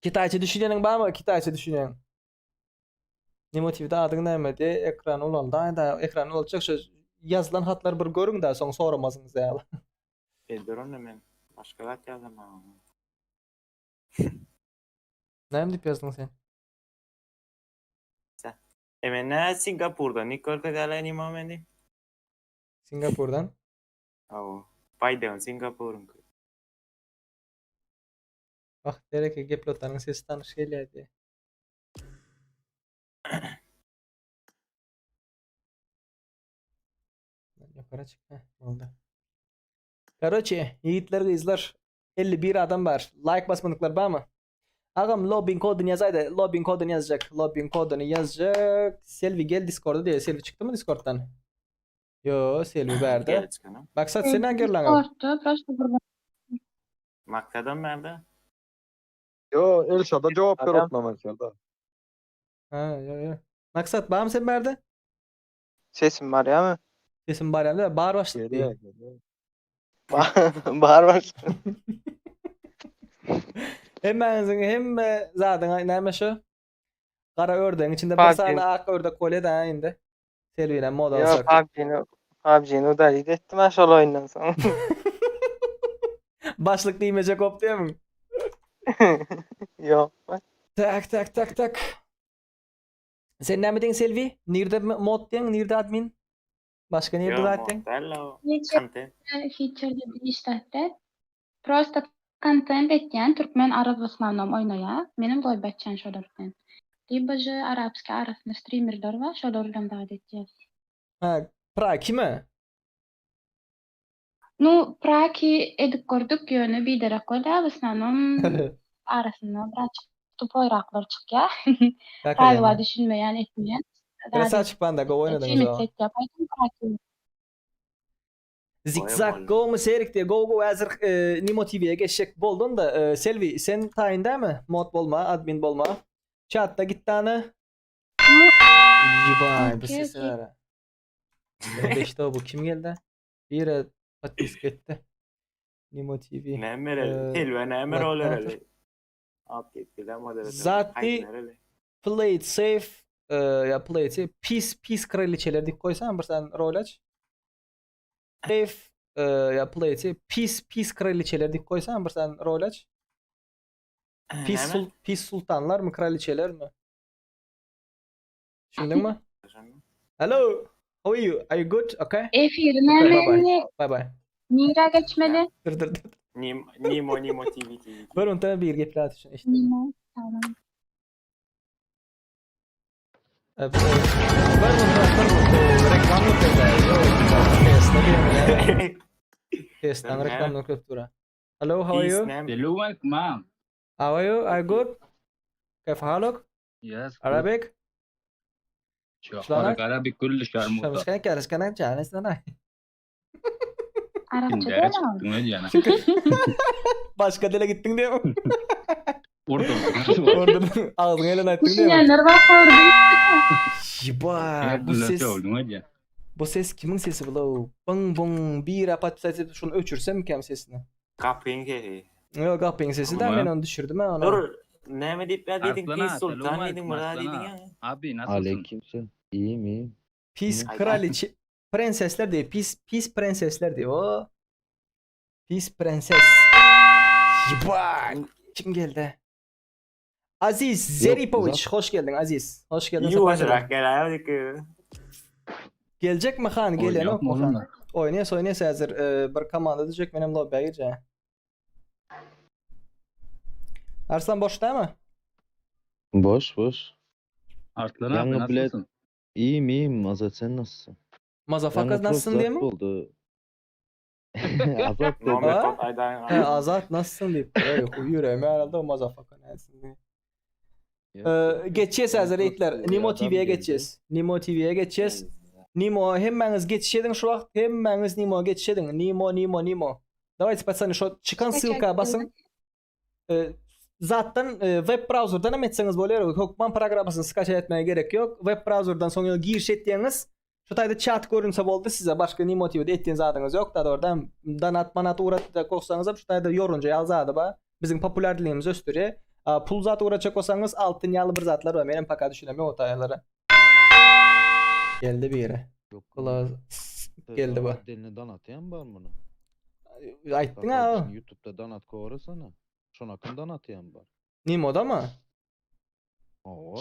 Kitayça düşünýäniň barmy? Kitayça düşünýän. Ne motiwde adyň näme diye ekran ulaldy. Aýda ekran ulaltjak şu ýazylan hatlary bir görüň da soň soramasyňyz ýaly. Dur onu men. Başka zat yazdım ben onu. Näme diýip ýazdyň sen? E men nä Singapurda nik görkezýärler nimo meni? Singapurdan. Aw. Biden Singapur'un. Bak dereke geplotanyň sesi tanyş gelýär diye. Lan Yukarı çık. Heh, oldu. Karoçe, yiğitler kızlar 51 adam var. Like basmadıklar var mı? Agam lobbying kodunu yazaydı. Lobbying kodunu yazacak. Lobbying kodunu yazacak. Selvi gel Discord'a diye. Selvi çıktı mı Discord'dan? Yo, Selvi verdi. Gel çıkanım. Maksat sen hangi lan? Discord'da prosta kurban. Maksadam nerede? Yo Elşad'a cevap ver Adam- otlaman içeride. Ha, yo yo. Maksat var mı sen verdi? Sesim var ya mı? Sesin var ya. Bağır başladı. Geliyor, geliyor. Bahar var. Hemmäňiziň hemme zadyň näme şu? Gara ördegiň içinde bir PUBG. sany ak ördek bolýar da indi. Selwine moda Yo alsak. PUBG'ni PUBG'ni udalit ettim ha şol oyundan soň. Başlyk diýmejek hop diýemiň? Yok. Tak tak tak tak. Sen näme diýiň Selvi? Nirde mod diýiň, nirde admin? Başga nirde Yo zat diýiň? modella o. Hiç Content. feature işletdi. Prosta content etýän türkmen arap w osnovnom oýnaýar. Menem goý batçan şolar bilen. Либо же arapski arasynda streamerler var, şolar bilen zat etýär. Ha, pra kime? Nu, praki edip gördük ýöne biderek bolýar, w osnovnom arasynda birazçyk tupoýraklar çykýar. Prawa düşünmeýän, etmeýän. Krasavçik banda go oýnadyňyz Team o. etsek ýapaýdym praki. Zigzag go mu serik diye go go hazır e, Nimo TV'ye geçecek boldun da e, Selvi sen tayinde mi? Mod bolma, admin bolma. Chatta git tane. Yibay bu Okey, sesi okey. var. ha. Beşte bu kim geldi? Bir patates gitti. Nimo TV. Ne mereli? Ee, Telve ne bak, merol ne herhalde. Alt yetkili moderatör. Zaten- Haydi nereli? Play it safe. E, ya play it safe. Peace peace kraliçeleri dik koysan bir sen rol aç. Safe e, ya play it safe. Peace peace kraliçeleri dik koysan bir sen rol aç. Pis, Näme? sul pis sultanlar mı kraliçeler mi? Düşündün mü? Hello. How are you? Are you good? Okay. Efiri Okay, bye bye. näme Bye bye. nirä geçmeli? Dur dur dur. Nim, Nimo Nimo TV TV. Bir unutma bir gepler düşün işte. Nimo. Tamam. E, bu- Bir unutma bir unutma. Reklam yok. Testan Näme? reklam yok dura. Hello, how are Peace you? näme? Ma'am. How are you? Are you good? كيف حالك؟ Yes. Arabic? شو شلونك؟ عربي كل مش كان كارس كان جالس انا Arapça değil mi? Başka dile gittin diye mi? Orada. Orada ağzını elini ettin diye mi? Düşünýänler bar sordy. Yiba, bu ses bu ses kimin sesi bu la? Bang bang bir apat sesi şunu öçürsem kem sesini. Kapıyın sesi. Yok kapının sesi de Ama- ben onu düşürdüm ha onu. Dur. Näme diýip ýa diýdiň Arslana, pis sultan salam diýdiň bir aleyküm, diýdiň Arslana. ýa. Abi nasılsın? Aleykümselam. İyiyim iyiyim. Pis Ay, kraliçe prensesler diýip, pis pis prensesler diýip. O. Pis prenses. Yebay. Kim geldi? Aziz Zeripoviç hoş geldin Aziz. Hoş geldin. sefa geldin. Ýuwaşrak gel aýa Geljek mi han? Gelen Oýnaýak yok mu mı han? oğlum? Oýnaýas oýnaýas häzir e, bir komanda düzjek menem lobby'e girjek. Arslan boş değil mi? Boş boş. Arslan abi Yalnız bile- nasılsın? İyiyim iyiyim Azat sen nasılsın? Motherfuckers Yalnız nasılsın diye mi? Oldu. Azat dedi. Muhammed Ha? Aydan. He, Azat nasılsın deyip. Ey, yüreğime herhalde o motherfucker nasılsın diye. Ya, Ee, geçeceğiz Yalnız hazır itler. bir Nimo adam TV'ye geldi. geçeceğiz. Nimo TV'ye geçeceğiz. Nimo hemmäňiz geçiş edin şu wagt. Hemmäňiz Nimo geçiş edin. Nimo Nimo Nimo. Давайте пацаны, şu çykan ссылка basın. Ee, zatdan e, web browserdan hem etseňiz bolýar. Hökman programmasyny skaçat etmäge gerek ýok. Web browserdan soň giriş etýäňiz. Şu taýda chat görünse boldy size. Başga Nimo TV'de etýän zadyňyz ýok. Da oradan danat manat uğratacak bolsaňyz hem şu taýda ýorunja ýaly zady bar. Biziň popülerligimizi ösdürýär. A, Pul zat uğratacak bolsaňyz altyn ýaly bir zatlar bar. Menem paka düşünemem o taýlara. Geldi biri. Yok. Kulağı geldi bu. Dilini donatyan var bunu. Aýtdyň ha. YouTube'da donat kovarasana. Şona kim donatyan var. Nimo'da mı? Oo.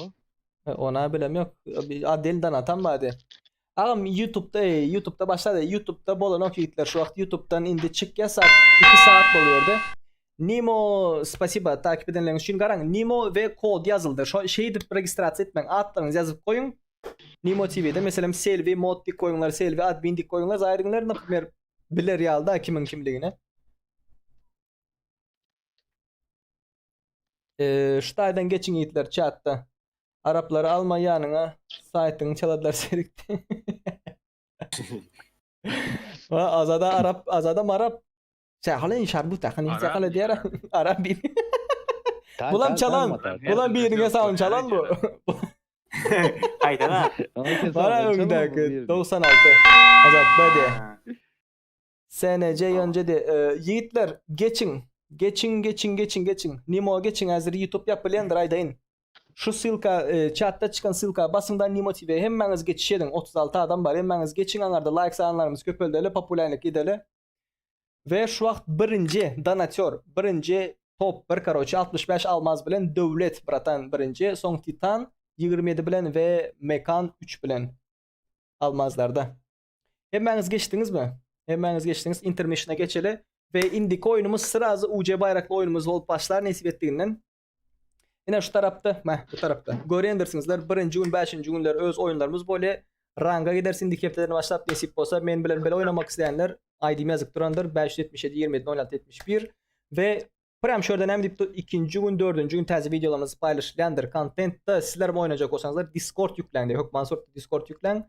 E, Ona bilem yok. Bir Adel'den atan bari. Ağam YouTube'da e, YouTube'da başladı. YouTube'da bolan ok yiğitler. Şu vakt YouTube'dan indi çık ya saat 2 saat boluyordu. Nimo spasiba takip edenleriniz üçin garaň. Nimo ve kod yazıldı. Şu şeyi dip registrasiýa etmäň. Atlaryňyzy ýazyp goýuň. Nimo TV'de meselem Selvi mod dik goýuňlar, Selvi admin dik goýuňlar. Zaýryňlar naprimер biler ýaly da kimiň kimligini. Ee, şu taýdan geçiň ýigitler chatda. Araplary alma ýanyňa. Saýtyňy çaladylar serikdi. Ha, Azada Arap, Azada Marap. Şahalin şarbuta, hani Arap şahala diýär. diýär. Arap bir. Bulam çalan. Bulam birine salın çalan bu. Haýdan ha. Bana öňdäki 96. Azat badi. SNC ýonca de e, ýigitler geçiň. Geçiň, geçiň, geçiň, geçiň. Nimo geçiň häzir YouTube ýapylýandyr aýdaýyn. Şu ssylka e, chatda çykan ssylka basymdan Nimo TV hemmäňiz geçiş ediň. 36 adam bar. Hemmäňiz geçiň aňarda like sanlarymyz köpeldeli, populärlik gideli. Ve şu wagt birinji donatör, birinji top bir karoçi 65 almaz bilen Döwlet bratan birinji, soň Titan 27 bilen ve Mekan 3 bilen almazlarda. Hemmäňiz geçdiňizmi? Hemmäňiz geçdiňiz. Intermission'a geçeli ve indiki oýunumyz sırazy UC bayrakly oýunumyz bolup başlar nesip etdiginden. Ine şu tarapda, meh bu tarapda. Görýändirsiňizler birinji gün, bäşinji günler öz oýunlarymyz bolýar. Ranga gidersin indiki hepdeden başlap nesip bolsa men bilen bile oynamak isteyenler ID'm yazık durandır 577 27 16 71 ve Prem şuradan hem deyip ikinci gün dördüncü gün täze videolarymyzy paylaşylýandyr. Kontentde sizler oynayacak olsaňyzlar Discord ýükläň diýip Hökman sortda Discord ýükläň.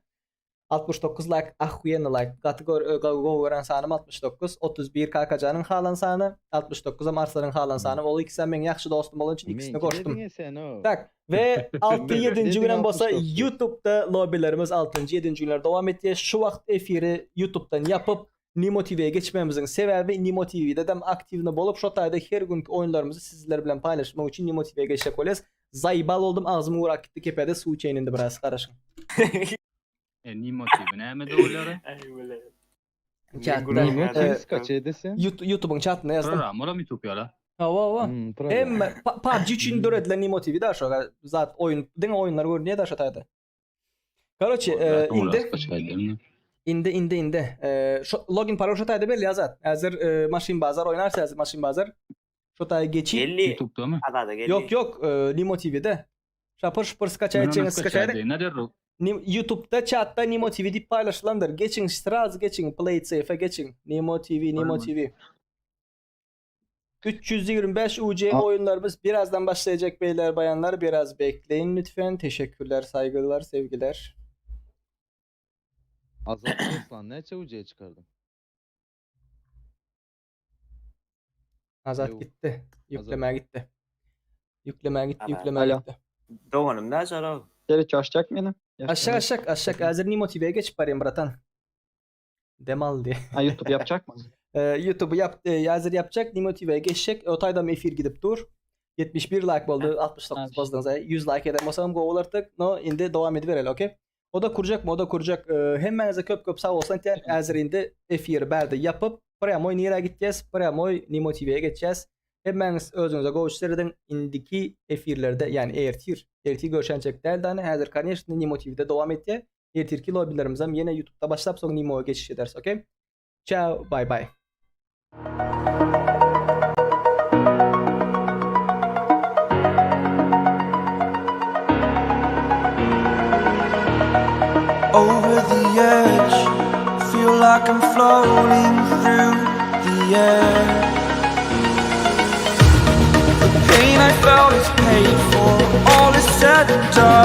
69 like, ahuyena like. Gaty gör e, go gören sanym 69, 31 KKC'nin halan sany, 69 am Arslanyň halan sany. Ol ikisi meň ýagşy dostum bolan üçin ikisini goşdum. Tak ve 6 7. günem bolsa 69. YouTube'da lobilerimiz 6. 7. günler dowam etdi. Şu wagt efiri YouTube'dan yapıp Nimo TV'ye geçmemizin sebebi Nimo TV'de dem aktivni bolup şu taýda her günkü oýunlarymyzy sizler bilen paylaşmak üçin Nimo TV'ye geçjek bolýas. Zaýbal oldum agzym urak gitdi kepede suw içeýin indi biraz garaşyň. E, Nimo TV näme dowlary? Ay bile. Chatda, Nimo e, TV kaç edesin? YouTube- YouTube'un chatynda ýazdym. Program olam YouTube ýala. Hawa hawa. Hmm, program. Hem PUBG üçin döredilen Nimo TV da şu zat oýun diňe oýunlar görünýär da şu taýda. Karoçi, e, indi Indi indi indi. E, şu login parol şu taýda belli azat. Häzir e, maşyn bazar oýnarsa häzir maşyn bazar. Şu taýda geçip Geldi. YouTube'da mı? Adada geldi. Yok yok e, Nimo TV'de. Şapır şupur skaçay etjeňiz skaçay. Ne der YouTube'da chatta Nimo TV diýip paýlaşylandyr. Geçiň sraz geçiň Play It Safe'e geçiň. Nimo TV, Nimo Tamam. TV. 325 UC A- oyunlarımız birazdan başlayacak beyler bayanlar. Biraz bekleyin lütfen. Teşekkürler, saygılar, sevgiler. Azat Aslan neçe ucuya çıkardın? Azat Yo. gitti. Yükleme gitti. Yükleme gitti, Tamam. yükleme Alo. gitti. Doganım da şarap. Geri çalışacak mıydım? Aşağı aşağı aşağı. Hazır Nimo TV'ye geçip barayım bratan. Demal diye. Ha YouTube yapacak mı? Ee, YouTube'u yap, e, hazır yapacak. Nimo TV'ye geçecek. O tayda efir gidip dur. 71 like boldy, 69 basdyňyz. 100 like eden bolsam gowy bolardy. No, indi dowam edibereli, okey? O da kurjak, o da kurjak. Ee, hemmäňize köp köp sag bolsun diýen. Häzir indi efiri bärde ýapyp, prýamoý nirä gitýäs? Prýamoý Nimo TV-ye geçýäs. Hemmäňiz özüňize gowy serediň. Indiki efirlerde, ýani ertir, ertir görşençek däl dany. Häzir koneçny Nimo TV-de dowam etýär. Ertirki lobbilerimizem ýene YouTube'da başlap soň Nimo'ya geçiş ederis, okey? Ciao, bye bye. Over the edge, feel like I'm floating through the air. The pain I felt is paid for, all is said and done.